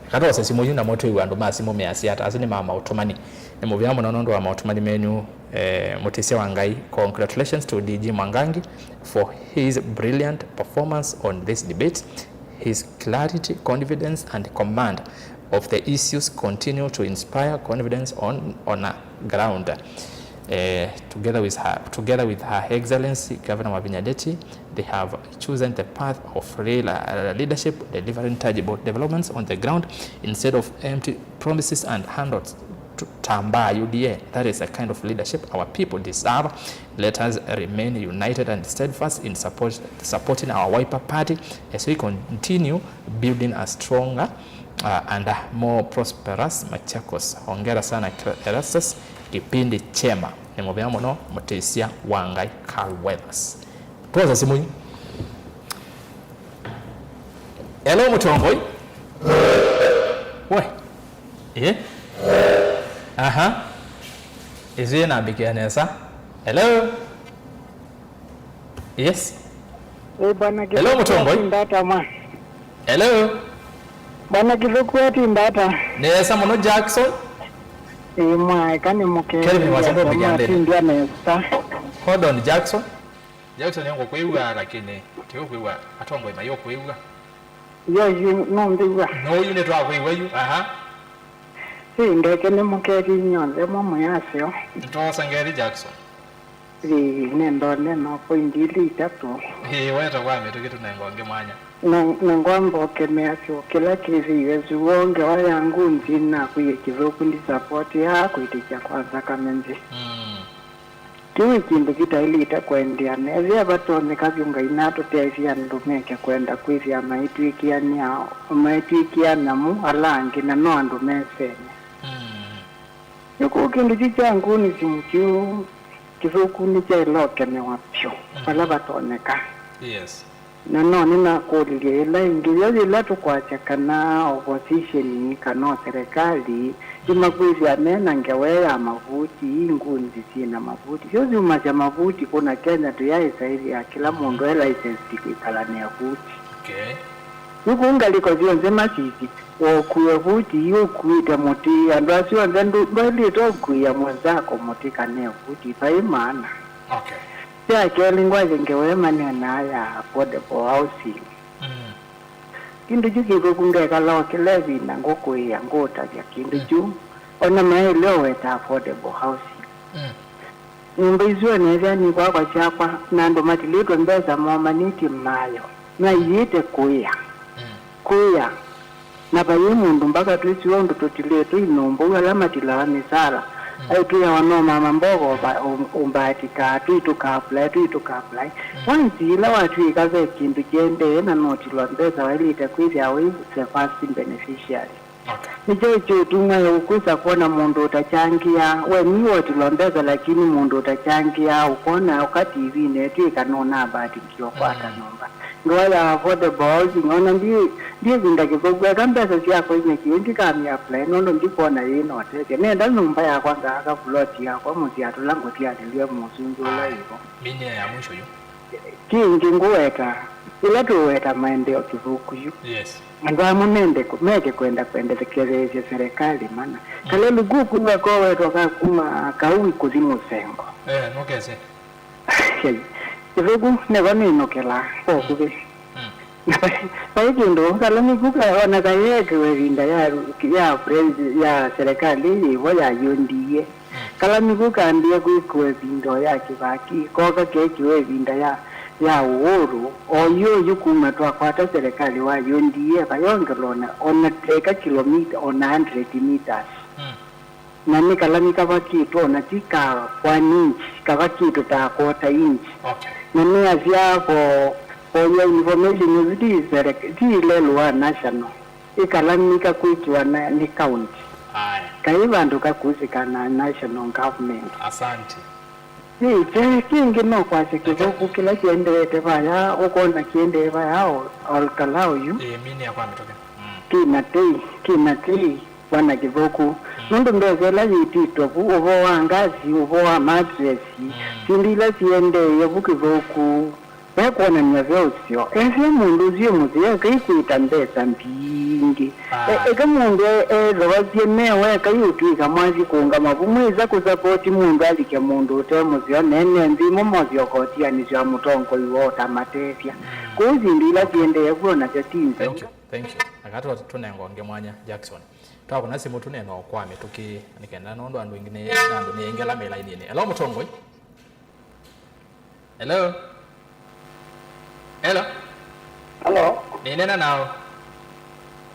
Eka twose simũ yu namo twĩw'a andũ ma simũ measya ata. Asu nĩ ma maũtũmani. Nĩ mũvea mũno nũndũ wa maũtũmani menyu, eh, mũtĩsya wa Ngai. Congratulations to D G Mwangangi for his brilliant performance on this debate. His clarity, confidence and command of the issues continue to inspire confidence on, on a ground. Eh, together with her, together with Her Excellency Governor Wavinya Ndeti, they have chosen the path of real, uh, leadership, delivering tangible developments on the ground instead of empty promises and handouts. Tu-, tambaa U D A. That is the kind of leadership our people deserve. Let us remain united and steadfast in support, supporting our Wiper Party as we continue building a stronger, uh, and a more prosperous Machakos. Hongera sana, Erastus. Kipindi chema. Nĩ mũvea mũno, mũtĩsya wa Ngai, Carl Weathers. Twosa simũ yu. Hello, mũtongoi. We. Eh? Aha. Isu inambĩkĩa nesa. Hello? Yes. Eh, bwana. Hello, Kithuku mũtongoi. Atinda ata mwa? Hello? Bwana Kithuku atinda ata? Nesa mũno, Jackson. Eh, mwaeka nĩ mũkethĩa. Kelvin, wacha ndũmbĩkĩa ndĩni. Atinda nesa. Hold on, Jackson. Jackson, nĩngũkwĩw'a, lakini tiũkwĩw'a atongoi mayũkwĩw'a. Yo, yu nũnthĩw'a. No, yu nĩtwakwĩw'a yu. Aha. Si ndeke nĩ mũkethĩ inyonthe mwa mwĩasyo. Nĩtwosa ngethi, Jackson. Ĩĩ, nĩndone no point ili itatũ. Ĩĩ, weta kwa mĩtũkĩ tũnenga ũngĩ mwanya. Na, na ngwamba ũkemea syo kĩla kĩthĩiwe zuo ngewa ya ngunzi na kwĩe kĩthũku ndi support ya kwĩtĩkya kwa nzakame nzĩ. Mm. Kĩu nĩ kĩndũ kĩtaĩlĩte kũendeea, na ethĩwa vatonyeka vyũ Ngai natũtethye andũ meke kwenda kwĩthĩa maitw'ĩkĩanĩa, maitw'ĩkĩa nyamũ ala angĩ, na no andũ mesene. Mm. Nĩ kũu kĩndũ kyu kya nguni simu kyu kĩthũku nĩkyaĩle ũkemewa vyũ, mm-hmm, vala vatonyeka. Yes. Na no nĩnakũlilye yĩla ĩngĩ, yo yĩla tũkwasya kana opposition kana o serikali, mm, imakwĩthĩa me na ngewa ya mavuti, ii ngunzi syĩ na mavuti. Syo syumasya mavuti kũna Kenya tũyaĩsa ĩthĩa kĩla mũndũ e licensed kwĩkala na vuti. Okay. Yu kũu ngalĩko syonthe masisye, ũkue vuti, ii ũkuĩte mũtĩ, andũ asu onthe ndũ-, ndwaĩlĩte ũkuĩa mwenzako mũtĩ kana vuti, vai maana. Okay. Kya kelĩ, ngwasya ngewa ĩmaneenaa ya affordable housing. Mm. Kĩndũ kyu kĩthũku ngekala o kĩla ĩvinda ngũkũĩa, ngũtavya kĩndũ, mm, kyu, ona maĩle ũweta affordable housing. Mm. Nyũmba isu ona ethĩa nĩ kwakwa syakwa, na andũ matilĩtwe mbesa moomanĩtye mayo, naiĩte kũĩa. Mm. Kũĩa. Na vaiĩ mũndũ mbaka twĩsĩ ũndũ tũtilĩtwe inyũmba, ũu ala matilawa mĩsala. Mm. Aitwĩawa no mama mbogo ũmba-, ũm-, ũmbaatikaa, tũi tũkaapply, tũi tũkaapply. Mm. Once yĩla watw'ĩka ve kĩndũ kĩendee na notilwa mbesa, waĩlĩte kwĩthĩa wĩ the first beneficiary. Okay. Nĩkyo kĩũtuma ũkwĩsa kwona mũndũ ũtachangĩa, we nĩ wotilwa mbesa, lakini mũndũ ũtachangĩa, ũkona ũka T V-nĩ etw'ĩka nũnabatikiwa kwata, mm, nyũmba. Ngewa ya affordable housing, ona ndi, ndi ĩvinda kĩthũku, eka mbesa syakwa inyekie, ndikamĩ apply, nũndũ ndikwona yĩna ũtethyo. Nenda nyũmba yakwa, ngaaka vuloti yakwa, mũsyĩ atũla ngũtianĩlw'e mũsumbĩ ũla wĩvo. Minia ya mwisho yu. Kĩngĩ ngũweta, ĩla tũweta maendeeo kĩthũku yu. Yes. Andũ amwe mende kũ-, meke kwenda kwendetheketheesya serikali mana. Mm. Kalelu kũu kwĩw'a kowetwa ka kuma Kaui kũthi Mũsengo. Eh, nũkese. Kĩthũku, nĩvo nĩnũkĩlaa, kokuvĩ. Mm. Vai kĩndũ, kala nĩku ka-, ona kayeekiwe ĩvinda ya, ya pres-, ya serikali yĩvo ya U D A. Mm. Kala nĩku kambie kwĩkĩwa ĩvinda ya Kĩvaki, koka keekĩwa ĩvinda ya ya Uhuru, o yu yu kuma twakwata serikali wa U D A, vayongelwa ona, ona teka kilomita, ona hundred meters. Mm. Na nĩ kalamĩ kavakĩtwe, ona ti ka one inch, kavakĩtwe ta quarter inch. Okay. Na nĩ asya for, for your information, ĩsu ti serek-, ti lelũ wa national. Ĩ kalamĩ kakwĩkĩwa na, nĩ county. Aya. Kaĩ vandũ kakusĩka na national government. Asante. Nĩ kyaĩ kĩngĩ no kwasya kĩthũku kĩla kĩendeete vaya, ũkona kĩendee vaya o, Ol Kalou yu. Ĩĩ, mini ya kwa mĩtũkĩ. Mm. Kĩna tei, kĩna tei, vana kĩthũku. Mm. Nũndũ mbesa ĩla yĩtĩtwe vu, ũvoo wa ngasi, ũvoo wa matresi, mm, syĩndũ ila siendeeye vu kĩthũku, ve kwonany'a ve ũseo. Ethĩa mũndũ ũsu e mũseo, ekai kwĩta mbesa mbingĩ. Ah. E-, eka mũndũ e-, ethoasye mewe, ekai ũtw'ĩka mwathi kũũngama vu, mwĩsa kũsapoti mũndũ alike mũndũ ũte mũseo, na ene nthĩ imwe mosyoka ũtianĩsyo wa mũtongoi woo ta matethya. Mm. Kwoou syĩndũ ila siendee vu o nasyo ti nzeo. Thank you, thank you. Aka tũ-, tũnenga ũngĩ mwanya, Jackson. Twakũna simũ tũneena o kwa mĩtũkĩ, nĩ kenda nũndũ andũ aingĩ nĩ, andũ nĩ aingĩ ala me laininĩ. Hello, mũtongoi. Hello? Hello? Hello? Nĩneena nao.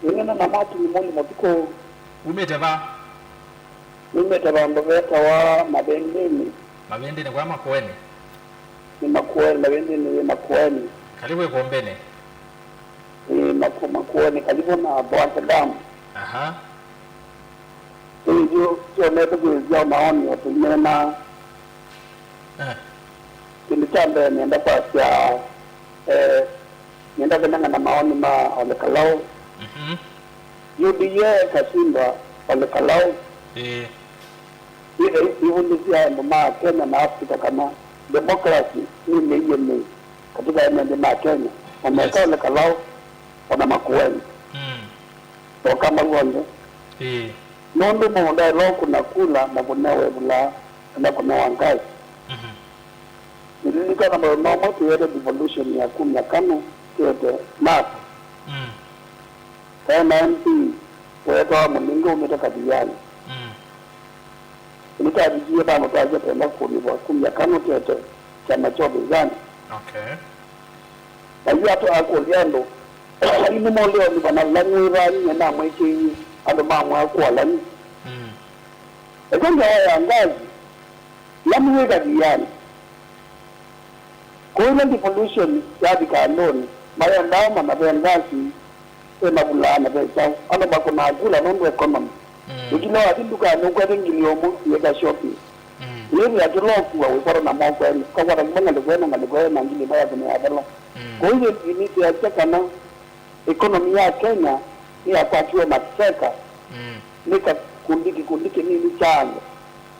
Nĩneena na Martin Moli Matukũ. Umĩte va? Numĩte vandũ vetawa Mavĩndĩnĩ. Mavĩndĩnĩ kwa Makueni? Nĩ Makueni, Mavĩndĩnĩ yĩ Makueni. Kalivũ ĩkũmbĩnĩ? Ĩĩ, Maku-, Makueni, kalivũ na Boase Dam. Aha. Ĩĩ, yu, syo netũkĩĩsya maoni o tũineenaa. Eh. Kĩndũ kya mbee nĩenda kwasya, eh, nĩenda kũnengana maoni ma Ole Kalou. Mhm. U D A ĩkasindwa Ole Kalou. Ĩĩ. Ĩthei ivundĩsya andũ ma Kenya na Africa kana democracy nĩ mĩie mĩĩ katika ene nthĩ ma Kenya, o na eka Ole Kalou, o na Makueni. Mm. Okamba w'onthe. Ĩĩ. Nũndũ mũndũ aĩle ũkũna kula na kũnewa ĩvulaa kana kũnewa ngaĩ. Mhm. Nĩlilikana maũndũ mamwe tũyete devolution ya kumya Kanu tũete Narok. Mm. Kaĩ na M P weetawa Mũlingi umĩte Kathiani. Mm. Nĩtwavikie vandũ twasya twenda kũlĩvwa kumya Kanu tũete kyama kya ũpinzani. Okay. Na yu atũ akũlya andũ, "Yu nĩmũlĩwa nĩ vana Lami wĩ vaa?" Nyie namwĩkĩie andũ mamwaa kũa Lami. Mm. Ĩkyo ngewa ya ngazi, Lami wĩ Kathiani. Kũĩla devolution yavika andũnĩ, mayendaa mana ve ngazi, ve mavulaa na ve kyaũ. Andũ makũnaa kula nũndũ economy. Mm. Ĩkila wathi ndukanĩ ũkwete ngili ũmwe, yĩka shopping. Mm. Ĩĩ ya kĩla ũkua wĩkwata na moko elĩ, ũkakwata kuma ngalĩko ĩno, ngalĩko ĩno, na ngili ĩmwe ya kũnea thela. Mm. Kwoou yĩnĩsĩasya kana economy ya Kenya nĩyakwatiwe mateka, mm, nĩ kakundi, kĩkundi kĩnini kya andũ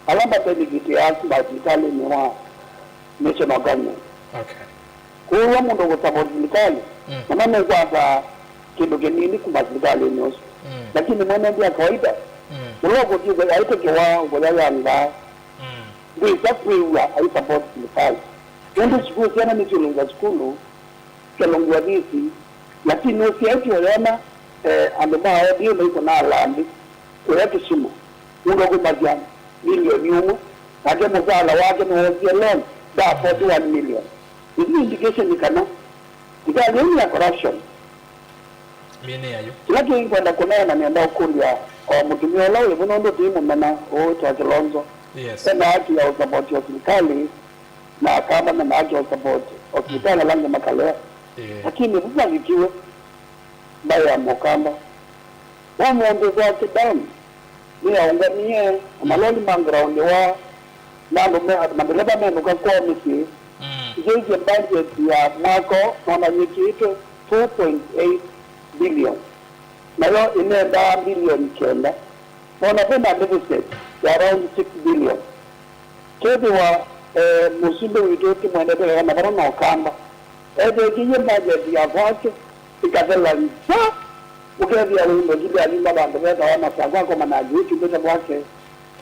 ala mabenefitĩaa kuma silikalĩnĩ wa national government. Okay. Kwoou mũndũ ũkũsupport silikalĩ, mm, na mamekwataa kĩndũ kĩnini kuma silikalĩnĩ ũsu. Mm. Lakini mwene nthĩ ya kawaida, mm, ũla ũkũthi aitekewa ngũya ya ngaa, mm, ndwĩsa kwĩw'a aisupport silikalĩ. Nũndũ sukulu syana nĩsyũlũngw'a sukulu, syalũngw'a visi, lakini nũsyaĩtye ũyona, eh, andũ ma O D M maikũnaa lambĩ kũya Kisumu, mũndũ ũkũmbasya milioni ũmwe, nake mũsaala wake nĩwosie loan, nda afford one million. Ĩsu nĩ indication kana silikalĩ ĩno nĩ ya corruption. Mĩnĩ yayo. Kĩla kĩngĩ ngwenda kũneena, nĩenda ũkũlya o mũtumĩa ũla wĩ vu, nũndũ tũimũmena, ũwĩtwa Kilonzo. Yes. Ena haki ya ũsapoti o silikalĩ, na akamba mena haki ya ũsapoti o silikalĩ, mm, ala angĩ makalea. Yeah. Lakini vu vavikiwe mbaĩ ya mũkamba. Ũmũnthĩ Thwake Dam nĩyaũnganie, na maloli ma ground wa, na andũ me, mandeleva menũka kwoo mĩsyĩ. Mm. Ngeisye budget ya mwaka ũũ nona yĩkĩĩtwe two point eight billion, nayo ĩnendaa billion kenda. Nona kwĩna deficit ya around six billion. Kethĩwa, eh, mũsumbĩ witũ tũmwendete wega na vata na ũkamba, etheekĩie budget ya Thwake ĩkathela nza, ũkethĩa wĩndũ ngili alinga vandũ vetawa Masakũ akomana na Great Metal Thwake,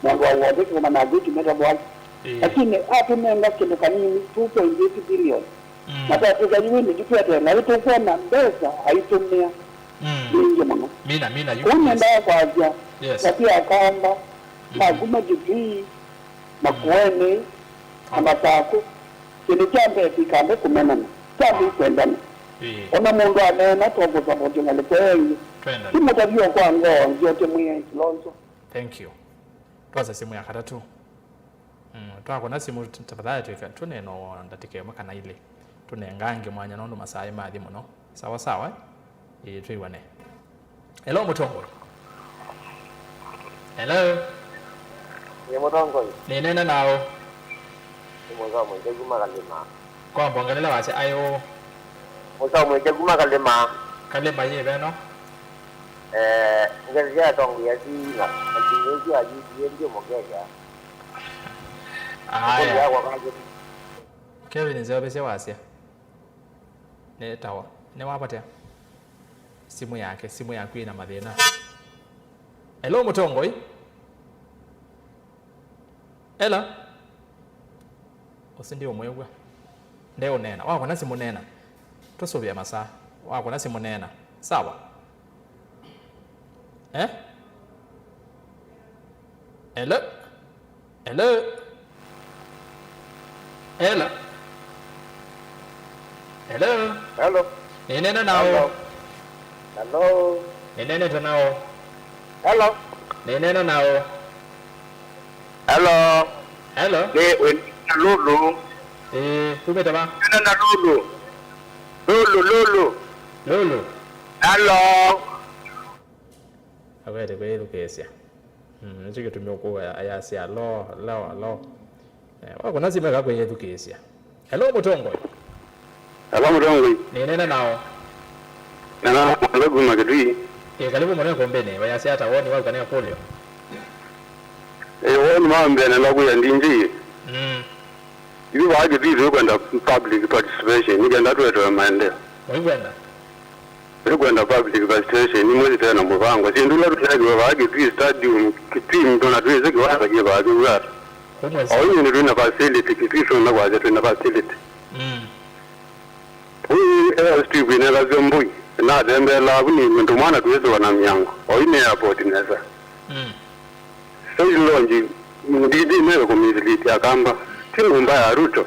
mũndũ wa wothe akomana na Great Metal Thwake. Ĩĩ. Lakini atũnenga kĩndũ kanini, two point eight billion. Mm. Na twatw'ĩka yu wĩnĩ yu tweteela, ĩ tũkwona mbesa aitũmĩa, mm, mbingĩ mũno. Mina, mina, yu, kũu nĩendaa kwasya, yes, vati akamba, mm-hmm, ma kuma Kitui, Makueni, na Masakũ, Kĩndũ kya mbee tũikambe kũmenana, twambe kwendana. Ĩĩ. Ona mũndũ aneena, tũkũsapoti ngalĩko ĩngĩ. Twendane. Ti mũtavyo kwa ngoo nzeo, tĩ Mwĩai Kilonzo. Thank you. Twosa simũ ya katatũ. Mm, twakũna simũ, t-, tafadhali twĩka, tũneena o ndatĩka ĩmwe kana ilĩ. Tũnengange mwanya nũndũ masaa mathi mũno. Sawa sawa, eh? Ĩĩ, twĩw'ane. Hello, mũtongoi. Hello. Nĩ mũtongoi. Nĩneena naũ? Nĩ Mũsaũ Mũingĩ kuma Kalĩma. Kwa mbongelele wasya aĩ ũũ? Mũsaũ Mũingĩ kuma Kalĩma. Kalĩma yĩ veno? Eh, ngelesya atongoi asu na, na nginya ũsu ayu ndiye ndio mũkethya. Aya. Kevin, nzeovesya wasya. Nĩ tawa. Nĩwapatia? Simũ yake, simũ yaku ĩna mathĩna. Hello, mũtongoi. Hello. Ũsu ndiũmwĩw'a. Ndeũneena. Wakũna simũ neena. Tũsũvĩe masaa. Wakũna simũ neena. Sawa. Eh? Hello? Hello? Hello? Hello? Hello? Nĩneena naũ? Hello? Hello? Nĩneenete naũ? Hello? Nĩneena naũ? Hello? Hello? Nĩ wĩna Lulu. Ĩĩ, kumĩte va? Wĩna Lulu. Lulu, Lulu. Lulu? Hello? Akwete kwĩthukĩĩsya. Mm, nĩkyo kĩtumi ũkũwa ayasya, "Alo, alo, alo." Eh, wakũna simũ eka kwĩyĩthukĩĩsya. Hello, mũtongoi. Hello, mũtongoi. Nĩneena naũ? Nena Mwalo kuma Kitui. Ĩ, karibu mũno ĩkũmbĩnĩ. Wayasya ata woni waku kana ĩkũlyo? Ĩ, woni wa mbee nenda kwĩa ndinjĩ. Mm. Ithu vaa Kitui tũkwenda public participation, nĩkenda tũetewe maendeleo. Mũikwenda? Tũkwenda public participation, imwe ite na mũvango. Syĩndũ ila tũneekiwe vaa Kitui Stadium, Kitui, tona twĩsĩ kĩwanja kĩ vaa kĩu ata. Kumwe. O ĩndĩ twĩ na facility, Kitui tũna kwasya twĩ na facility. Mm. Ũyũ ea strip inethasya mbũi, nathembelaa vu nĩ ĩndũ mwana twĩsĩwa na mĩango. O ine airport nesa. Mm. Stage lodge, D J nĩwe kũmislead Akamba. Ti nyũmba ya Ruto.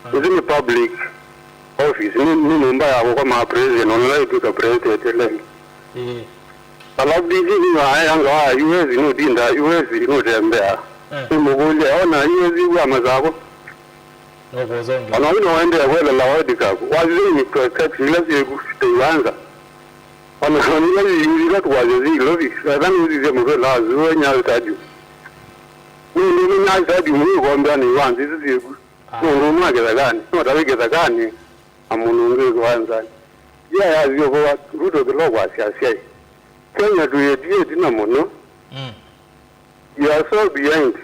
Mm. Ĩsu nĩ public office. Nĩ, nĩ nyũmba ya kũkoma president, ona ĩla ĩtw'ĩka president election. Ĩĩ. Alafu D J nĩwaeanga wa U S, nũtinda U S, nũtembea. Eh. Nĩmũkũlya, ona U S ĩu ya Masako. Nũkũsongea. Ona ũu no ũendee kwelela World Cup. Wasisya ni prospects ila syĩku ta iwanza. Ona, ona ila ila tũkwasya syĩ Ilovi, ethĩwa nĩwĩsisye mũvĩla asu wa Nyayo Stadium. Nũndũ nĩ Nyayo Stadium nĩũkombea na iwanza isu syĩku. Ah. Nũndũ ũmwe wa kĩthekanĩ, no ta wĩ kĩthekanĩ, na mũndũ ũngĩ wĩ kĩwanzanĩ. Yea yasyovoa, Ruto kĩla ũkwasya asyaĩ. Kenya twĩ ĩtina mũno. Mm. You are so behind.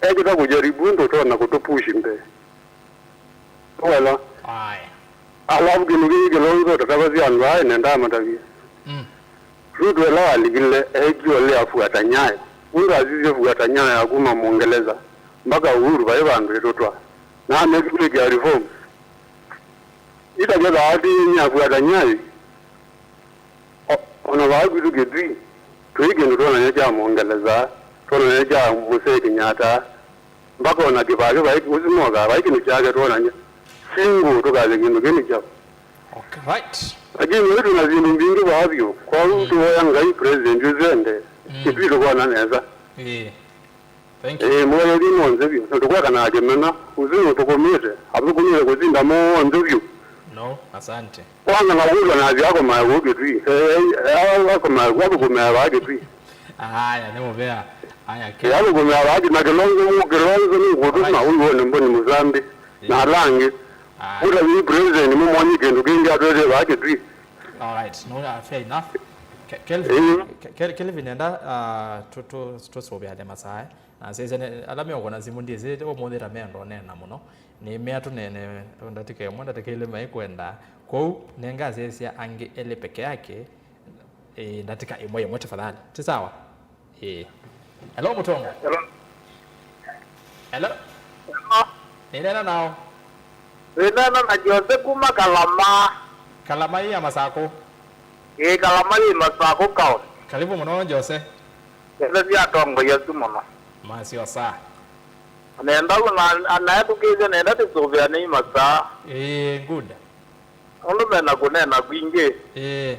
Ekĩta kũjaribu ndũtona kũtũ push mbee. Wela. Aye. Alafu kĩndũ kĩngĩ Kilonzo ũtatavasya andũ aa ene ndamatavye. Mm. Ruto ĩla walikile, eekie ũlea fuata nyayo. Ũndũ asisye fuata nyayo ya kuma Mũngelesa mpaka Uhuru vai vandũ ĩtũtwaa. Na ameki kwĩkĩa reforms. Ita kethaa atĩ nĩafuata nyayo. O, ona vaa kwitũ Kitui, twĩ kĩndũ twonany'a kya Mũngelesa, twonany'a kya Mũsee Kenyatta, mpaka ona Kĩbakĩ vai, ũsu mokaa, vai kĩndũ kyake twonany'a. Single tũkasya kĩndũ kĩu nĩ kyaũ. Okay, right. Lakini ũyũ twĩ na syĩndũ mbingĩ vaa vyũ, kwoou, mm, tũvoya Ngai president ũsu ende, mm, Kitui tũkona nesa. Ĩĩ. Thank you. Ĩĩ, mũyethĩ monthe vyũ, na tũkwakana kĩmena, ũsu nũthũkũmĩte, athũkũmĩte kũsinda monthe vyũ. No, asante. Kwanza na kũlwa na athi akomae kũu Kitui. Eh, eh, akomae kũu, athũkũmĩe vaa Kitui. Aya, nĩ mũvea. Aya, ke- Eh, athũkũmĩe vaa Kitui, na Kilonzo, Kilonzo nĩ ngũtũma, right, ũyũ wone Mboni Mũsambi. Na ala angĩ. Aye. Ũla wĩ president mũmwoni kĩndũ kĩngĩ atwetee vaa Kitui. All right. No, uh, fair enough. Ke-, Kelvin, mm, Ke-, Ke-, Kelvin, enda, uh, tu-, tu-, tũsũvĩane masaa, eh. Na sese ne-, ala meũkũna simũ ndyĩsĩ ũmũnthĩ ta mendo neena mũno. Nĩmea tũneene ndatĩka ĩmwe, ndatĩka ilĩ maikwenda. Kwoou, nenga asesya angĩ elĩ peke yake, eh, ndatĩka ĩmwe ĩmwe tafadhali. Ti sawa? Ĩĩ. Hello, Mũtongo. Hello. Hello. Hello. Nĩneena nao. Nĩneena na Jose kuma Kalama. Kalama ĩ ya Masakũ. Ĩĩ, Kalama yĩ Masakũ County. Karibu mũno, Jose. Jose sya atongoi asu mũno. Masio saa. Nenda na anaethukĩĩsya nenda tĩsũvĩanei masaa. Ĩĩ, good. Nũndũ mena kũneena kwingĩ. Ĩĩ.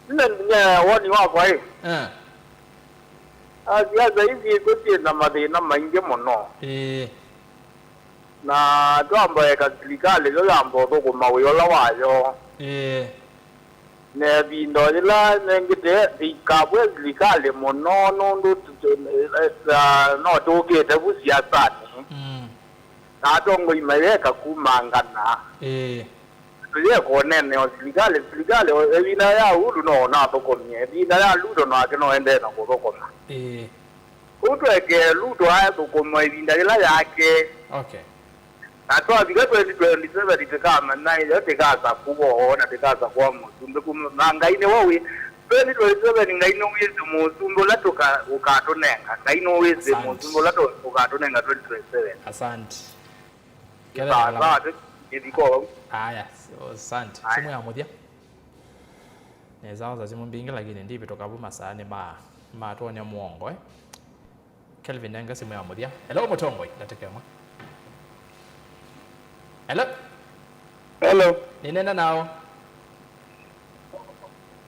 Nne, nne woni wakwa ĩ. Eh. Asiasa ici ikw'o syĩ na mathĩna maingĩ mũno. Ĩĩ. Na twamba eka silikalĩ yo yamba ũthũkũma wĩa ũla wayo. Ĩĩ. Na ĩvinda o yĩla nengĩte ndĩikavw'e silikalĩ mũno nũndũ tu-, tu-, eh, eh, no tũkĩte vu siasanĩ. Mm. Na atongoi mayeka kumangana. Ĩĩ. Tũyeka ũneenea o silikalĩ, silikalĩ o ĩvinda ya Uhuru no ũnathũkũmie, ĩvinda ya Ruto nake no endee na kũthũkũma. Ĩĩ. Kwoou twekee Ruto athũkũma ĩvinda yĩla yake. Okay. Na twavika twenty twenty-seven tĩkamanya yo tĩkasakũa oo na tĩkasakũa mũsumbĩ kuma, na Ngai nĩwe wĩ. Twenty twenty-seven Ngai nĩwĩsĩ mũsumbĩ ũla tũka-, ũkatũnenga. Ngai nĩwĩsĩ Asante. Mũsumbĩ ũla tũ-, ũkatũnenga twenty twenty-seven. Asante. Kethela Sawa, kala- sawa, tũ-, nĩthiko vau. Aya, asante. Aya. Simu ya mũthya. Nĩsaosa simu mbingĩ, lakini ndivĩtũka vu masaanĩ ma, ma twonya mũongo, eh? Kelvin, nenga simu ya mũthya. Hello, mũtongoi, ndatĩka ĩmwe. Hello? Hello. Nĩnena nao.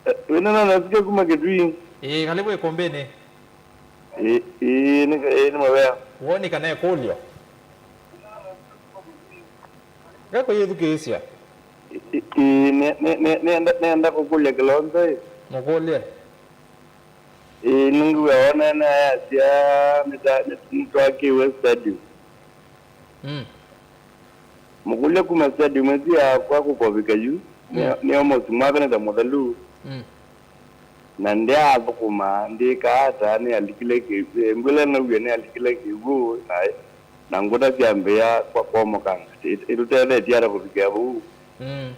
Eh, wĩnena na Sike kuma Kitui. Ĩĩ, karibu ikumbini. Ĩĩ, ĩĩ, nĩ, ĩĩ, nĩ mawea. Woni kana ĩkũlyo? Ngakũyĩthukĩĩsya. Ĩĩ, ĩĩ, nĩ, nĩ, nĩ, nĩenda, nĩenda kũkũlya Kilonzo ĩ. Mũkũlye. Ĩĩ, nĩngwĩa onene ayasya nĩta-, nĩ-, nĩtwakĩwe stadium. Mm. Mũkũlye kuma stadium ĩsu yakwa kũkovika yu, nĩ, Mm. nĩ almost mwaka nĩ ta mũthelu. Mm. Na ndĩathũkũma, ndĩkaa ata, nĩalikile kĩ-, eh, mbwĩla naw'e nĩalikile kĩw'ũ, na, na ngũta syambĩĩa kwa, kwomokanga. Ĩ-, ĩtũtethetye ata kũvikĩa vau? Mm.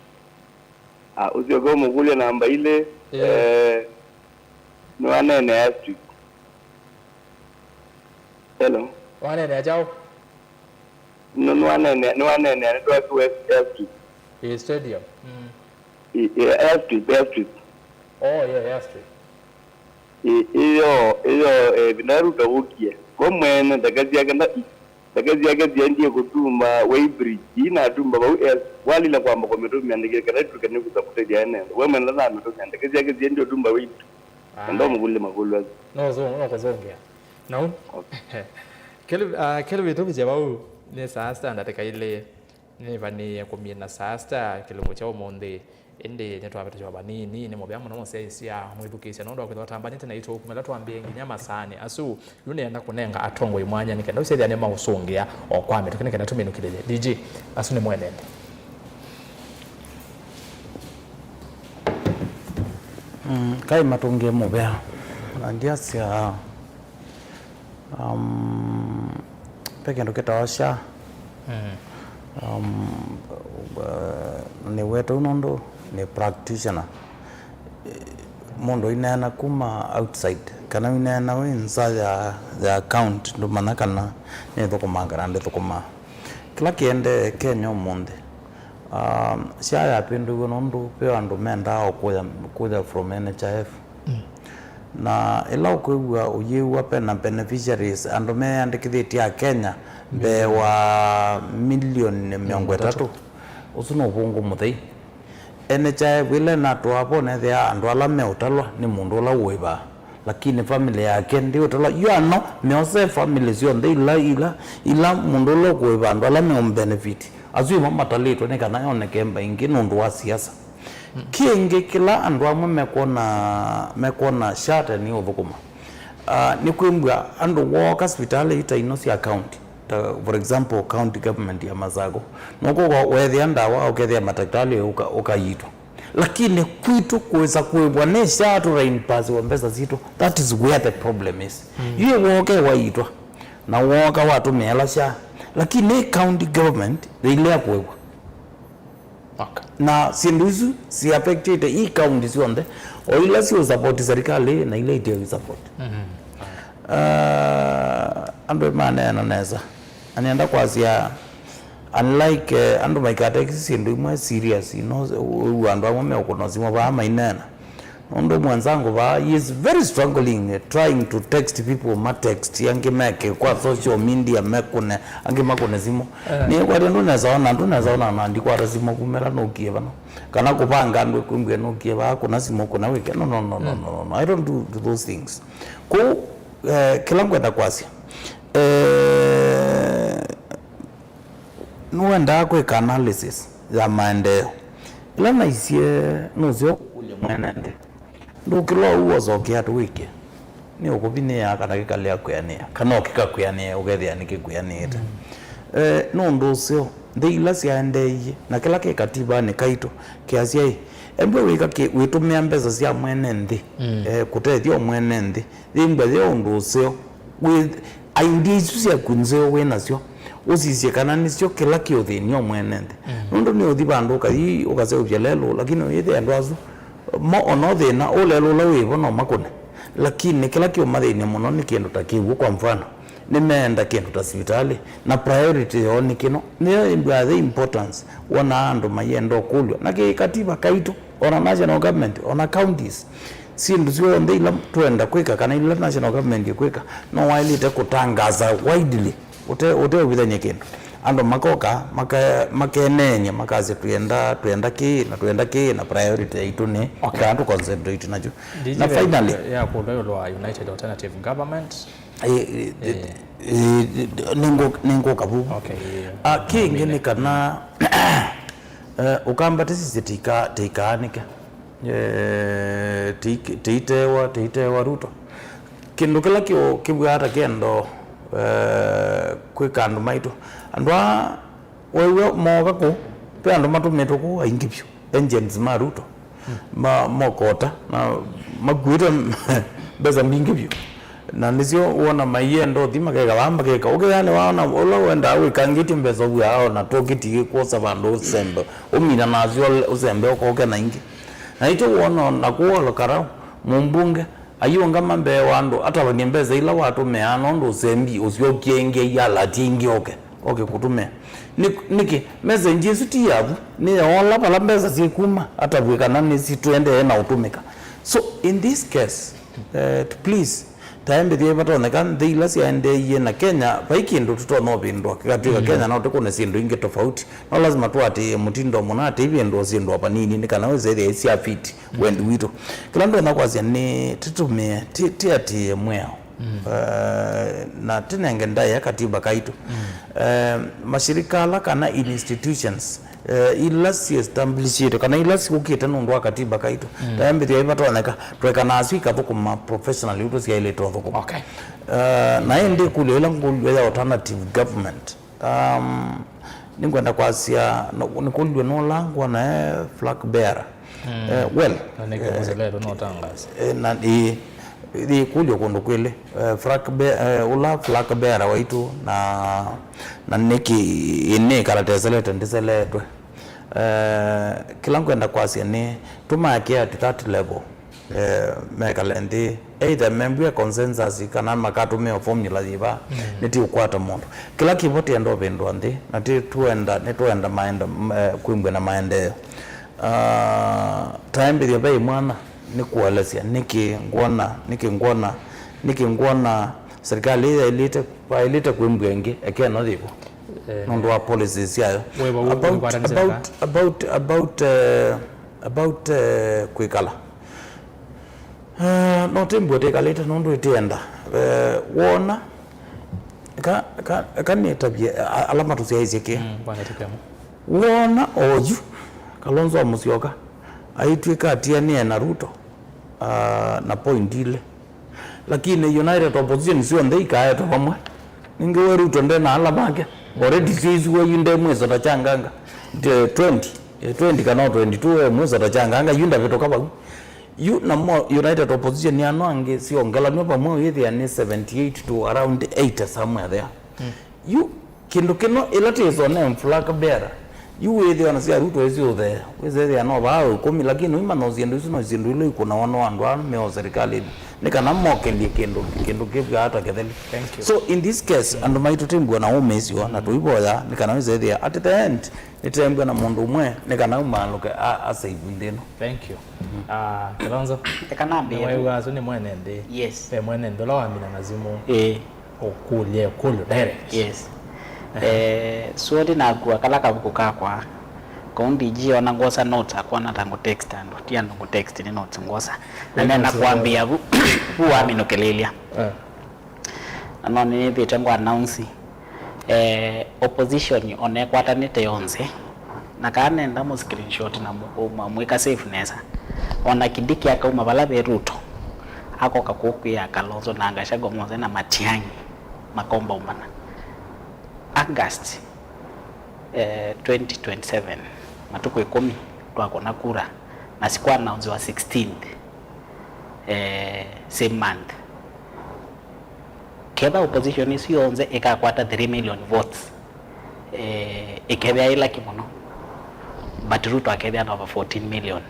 Ah, ũsyoke ũmũkũlye namba ilĩ, Yeah. eh, nĩwaneenea airstrip. Hello? Waneenea kyaũ? Nũ-, nĩwaneenea, nĩwaneenea nĩtwakiwe airstrip. Ĩ stadium. Mm. Ĩ, ĩ, airstrip, airstrip. Oh, yeah, airstrip. Ĩ, ĩyo, ĩyo, eh, ĩvinda Ruto wũkie. We mwene ndeke syake nda-, ndeke syake syaendie kũtumba weighbridge, ii natumba vau, eh, walila kwamba kũmĩtũmĩa ndeke kana ĩtuĩke nĩkũsa kũtethya ene. We mwene ndanamĩtũmĩa, ndeke syake syaendie ũtumba weighbridge. Na ndo mũkũlye makũlyo asu. No zung-, no kũzũngĩa. No? Okay. Kelvin, ah, Kelvin, tũvĩtye vau, nĩ saa sita ndatĩka ilĩ. Nĩvanĩĩe kũmina saa sita kĩlungu kya ũmũnthĩ, ĩndĩ nĩtwavĩtũkya vanini. Nĩ mũvea mũno mũsyaĩĩsya mwĩthukĩĩsya nũndũ wa kwĩthĩwa ũtambanĩte naitũ kuma ĩla twambĩĩe nginya masaanĩ asu. Yu nĩenda kũnenga atongoi mwanya nĩ kenda ũsyĩthĩa nĩmaũsũngĩa o kwa mĩtũkĩ nĩ kenda tũminũkĩlĩlye. D J, asu nĩ mwenende. Mm, kaĩ matũngĩe mũvea. Na ndiasya, um, ve kĩndũ kĩtawa SHA. Mm. Um, uh, nĩ wetũ nũndũ nĩ practitioner. Mũndũ aineena kuma outside, kana aineena wĩ nza ya, ya account, ndũmanya kana nĩthũkũmaa kana ndĩthũkũmaa. Kĩla kĩendee Kenya ũmũnthĩ, um, SHA yapĩndũiwe nũndũ ve andũ mendaa o kũya, kũya from N H I F. Mm. Na ĩla ũkwĩw'a ũyĩw'a ve na beneficiaries, andũ meyandĩkĩthĩtye a Kenya mbee wa milioni mĩongo ĩtatũ, ũsu nĩ ũvũngũ mũthei. N H I F ĩla ĩnatũaa vo, nethĩaa andũ ala meũtalwa nĩ mũndũ ũla ũĩvaa, lakini family yake ndĩũtalwa. Yu ano meose family syonthe ila, ila, ila mũndũ ũla ũkũĩva andũ ala meũmbenefit, asu ĩmo matalĩtwe nĩ kana yoneke mbaingĩ nũndũ wa siasa. Mm. Kĩngĩ kĩla andũ amwe mekwona, mekwona SHA ta nĩ ũthũkũma, ah, nĩ kwĩmbwa andũ wooka sivitalĩ ita ino sya county, ta, for example, county government ya Masako, nũkũka weethĩa ndawa, ũkethĩa matakĩtalĩ, ũka-, ũkayitwa. Lakini kwitũ kũĩsa kũĩvwa nĩ SHA tũrainpasiwa mbesa sitũ, that is where the problem is. Mm. Yu wooke wayitwa, na wooka watũmĩa ĩla SHA, lakĩ nĩ county government yĩilea kũĩvwa. Okay. Na syĩndũ isu si affectĩte i county syonthe, o ila siũsupport serikali na ila iteũisupport. Mhm. Ah, andũ maneena nesa. Na nĩenda kwasya, unlike, eh, andũ maikateki syĩndũ imwe serious, you know, wĩw'a andũ amwe meũkũna simũ vaa maineena. Nũndũ mwenzangu vaa, he is very struggling, eh, trying to text people, ma text, angĩ meke kwa social media, mekũne, angĩ makũne simũ. Eh. Nĩkwatĩ ndũnesa ona, ndũnesa ona na ndikwata simũ kumĩla nũkie vano. Kana kũvanga andũ kwĩmbĩa nũkie vaa, kũna simũ, kũna wĩke. No, no, no, no, no, no, no. I don't do, do those things. Kũu, eh, kĩla ngwenda kwasya, eh, nĩwendaa kwĩka analysis ya maendeeo. Ĩla naisye nũseo kũkũlya mwene nthĩ, ndũkĩlwa ũu wosokea tũwĩke. Nĩ ũkũvinĩĩa kana kĩkalea kwĩanĩa, kana ũkĩkakwĩanĩa ũkethĩa nĩkĩkwĩanĩĩte. Eh, nũndũ ũseo, nthĩ ila syaendeeie, na kĩla kĩ kativanĩ kaitũ, kĩasya ĩ, embwe wĩka kĩ, wĩtũmĩa mbesa sya mwene nthĩ, eh, kũtethya o mwene nthĩ, yĩmbwa yĩ ũndũ ũseo. Wĩ, idea isu syaku nzeo wĩ nasyo, ũsisye kana nĩsyo kĩla kĩũthĩny'o mwene nthĩ. Nũndũ nĩ ũthi vandũ ũkathi ũkaseũvya lelũ, lakini ũyĩthĩa andũ asu mo ona ũthĩna ũlelũ ũla wĩvo no makũne. Lakini kĩla kĩũmathĩny'a mũno nĩ kĩndũ ta kĩw'ũ. Kwa mfano, nĩmeenda kĩndũ ta sivitalĩ, na priority yoo nĩ kĩno. Nĩyo ĩmbwaa the importance wonaa andũ mayenda ũkũlw'a na kĩ katiba kaitũ, ona national government, ona counties. Syĩndũ syonthe ila twenda kwĩka kana ila national government ĩkwĩka, no waĩlĩte kũtangaza widely, ũte, ũteũvithany'a kĩndũ. Andũ makoka, maka-, makeneeny'a, makasya, "Twĩenda, twĩenda kĩĩ, na twĩenda kĩĩ, na priority yaitũ nĩ," okay, kana tũ concentrate nakyo. Na finally, ya kũlwa ĩũlũ wa United Alternative Government. Ĩ, ĩ, ĩ, ĩ, nĩngũ-, nĩngũka vu. Okay, yeah. Ah, kĩngĩ nĩ kana, eh, Ũkamba tĩsisye tĩika-, tĩikaanĩke. Eh, tĩik-, tĩitewa, tĩitewa Ruto. Kĩndũ kĩla kĩũ-, kĩvw'aa ta kĩendo, eh, kwĩka andũ maitũ. Andũ aa wew'a mooka kũu, ve andũ matũmĩtwe kũu aingĩ vyũ, agents ma Ruto, ma, mokota, na makuĩte mbesa mbingĩ vyũ. Na nĩsyo wona maienda ũthi makeka vaa makeka. Ũkĩaa nĩwaona ũla wendaa wĩkangĩtye mbesa ũvw'aa ona tũkĩti kwosa vandũ ũsembe. Ũmina nasyo ũsembe ũkoke na ingĩ. Na ityo wona na kũu Ol Karau, mũmbunge, aiũngama mbee wa andũ, atavany'e mbesa ila watũmĩaa nũndũ ũsembi ũsyokie ĩngĩ, aialatie ingĩ oke, oke kũtũmĩa. Nĩ, nĩkĩ? Message ĩsu ti yavu, nĩ ya ũla vala mbesa syĩkuma, atavw'e kana nĩsitũendee na ũtũmĩka. So, in this case, eh, please, taembĩthya ĩvatonyeka nthĩ ila syaendeeie na Kenya, vai kĩndũ tũtonya ũvĩndũa, kĩkatw'ĩka Kenya no tũkũne syĩndũ ingĩ tofauti. No lazima tũatĩĩe mũtindo mũna atĩ ivĩndũa syĩndũ o vanini nĩ kana wĩsethĩa isya fit wendi witũ. Kĩla ndonya kwasya nĩ tĩtũmĩe, tĩ-, tĩatĩĩe mwĩao. Eh, na tĩnenge ndaĩa katiba kaitũ. Eh, mashirika ala kana institutions, eh, ila si established kana ila siũkĩte nũndũ wa katiba kaitũ. Taembĩthya ivatonyeka, tweka nasyo ikathũkũma professionally ũtũ syaĩlĩte ũthũkũma. Okay. Eh, na ĩndĩ ĩkũlyo ĩla ngũlw'a ya alternative government. Um, nĩngwenda kwasya, no, nĩkũlw'e nũla ngwona e flag bearer. Eh, well, na nĩkĩ mũseletwe no tangaza? Eh, na ĩ, ĩ kũlyo kũndũ kwĩlĩ. Eh, flag be-, eh, ũla flag bearer waitũ na, na nĩkĩ ĩnĩ kalateselete ndĩseletwe. Eh, kĩla ngwenda kwasya nĩ tũmake at that level. Eh, mekale nthĩ, either membw'e consensus kana makatũmĩa formula yĩva, nĩtiũkwata mũndũ. Kĩla kĩvo tienda ũvĩndũa nthĩ, na ti tuenda, nĩtũenda maende-, eh, kwĩmbw'a na maendeeo. Ah, taembĩthya ve mwana, nĩkũelesya, nĩkĩ ngwona, nĩkĩ ngwona, nĩkĩ ngwona serikali ĩĩ yaĩlĩte, vaĩlĩte kwĩmbw'a ĩngĩ, eke ĩno yĩvo. Eh, nũndũ wa policies syayo. Wĩva wĩ-, about, wĩkwatanĩsya about, about, about, eh, about, eh, kwĩkala. Eh, no tĩmbue tĩkalĩte nũndũ ĩtĩenda. Eh, wona, eka, eka, eka nĩtavye, a-, ala matũsyaĩĩsye kĩ. Mm, bwana T P M. Wona oyu, Kalonzo Musyoka, aitw'ĩka atianĩe na Ruto, ah, na point ilĩ. Lakini United Opposition syonthe ikaetwe vamwe. Ningĩ we Ruto nde na ala make. Already syo isu we yu nde mwĩso ta kyanganga. Nde twenty, eh, twenty kana twenty-two we mwĩso ta kyanganga, yu ndavĩtũka vau. Yu namo United Opposition ano angĩ syongelanw'a vamwe wĩthĩa nĩ seventy-eight to around eighty somewhere there. Yu kĩndũ kĩno ĩla twĩsonee flag bearer, Yu wĩthĩwa na sya Ruto ĩsyũthe, wĩsethĩa no vaa ũkũmi, lakini ũimanya syĩndũ isu no syĩndũ ila ikũnawa no andũ aa me o serikalini, nĩ kana mokelie kĩndũ, kĩndũ kĩvw'aa ta kĩtheli. Thank you. So in this case, andũ maitũ tĩmbua na ũmĩĩsyo, na tũivoya nĩ kana wĩsethĩa at the end, nĩtembwa na mũndũ ũmwe, nĩ kana umaalũke a, a save nthĩ ĩno. Thank you. Ah, Kilonzo. Eka nambie. Nĩwaiw'a asu nĩ mwene nthĩ. Yes. Ve mwene nthĩ ũla wamina na simũ. Ĩĩ. Ũkũlya ĩkũlyo direct. Yes. Eh, so ndinakua kala kavuku kakwa. Kau D G ona ngwosa notes, akona ta ngũ text andũ. Ti andũ ngũ text, nĩ notes ngwosa. Na nĩ nena notes kwambia vu, vu waminũkĩlĩlya. Eh. Na no nĩnĩthĩte ngwa announce, eh, opposition ona ĩkwatanĩte yonthe, na kaa nenda mũ screenshot na mũ-, mũ-, mwĩka save nesa. Ona Kindiki akauma vala ve Ruto, akoka kũkwĩa Kalonzo na Gachagua monthe na Matiang'i makombaumbana. August, eh, twenty twenty-seven, matukũ ĩkũmi twakũna kura, na sikwa announcewa sixteenth, eh, same month. Ketha opposition ĩsu yonthe ĩkakwata three million votes, eh, ĩkethĩa ĩ lucky mũno, but Ruto akethĩa na over fourteen million.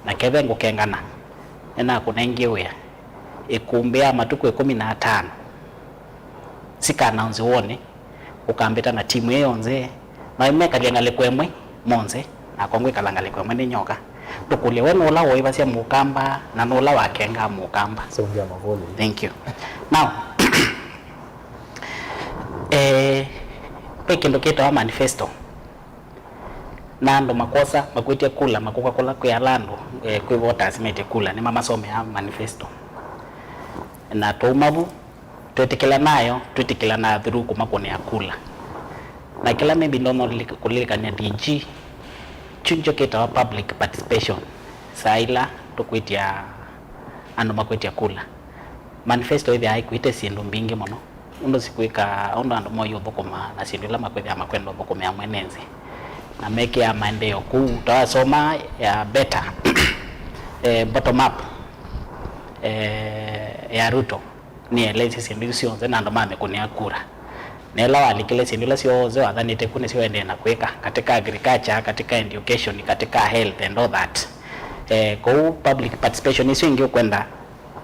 Na kethe ngũkengana, nĩnakũnengie wĩa, ĩkumbĩ ya matukũ ĩkũmi na atano, sika announce woni, ũkambĩta na timu ĩ yonthe, na mekalia ngalĩko ĩmwe monthe, nakwa ngwĩkala ngalĩko ĩmwe nĩ nyoka. Ndũkũlye we nũla woĩvasya mũkamba na nũla wakengaa mũkamba. Songea makũlyo. Thank you. Now, eh, ve kĩndũ kĩtawa manifesto. Na andũ makwosa, makwĩtya kula, makũka kũla kwĩ ala andũ, eh, kwĩ voters metye kula, nĩmamasomeaa manifesto. Na twauma vu, twĩtĩkĩla nayo, twĩtĩkĩla na through kũmakũnĩa kula. Na kĩla maybe ndonya ũlili-, kũlilikany'a D G, kyu nĩkyo kĩtawa public participation. Saa ila tũkwĩtya andũ makwĩtya kula. Manifesto ĩthĩawa ĩkuĩte syĩndũ mbingĩ mũno. Ũndũ sikwĩka, ũndũ andũ moĩ ũthũkũma na syĩndũ ila makwĩthĩa makwenda ũthũkũmĩa mwene nthĩ. Na mekĩaa maendeeo kũu, ta wasoma ya better, eh, bottom up, eh, ya Ruto, nĩeleisye syĩndũ isu syonthe na andũ mamĩkũnĩa kura. Na ĩla walikile syĩndũ ila syonthe wathanĩte ku nĩsyo ũendee na kwĩka, katika agriculture, katika education, katika health and all that. Eh, kwoou public participation isu ingĩ ũkwenda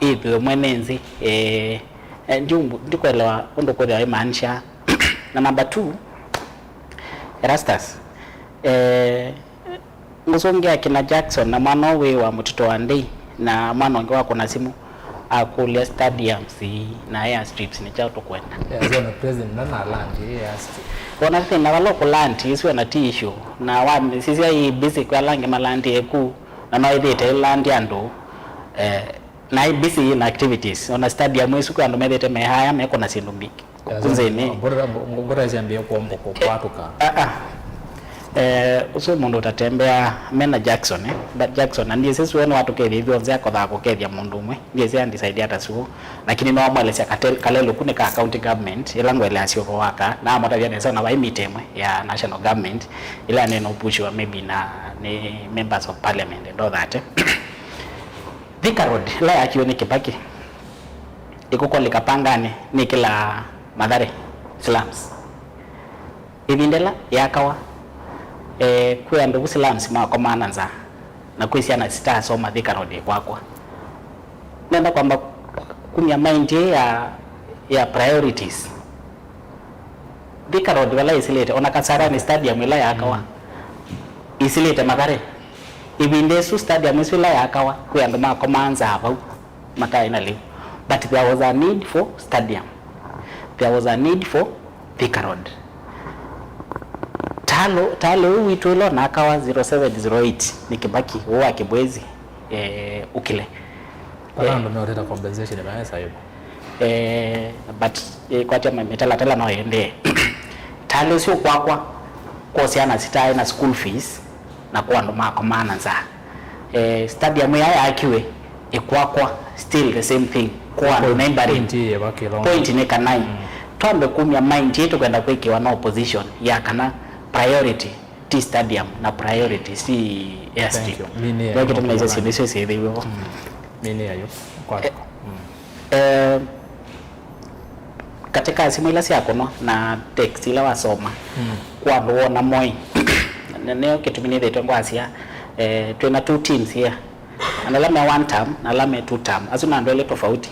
ĩthĩwe mwene nthĩ, eh, eh, ndiũ-, ndikwelewa ũndũ kũthĩwa ĩmaanisha. Na number two, Erastus, eh, ngũsũngĩa kina Jackson na mwana ũũ wĩ wa mũtito wa ndei na mwana ũngĩ wa kũna simũ akũlya stadiums na airstrips nĩ kyaũ tũkwenda. Yeah, so na president na na land, yeah, airstrip. Ona thĩna vala ũkũlanti, ĩsu ona ti issue. Na wa, sisya ĩ busy kwĩ ala angĩ malantie ku, na no ĩthĩte ĩlandia andũ, eh, na ĩ busy in activities. Ona stadium ĩsu kwĩ andũ methĩte mehaya mekũna syĩndũ mbingĩ. Kũnzĩnĩ. Ngũta syambĩe kwatũka. Ah, ah. Eh, ũsu mũndũ ũtatembea mena Jackson, eh. But Jackson, na ndiĩsĩ suwe nĩwatũkethya ithyonthe akothaa kũkethya mũndũ ũmwe. Ndiĩsĩ andecide ata suo. Lakini nĩwamwelesya katel-, kalelũ ku nĩ ka county government, ĩla ngwelea syũvo waka, na amũtavya nesa na vai mita ĩmwe ya national government, ĩla neno pushiwa maybe na nĩ members of parliament and all that, eh. Thika Road, ĩla yakiwe nĩ Kibaki, ĩkũkolika Pangani, nĩkĩlaa Mathare slums. Ĩvinda ĩla yakawa, eh, kwĩ andũ vu slums makomaa na nzaa, na kwĩ syana sitasoma Thika Road ĩkwakwa. Nenda kwamba kumya mind ya, ya priorities. Thika Road vala ĩsilĩte, ona Kasarani Stadium ĩla yakawa, mm, ĩsilĩte Mathare. Ĩvinda ĩsu stadium ĩsu ĩla yakawa, kwĩ andũ makomaa nzaa vau, mataĩ na lĩu. But there was a need for stadium. There was a need for Thika Road. Talo, talo ũũ witũ ĩla onakawa zero seven zero eight nĩ Kibaki, ũũ wa Kibwezi, eh, ũkile. Kana andũ meũteta compensation maesa ĩvo. Eh, but, eh, kwatya ma-, mĩtalatala no ĩendee. Talo ũsu kwakwa, kwa syana sitaĩ na school fees, na kwa andũ makomaa na nzaa. Eh, stadium ya yaakiwe, ĩkwakwa, still the same thing. Kwa andũ neighboring. Point ĩĩ ĩva Kilonzo. Point nĩ kanai. Mm. Twambe kumya mind ĩĩ tũkwenda kwĩkĩwa na opposition ya kana priority ti stadium na priority si airstrip. Thank you. Mini ya ndio kĩtũmĩte syĩndũ icio syĩthĩiwe vo. Mm. Mini ya yo. Kwa. Eh, mm. Eh, katika simũ ila syakũnwa na text ila wasoma, mm, kwa andũ wona Moi, Na nĩyo kĩtumi nĩthĩtwe ngwasya, eh, twĩ na two teams here. Andũ ala me one term na ala me two term. Asu nĩ andũ elĩ tofauti.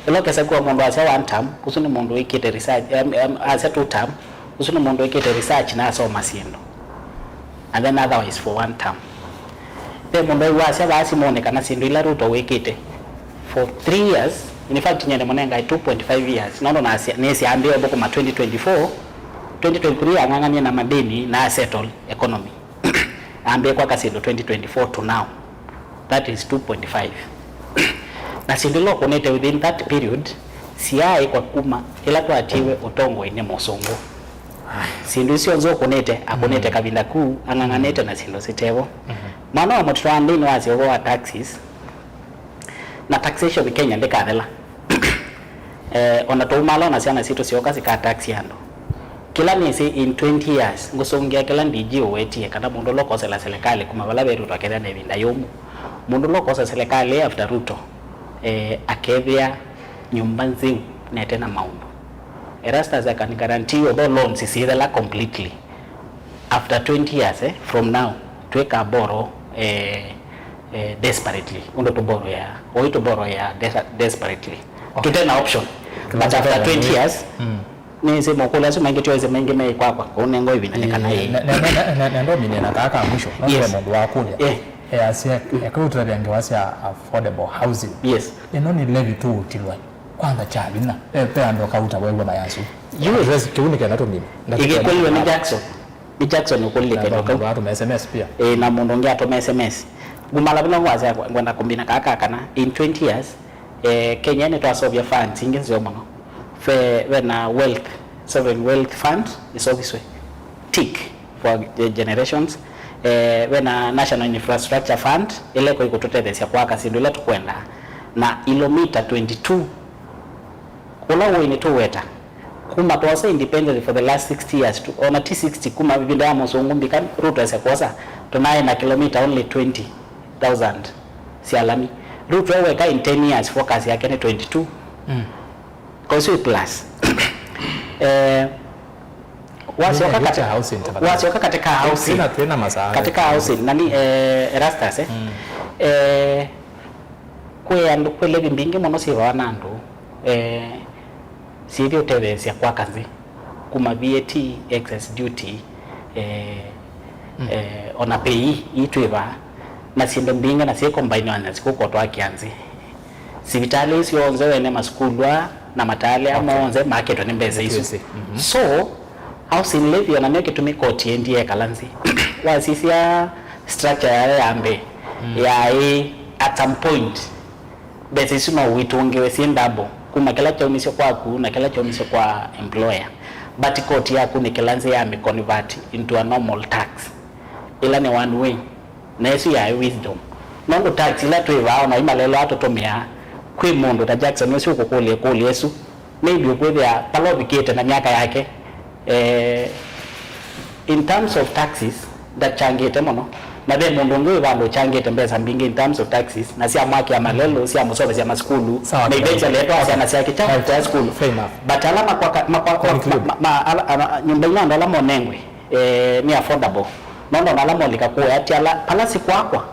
Ĩla ũkesa kwĩwa mũndũ wasya one term, ũsu nĩ mũndũ wĩkĩte research, em, em, asya two term, ũsu nĩ mũndũ wĩkĩte research na asoma syĩndũ. And then otherwise for one term. Ve mũndũ wasya vaa simũnĩ kana syĩndũ ila Ruto wĩkĩte for three years, in fact, nyie nĩmũnengae two point five years, nũndũ nasya, nĩsya ambĩe ũthũkũma twenty twenty-four, twenty twenty-three ang'ang'anie na madeni na settle economy. Ambĩe kwaka syĩndũ twenty twenty-four to now. That is two point five. Na syĩndũ ila ũkũnĩte within that period, syaĩkwa kuma ĩla twatiwe ũtongoinĩ mũsũngũ. Syĩndũ isu syonthe ũkũnĩte, akũnĩte kavinda kuu, ang'ang'anĩte na syĩndũ sitevo. Mwana wa mũtito wa ndĩni wasya ũvoo wa taxes, na taxation Kenya ndĩkathela. Eh, ona tũumala ona syana sitũ syoka sika tax andũ. Kĩla nĩsĩ in twenty years, ngũsũngĩa kĩla D G ũwetie, kana mũndũ ũla ũkosela serikali kuma vala ve Ruto akethĩa na ĩvinda yũmũ. Mũndũ ũla ũkosa serikali after Ruto, eh, akethĩa nyũmba nzeu na ĩte na maũndũ. Erastus, I can guarantee you, although loans isithela completely, after twenty years, eh, from now, twĩka borrow, eh, eh, desperately. Ũndũ tũborrow ya, ũĩ tũborrow ya des-, desperately. Okay. Tũte na option. But after twenty years, nĩsĩ mokũlya asu maingĩ tyoese maingĩ meĩ kwakwa, kũu nengo ĩvinda nĩ kana ĩĩ. Nendo mine na kaa ka mwisho, no Yes. mũndũ wakũlya. Eh. Easya, eka ũtũtavya ngewa sya affordable housing. Yes. Ĩno nĩ levy tũũtilwa. Kwanza kya vinya, ve, ve andũ akauta wew'a mayasu. Yu. Address kĩu nĩ kenda tũmine. Ĩkĩkũliwe nĩ Jackson. Nĩ Jackson ũkũlilye kĩndũ kĩu. Atũma S M S pia. Ĩĩ, na mũndũ ũngĩ atũma S M S. Ngumala vĩla ngwasya ngwenda kũmbina kaka kana in twenty years, eh, Kenya nĩtwaseũvya funds ingĩ nzeo mũno. Ve, ve na wealth, sovereign wealth fund, ĩseũviswe. Tick for the generations. Eh, ve na National Infrastructure Fund, ĩla ĩko ĩkũtũtetheesya kwaka syĩndũ ila tũkwenda. Na ilomita twenty-two, kũla ũĩ nĩtũweta. Kuma twosa independence for the last sixty years, tu, ona ti sixty, kuma ĩvinda ya mũsũngũ mbika, Ruto ese kwosa, tũnaĩ na kilomita only twenty thousand sya lami. Ruto eweka in ten years, focus yake nĩ twenty-two. Mm. Kwa hiyo plus. Eh, wasyoka kati-, wasyoka katika housing. Katika housing, nani, eh, Erastus, eh? Mm. Eh, kwĩ andũ, kwĩ levy mbingĩ mũno syĩvawa na andũ, eh, syĩthi ũtetheesya kwaka nzĩ, kuma V A T, excess duty, eh, eh, ona pei ii twĩvaa, na syĩndũ mbingĩ na syĩ combine na sikũkotwa kĩa nzĩ. Sivitalĩ isu onthe wene, masukulu aa na mataale aa monthe makĩtwe nĩ mbesa isu. So, housing levy ona nĩyo kĩtumi koti ĩendie ĩkala nzĩ. Wasisya structure yayo ya mbee, yaĩ at some point, mbesa isu no uitũngĩwe syĩ double, kuma kĩla kyaumisye kwaku na kĩla kyaumisye kwa employer. But koti yaku nĩ kĩla nzĩ ya mĩ convert into a normal tax. Ĩla nĩ one way. Na ĩsu yaĩ wisdom. Nũndũ tax ila twĩ vaa, ona imalelo aa tũtũmĩaa, kwĩ mũndũ ta Jackson ũsu ũkũkũlya ĩkũlyo ĩsu, maybe ũkwĩthĩa vala ũvikĩte na myaka yake, eh, in terms of taxes, ndachangĩte mũno. Na ve mũndũ ũngĩ wĩ vandũ ũchangĩte mbesa mbingĩ in terms of taxes, na sya mwakĩa malelũ, sya mũsomesya masukulu, na eventually etwaa syana syake kya, kya sukulu. But ala makwa, makwa, ma, ma, ala, ala, nyũmba ino andũ ala monengwe, eh, nĩ affordable. Nũndũ ona ala molika kũya ti ala, pala sikwakwa,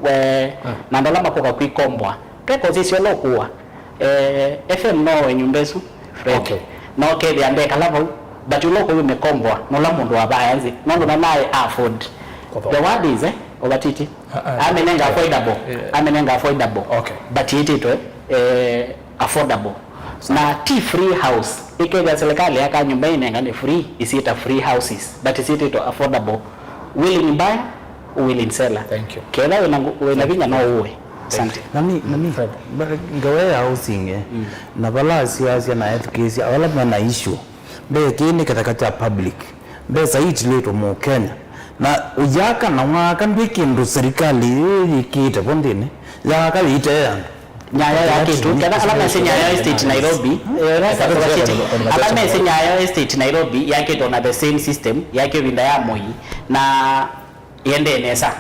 we, na andũ ala makũka kwikomboa, peka ũsisya ũla ũkũwa. Eh, F M no oe nyũmba ĩsu, Fred. Okay. Na ũkethĩa ndekala vau, but ũla ũkũyumĩkomboa nũla mũndũ wavaya nzĩ, nũndũ na naĩ afford. The word is, eh, ũvatiti. Amenenga affordable. Amenenga affordable. Okay. But ĩtĩtwe, eh, affordable. Na ti free house. Ĩkethĩa serikali yaka nyũmba ĩnenga nĩ free, isiĩta free houses, but isiĩtĩtwe affordable. Willing buyer, willing seller. Thank you. Ketha wĩna ngu-, wĩna vinya no ũe. Asante. Nami, nami, Fred, ba-, ngawe ya housing, eh, na vala asiasya na ethukĩĩsya, vala mena issue. Mbee kĩĩ nĩ kĩtheka kya public. Mbesa ii itilĩtwe Mũkenya. Na ũyaka na waka ndwĩ kĩndũ serikali yĩkĩte vo nthĩnĩ. Yaka yĩitee andũ. Nyayo yakĩtwe. Ketha ala mesĩ Nyayo Estate Nairobi, eh, ala mesĩ Nyayo Estate Nairobi yakĩtwe na the same system, yakĩtwe ĩvinda ya Moi, na ĩendee nesa.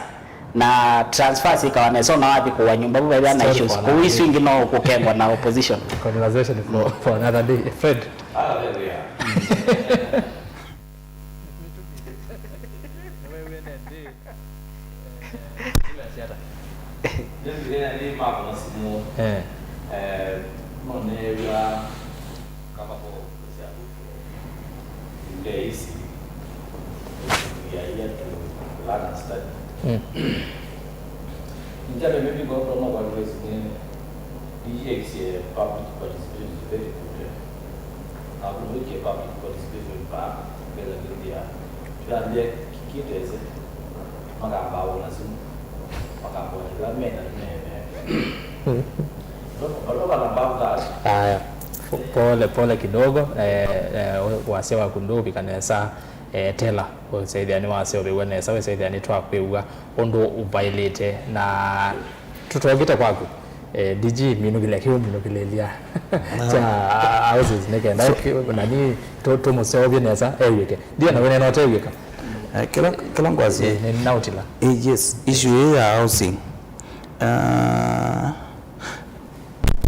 Na transfer syĩkawa nesa, ona wathi kũwa nyũmba vu vethĩa na issues. Kũu isu ingĩ no kũkengwa na opposition. Conversation for, for another day. Fred. Hallelujah. Nĩndineena nĩ mavona simũ. Eh. Eh, no neew'a kama ko cia nde isi ya ya to learn and study. Mm. Nitaka mimi kwa kwa kwa kwa ni D J public participation is very good. Na kuweke public participation pa kila ndia. Tuambie kitese. Makamba una simu. Makamba ila mena mena. Aya, po- pole pole kidogo. Eh, eh, wasya waku ndũũvika nesa. Eh, Tela, ũsethĩa nĩ waseũvĩw'e nesa, wĩsethĩa nĩ twakwĩw'a ũndũ ũvaĩlĩte na tũtokĩte kwaku. Eh, D G, minũkĩlya kĩu, minũkĩlĩlya kya, ah, houses nĩ kenda ki- nani tũ- tũmũseũvye nesa ew'ĩke. Ndio na wĩnena ũtew'ĩka. Eh, kĩla kĩla ngwasya. Eh, nĩ nautila. Eh, yes, issue hii ya housing. Ah,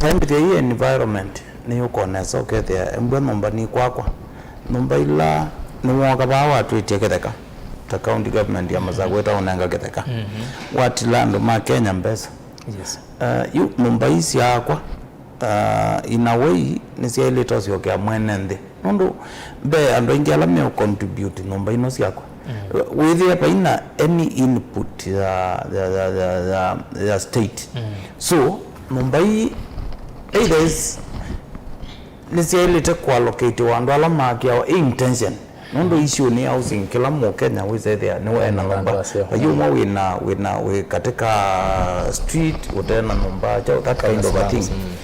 Taimĩthya ii environment nĩyũkonesa ũkethĩa embwa nyũmba nĩ kwakwa. Nyũmba ila nĩwooka vaa watwĩtye kĩtheka, ta county government ya Masakũ ĩtaũnenga kĩtheka. Mhm. Watila andũ ma Kenya mbesa. Yes. Uh, yu nyũmba ii syaakwa, uh, in a way nĩsyaĩlĩte ũsyokea mwene nthĩ. Nũndũ ve andũ aingĩ ala meũ contribute nyũmba ino syakwa. Mm. Wĩthĩe vaina any input ya, ya, ya, ya, ya, ya state. Mm. So, nyũmba ii either is nĩsyaĩlĩte kũallocatewa andũ ala maakiawa ĩ intention. Nũndũ issue nĩ housing, kĩla Mũkenya wĩsethĩa nĩwe ena nyũmba. Vai ũmwe wĩna, wĩna, wĩ katika street, ũtena nyũmba, that kind of a thing. Mm.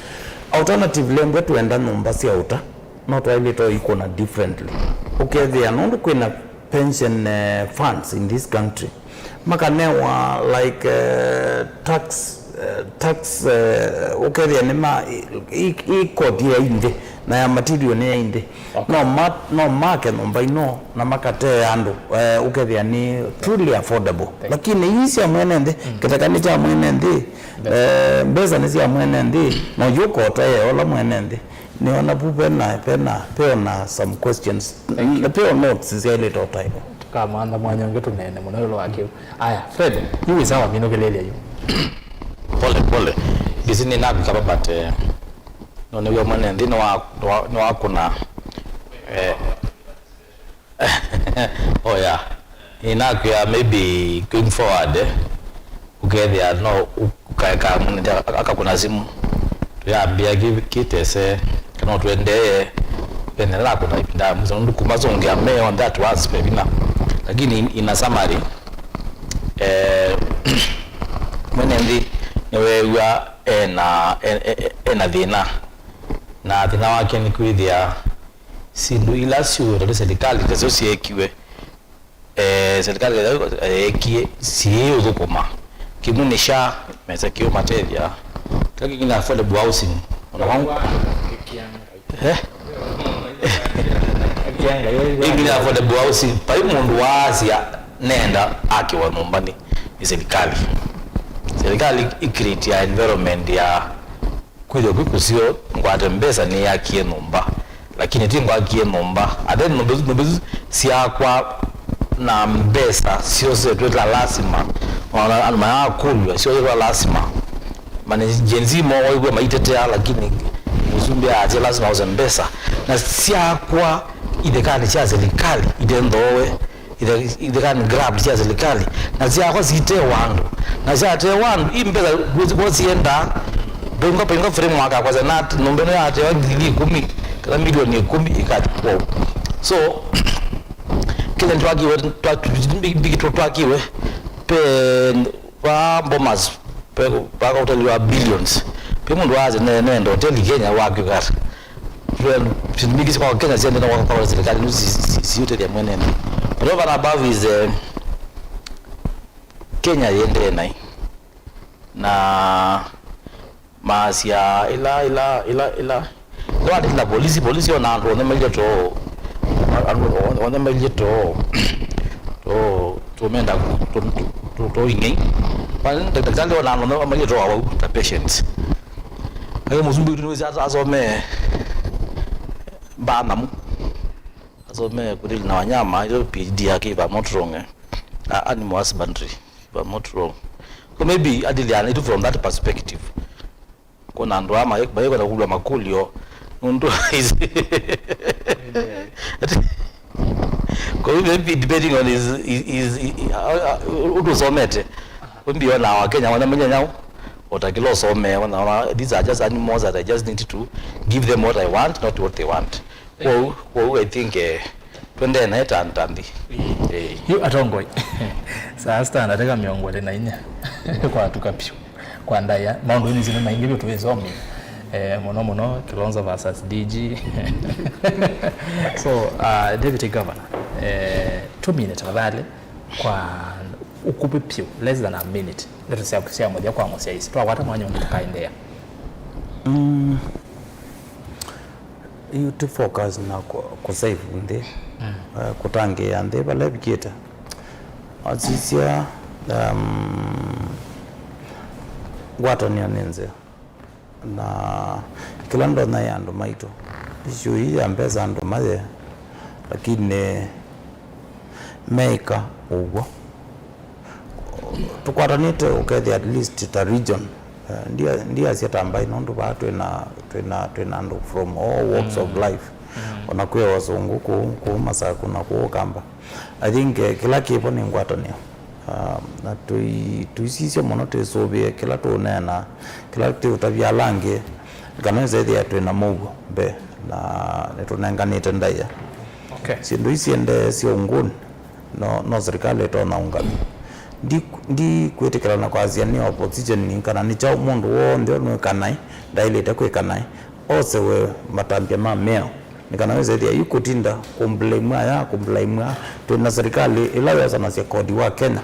Alternatively, mbwe twenda nyũmba sya ũta. No twaĩlĩte ũikũna differently. Ũkethĩa nũndũ kwĩna pension, eh, funds in this country, makanewa, like, eh, tax, eh, tax, eh, ũkethĩa nĩ ma i- i- i- court ya inthĩ na ya material nĩ ya inthĩ. Okay. No ma- no make nyũmba ino na makatee andũ, eh, ũkethĩa nĩ truly affordable. Thank you. Lakini ii sya mwene nthĩ, mm, kĩtheka nĩ kya mwene nthĩ, eh, mbesa nĩ sya mwene nthĩ, na ũyũkota yeola mwene nthĩ. Nĩona vu vena, vena, veona some questions. Thank you. Veo notes syaĩlĩte ũtaĩwa. Tũkamantha mwanya ũngĩ tũneene mũno ĩũlũ wa kĩu. Aya, Fred, yu wĩsa waminũkĩlĩlya yu. Pole, pole. Ndisi nĩnavika va, but, eh, no nĩw'a mwene nthĩ nĩwa- nĩwa- nĩwakũna, eh, Oh, yeah. Nĩnakwĩa maybe going forward, eh, ũkethĩa no ũ- ũkaeka mũnene aka- akakũna simũ. Tũyambĩa kĩ- kĩtese, kana no tũendee, ene nakũna ĩvinda ya mũisyo. Nũndũ kuma zongea me on that once ve vinya. Lakini in, in a summary, eh, mwene nthĩ nĩweew'a ena, e- e- ena thĩna. Na thĩna wake nĩ kwĩthĩa syĩndũ ila syũwetwe nĩ silikalĩ tasyo syeekiwe, eh, silikalĩ ĩla yeekie syĩĩ ũthũkũma. Kĩmwe nĩ SHA, mesa kĩũmatethya. Kĩla kĩngĩ nĩ affordable housing. Ona wau. Eh? Kĩngĩ nĩ affordable housing. Vai mũndũ waasya nenda akĩwa nyũmba nĩ, nĩ silikalĩ. Silikalĩ ĩ create ya environment ya kwĩthĩwa kwĩ kũseo ngwate mbesa nĩyakie nyũmba, lakini ti ngwakie nyũmba. And then nyũmba isu, nyũmba isu syaakwa na mbesa syosetwe ta lasima, ona andũ mayakũlw'a syosetwe ta lasima. Mani Gen Z mo waigua maitetea, lakini mũsumbĩ aatye lasima ose mbesa. Na syaakwa ithekanĩ sya silikalĩ ite nthooe. Ithe- ithekani graft sya silikalĩ, na syakwa sitewa andũ, na syatewa andũ, i mbesa kwĩsĩ kwa siendaa. Pengo pengo framework akwasya na nyũmba ĩno yatewa ngili ikũmi kana milioni ikũmi ikatikwa. So kĩla twakiwe, twa- twa- twakiwe pe va Bomas, pe- vaka ũtali wa billions. Pe mũndũ waasya ne- nenda hoteli Kenya wakwĩka ata? Well, syĩndũ mbingĩ sya kwa Kenya siendete kwa kwa silikalĩ nũ si- si- siũtethya mwene nthĩ. But over and above is, eh, Kenya yĩendee naĩ. Na maasya ila ila ila ila nĩwandĩkĩla polisi, polisi ona andũ onthe mailye too, andũ onthe mailye too, too tũmenda tũ- tũ- tũ- tũing'ei. Kwa ndakĩtalĩ ona andũ onthe mailye too awau ta patients. Ayo mũsumbĩ witũ nĩwĩsĩ asa- asomee mbaa nyamu. Asomee kũdili na wanyama, ĩyo P H D yake ĩva Mount Ronge. uh, animal husbandry, if I'm not wrong. So maybe adiliana itu from that perspective. Kuna andũ aa maĩ- maĩkwenda kũlwa makũlyo nũndũ is- Kwa hivyo, maybe depending on his, his, his, uh, uh, ũndũ ũsomete. Maybe ona Wakenya wanamenya nyau, ũtakĩla ũsomee, wana, wana, these are just animals that I just need to give them what I want, not what they want. Kwoou, kwoou I think, eh, twendee naĩ ta, ta nthĩ. Eh. Yu atongoi. Saa sita na ndatĩka mĩongo ĩlĩ na inya. Kwatuka piũ. Kwa ndaĩa. Maũndũ nĩ nzino maingĩ vyũ tũĩsomie. Eh, mũno mũno Kilonzo versus D G. So, uh, Deputy Governor, eh, tũmine tafadhali kwa ũkuvĩ piũ, less than a minute. Ndeto syaku sya mũthya kwa mũsyaĩĩsya. Twakwata mwanya ũngĩ tũkaendeea. Mm. Yu tũ focus na kũ- kũ save nthĩ, eh, kũtangĩĩa nthĩ vala ĩvikĩte. Asisya, um, ngwatanĩo nĩ nzeo na kĩla ndonya ya andũ maitũ. Issue ii ya mbesa andũ maye, lakini meĩka ũw'o. Tũkwatanĩte ũkethĩa at least ta region. Eh, ndia- ndiasya ta mbaĩ nũndũ vaa twĩna, twĩna, twĩna andũ from all walks of life. Ona kwĩ Wasũngũ kũu, kũu Masaku na kũu Ũkamba. I think, eh, kĩla kĩvo nĩ ngwatanĩo. Ah, na tũi- tũisisye mũno twĩsũvĩe kĩla tũũneena, kĩla tũũtavya ala angĩ, kana ĩsethĩa twĩna mũuo mbee na nĩtũnenganĩte ndaĩa. Okay. Syĩndũ ii siendee sya ũngũnĩ. No, no serikali ĩtonya ũngamya. Ndi- ndikwĩtĩkĩla na kwasya nĩ opposition kana nĩ kyaũ, mũndũ w'onthe ũnwĩka naĩ ndaĩlĩte kwĩka naĩ, osewe matambya ma mĩao. Nĩ kana wĩsethĩa yu kũtinda kũmblame aya, kũmblame aa. Twĩ na serikali ĩla yosanasya kodi wa Kenya,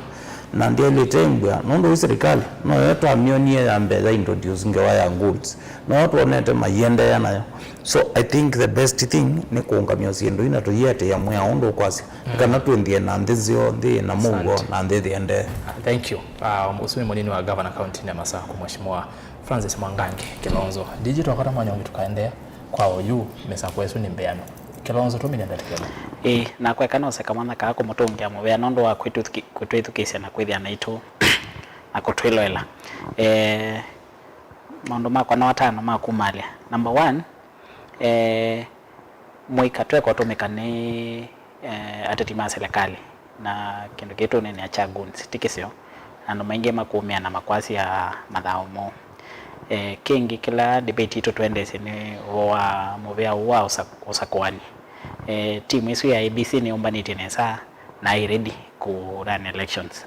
na ndyaĩlĩte ĩmbwĩa, nũndũ yu serikali noyo twamyonie ya mbee ya introduce ngewa ya goods, noyo twonete maiendeea nayo. So I think the best thing nĩ kũũngamya syĩndũ ii na tũietĩĩa mwĩao ũndũ ũkwasya. Nĩ kana twĩnthĩe na nthĩ nzeo, nthĩ na mũuo, na nthĩ ĩendee. Thank you. Uh, mũsũvi mũnini wa gavana kauntinĩ ya Masaku, Mheshimiwa Francis Mwangangi Kilonzo. D G, twakwata mwanya ũngĩ tũkaendeea kwa oyu, mĩsako ĩsu nĩ mbĩanu. Kilonzo, tũmine ndatĩka ĩmwe. Ĩĩ, nakwa eka nose kamwanya kaa kũmũtũngĩa mũvea nũndũ wa kwĩtwĩthukĩ- kwĩtwĩthukĩĩsya na kwĩthĩa naitũ na kũtwĩloela. Eh, maũndũ makwa no atano ma kumalya. Number one, eh, mũika tweka ũtũmĩka nĩ, eh, ateti ma silikalĩ, na kĩndũ kĩĩ tũneenea kya goons ti kĩseo. Andũ maingĩ makũmĩa na makwasya mathaũ moo. Eh, kĩngĩ kĩla debate itũ twendeesye nĩ ũvoo wa mũvea ũũ wa ũsa- ũsakũani. Eh, timu ĩsu ya A B C nĩyũmbanĩtye nesa na ĩ ready kũ run elections.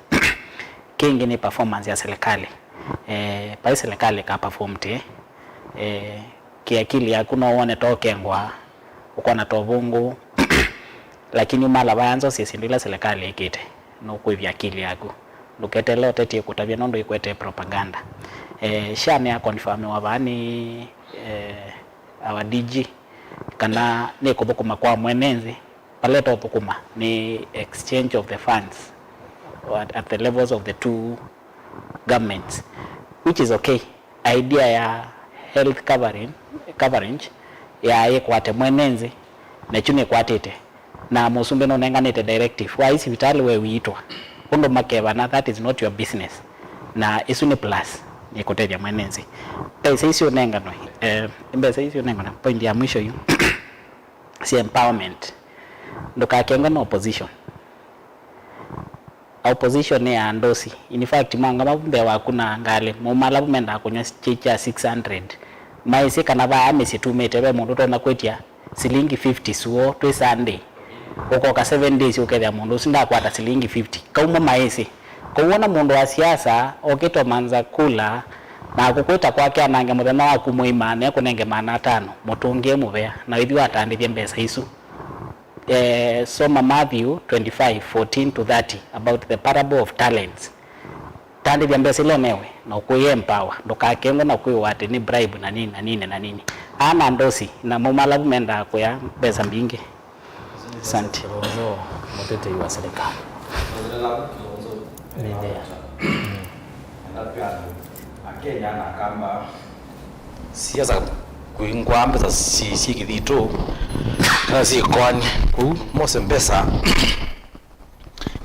Kĩngĩ nĩ performance ya silikalĩ. Eh, vai silikalĩ ĩka perform tĩ, eh, kĩakili yaku no wone ta ũkengwa, ũkona ta ũvũngũ, lakini umala vaya nza ũsisye syĩndũ ila silikalĩ ĩkĩte, nũkwĩvya akili yaku. Ndũketeele ũteti ĩkũtavya nũndũ ĩkwete propaganda. Eh, SHA nĩ ya confirmiwa vaa nĩ, eh, our D G, kana nĩ kũthũkũma kwa mwene nthĩ. Vala ĩtothũkũma nĩ exchange of the funds at, at the levels of the two governments, which is okay. Idea ya health covering, coverage ya ĩkwate mwene nthĩ, na kyu nĩkwatĩte, na mũsumbĩ nũnenganĩte directive, waĩ sivitalĩ we ũiitwa ũndũ makevana, that is not your business. Na ĩsu nĩ plus, nĩkũtethya mwene nthĩ. Mbesa isu ũnenganwe, eh, mbesa isu ũnenganwe, point ya mwisho yu. Sya empowerment. Ndũkakengwe na opposition. Opposition nĩ ya ndosi. In fact, mangama vu mbee waku na ngalĩ, maumala vu mendaa kũnyw'a kyĩ kya six hundred. Maĩsĩ kana vaa mĩsyĩ tumĩte ve mũndũ ũtonya kwĩtya silingi fifty suo twĩ Sunday. Ũkoka seven days ũkethĩa mũndũ ũsu ndakwata silingi fifty. Kaumo maĩsĩ. Kwoou ona mũndũ wa siasa okĩte ũmanza kula na akũkwĩta kwake anange mũthenya waku mũima na ekũnenge maana atano, mũtũngĩe mũvea na wĩthi watandĩthye mbesa isu. Eh, soma Matthew twenty-five, fourteen to thirty about the parable of talents. Tandĩthya mbesa ila ũnewe na ũkwĩ empower, ndũkakengwe na kwĩwa atĩ nĩ bribe na nini na nini na nini. Ana ndosi na maumalavu mendaa kũya mbesa mbingĩ. Asante. Kilonzo, mũtetei wa serikali. Nĩthĩa. Enda twĩ andũ, Akenya na Akamba. Siasa kwĩngwa mbesa syĩ, syĩ kĩthitũ, kana syĩ koani. Kũu mose mbesa.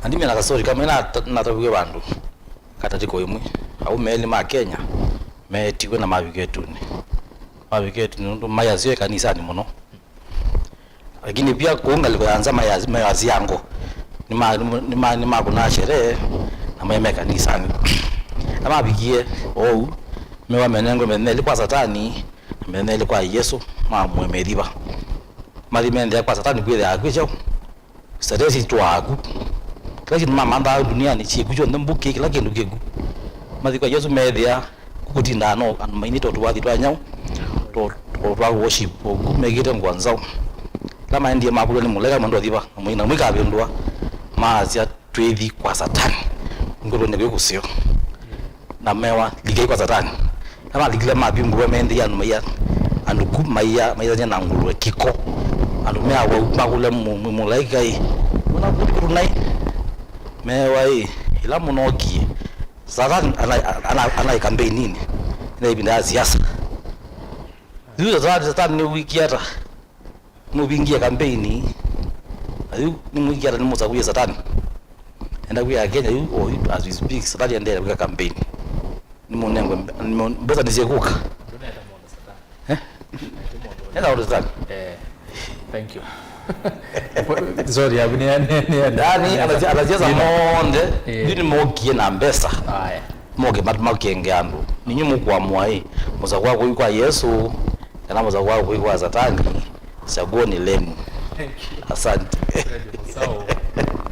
Na ndimena kastori kamwe na-, nataviwe vandũ katatiko ĩmwe. Aume elĩ ma Kenya meetiwe na mavika ĩtunĩ. Mavika ĩtunĩ nũndũ maĩ aseo ĩkanisanĩ mũno. Lakini pia kũu ngalĩko ya nza mayasi-, mayasiango nĩma-, nĩma-, nĩmakũnaa sherehe na maĩ me kanisanĩ. Na mavikie oou, mewa menengwe mĩthenya ĩlĩ kwa Satani na mĩthenya ĩlĩ kwa Yesũ, mamũe mĩthiva. Mathi meendeea kwa Satani kwĩthĩa akwĩ kyaũ? Status itwaa aku. Kĩla kĩndũ mamanthaa duniani, syĩku syonthe, mbũkĩ, kĩla kĩndũ kĩku. Mathi kwa Yesũ meethĩa kũtindaa no andũ mainĩte tũvathi twa nyaũ, tũ-, tũ-, twa worship, oku mekĩte ngũa nzaũ. Ĩla maendie makũlw'a nĩ mũlaĩka, mũndũ athiva, na mũi-, na mũikavĩndũa, maasya, "Twĩthi kwa Satani, ngũlũnĩ kwĩ kũseo." Na mewa, "Likai kwa Satani." Na malikile mavingũwa, meendeea andũ maia, andũ ku maia, maithany'a na ngũlũe kĩko. Andũ me awau makũlya mũ-, mũ-, mũlaĩka ĩ, "Wona kũndũ kũndũ naĩ?" Mewa ĩ, "Ĩla mũnookie, Satani ana-, ana-, anaĩ kambeini-inĩ, ĩna ĩvinda ya siasa." Yu Satani, Satani nĩwĩkie ata? Nũvingie kambeini. Na yu nĩmwĩkie ata nĩmũsakũie Satani? Enda kwĩa Kenya yu, o yu, as we speak, Satani endeea kwĩka kambeini. Nĩmũnengwe mbe-, nĩmũ-, mbesa nĩsyĩkũka. Eh? Nenda ũndũ Satani. Eh, thank you. Sorry, abu ni, ni, ni, yani, anasiasa monthe, eh, yu nĩmokie na mbesa. Aya. Moke mat-, makenge andũ. Ninyu mũkũamũa ĩ, mũsakũa kũi kwa Yesũ, kana mũsakũa kũi kwa Satani, chaguoni lenu. Thank you. Asante. Fred Musau,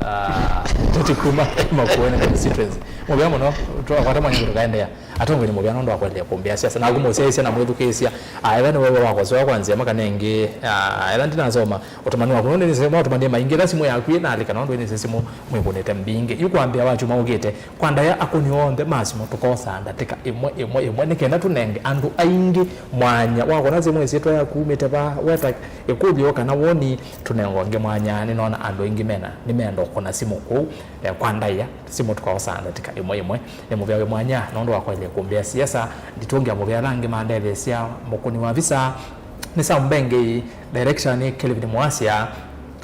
ah, tuti kuma Makueni constituency. Mũvea mũno, twakwata mwanya tũkaendeea. Atongoi nĩ mũvea nũndũ wa kũendeea kũmbĩa siasa. Naku mũsyaĩĩsya na mwĩthukĩĩsya, ah, etha nĩ wewe wakosewa kwa nzĩa makana ĩngĩ, ah, etha ndinasoma, ũtũmani waku, nũndũ nĩsĩ maũtũmanie maingĩ, ĩla simũ yaku ĩnalika, nũndũ nĩsĩ simũ mwĩkũnĩte mbingĩ. Yu kwambĩa wa kyumwa ũkĩte, kwa ndaĩa akũni onthe ma simũ tũkosaa ndatĩka ĩmwe, ĩmwe, ĩmwe, nĩ kenda tũnenge andũ aingĩ mwanya wa kũna simũ ĩsyĩtwa yaku umĩte va, weta ĩkũlyo kana woni, tũnenga ũngĩ mwanya. Nĩnoona andũ aingĩ mena, nĩmeenda ũkũna simũ kũu, eh, kwa ndaĩa. Simũ tũkaosaa ndatĩka ĩmwe ĩmwe. Nĩ mũvea wĩ mwanya nũndũ wa kwaĩlya kũmbĩa siasa. Nditũngĩa mũvea ala angĩ mandetheesya. Mũkũni wa visa nĩ Sam Mbengei, director nĩ Kelvin Mwasya,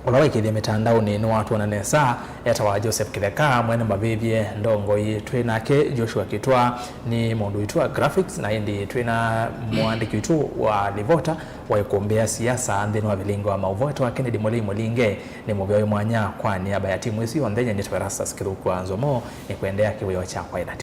ũla waikĩthya mĩtandaonĩ nĩwatwona nesa, etawa Joseph Kĩtheka, mwene mavĩvye ndongoi. Twĩ nake Joshua Kitwa, nĩ mũndũ witũ wa graphics, na ĩndĩ twĩ na mũandĩki witũ wa livota wa ĩkũmbĩ ya siasa nthĩnĩ wa vilingi wa maũvoo, etawa Kennedy Mũlei Mũlinge. Nĩ mũvea wĩ mwanya kwa nĩamba ya timu ĩsu yonthe, nyie nĩtawa Erastus Kĩthũku wa Nzomo, nĩkũendeea kĩwĩoo kyakwa ĩla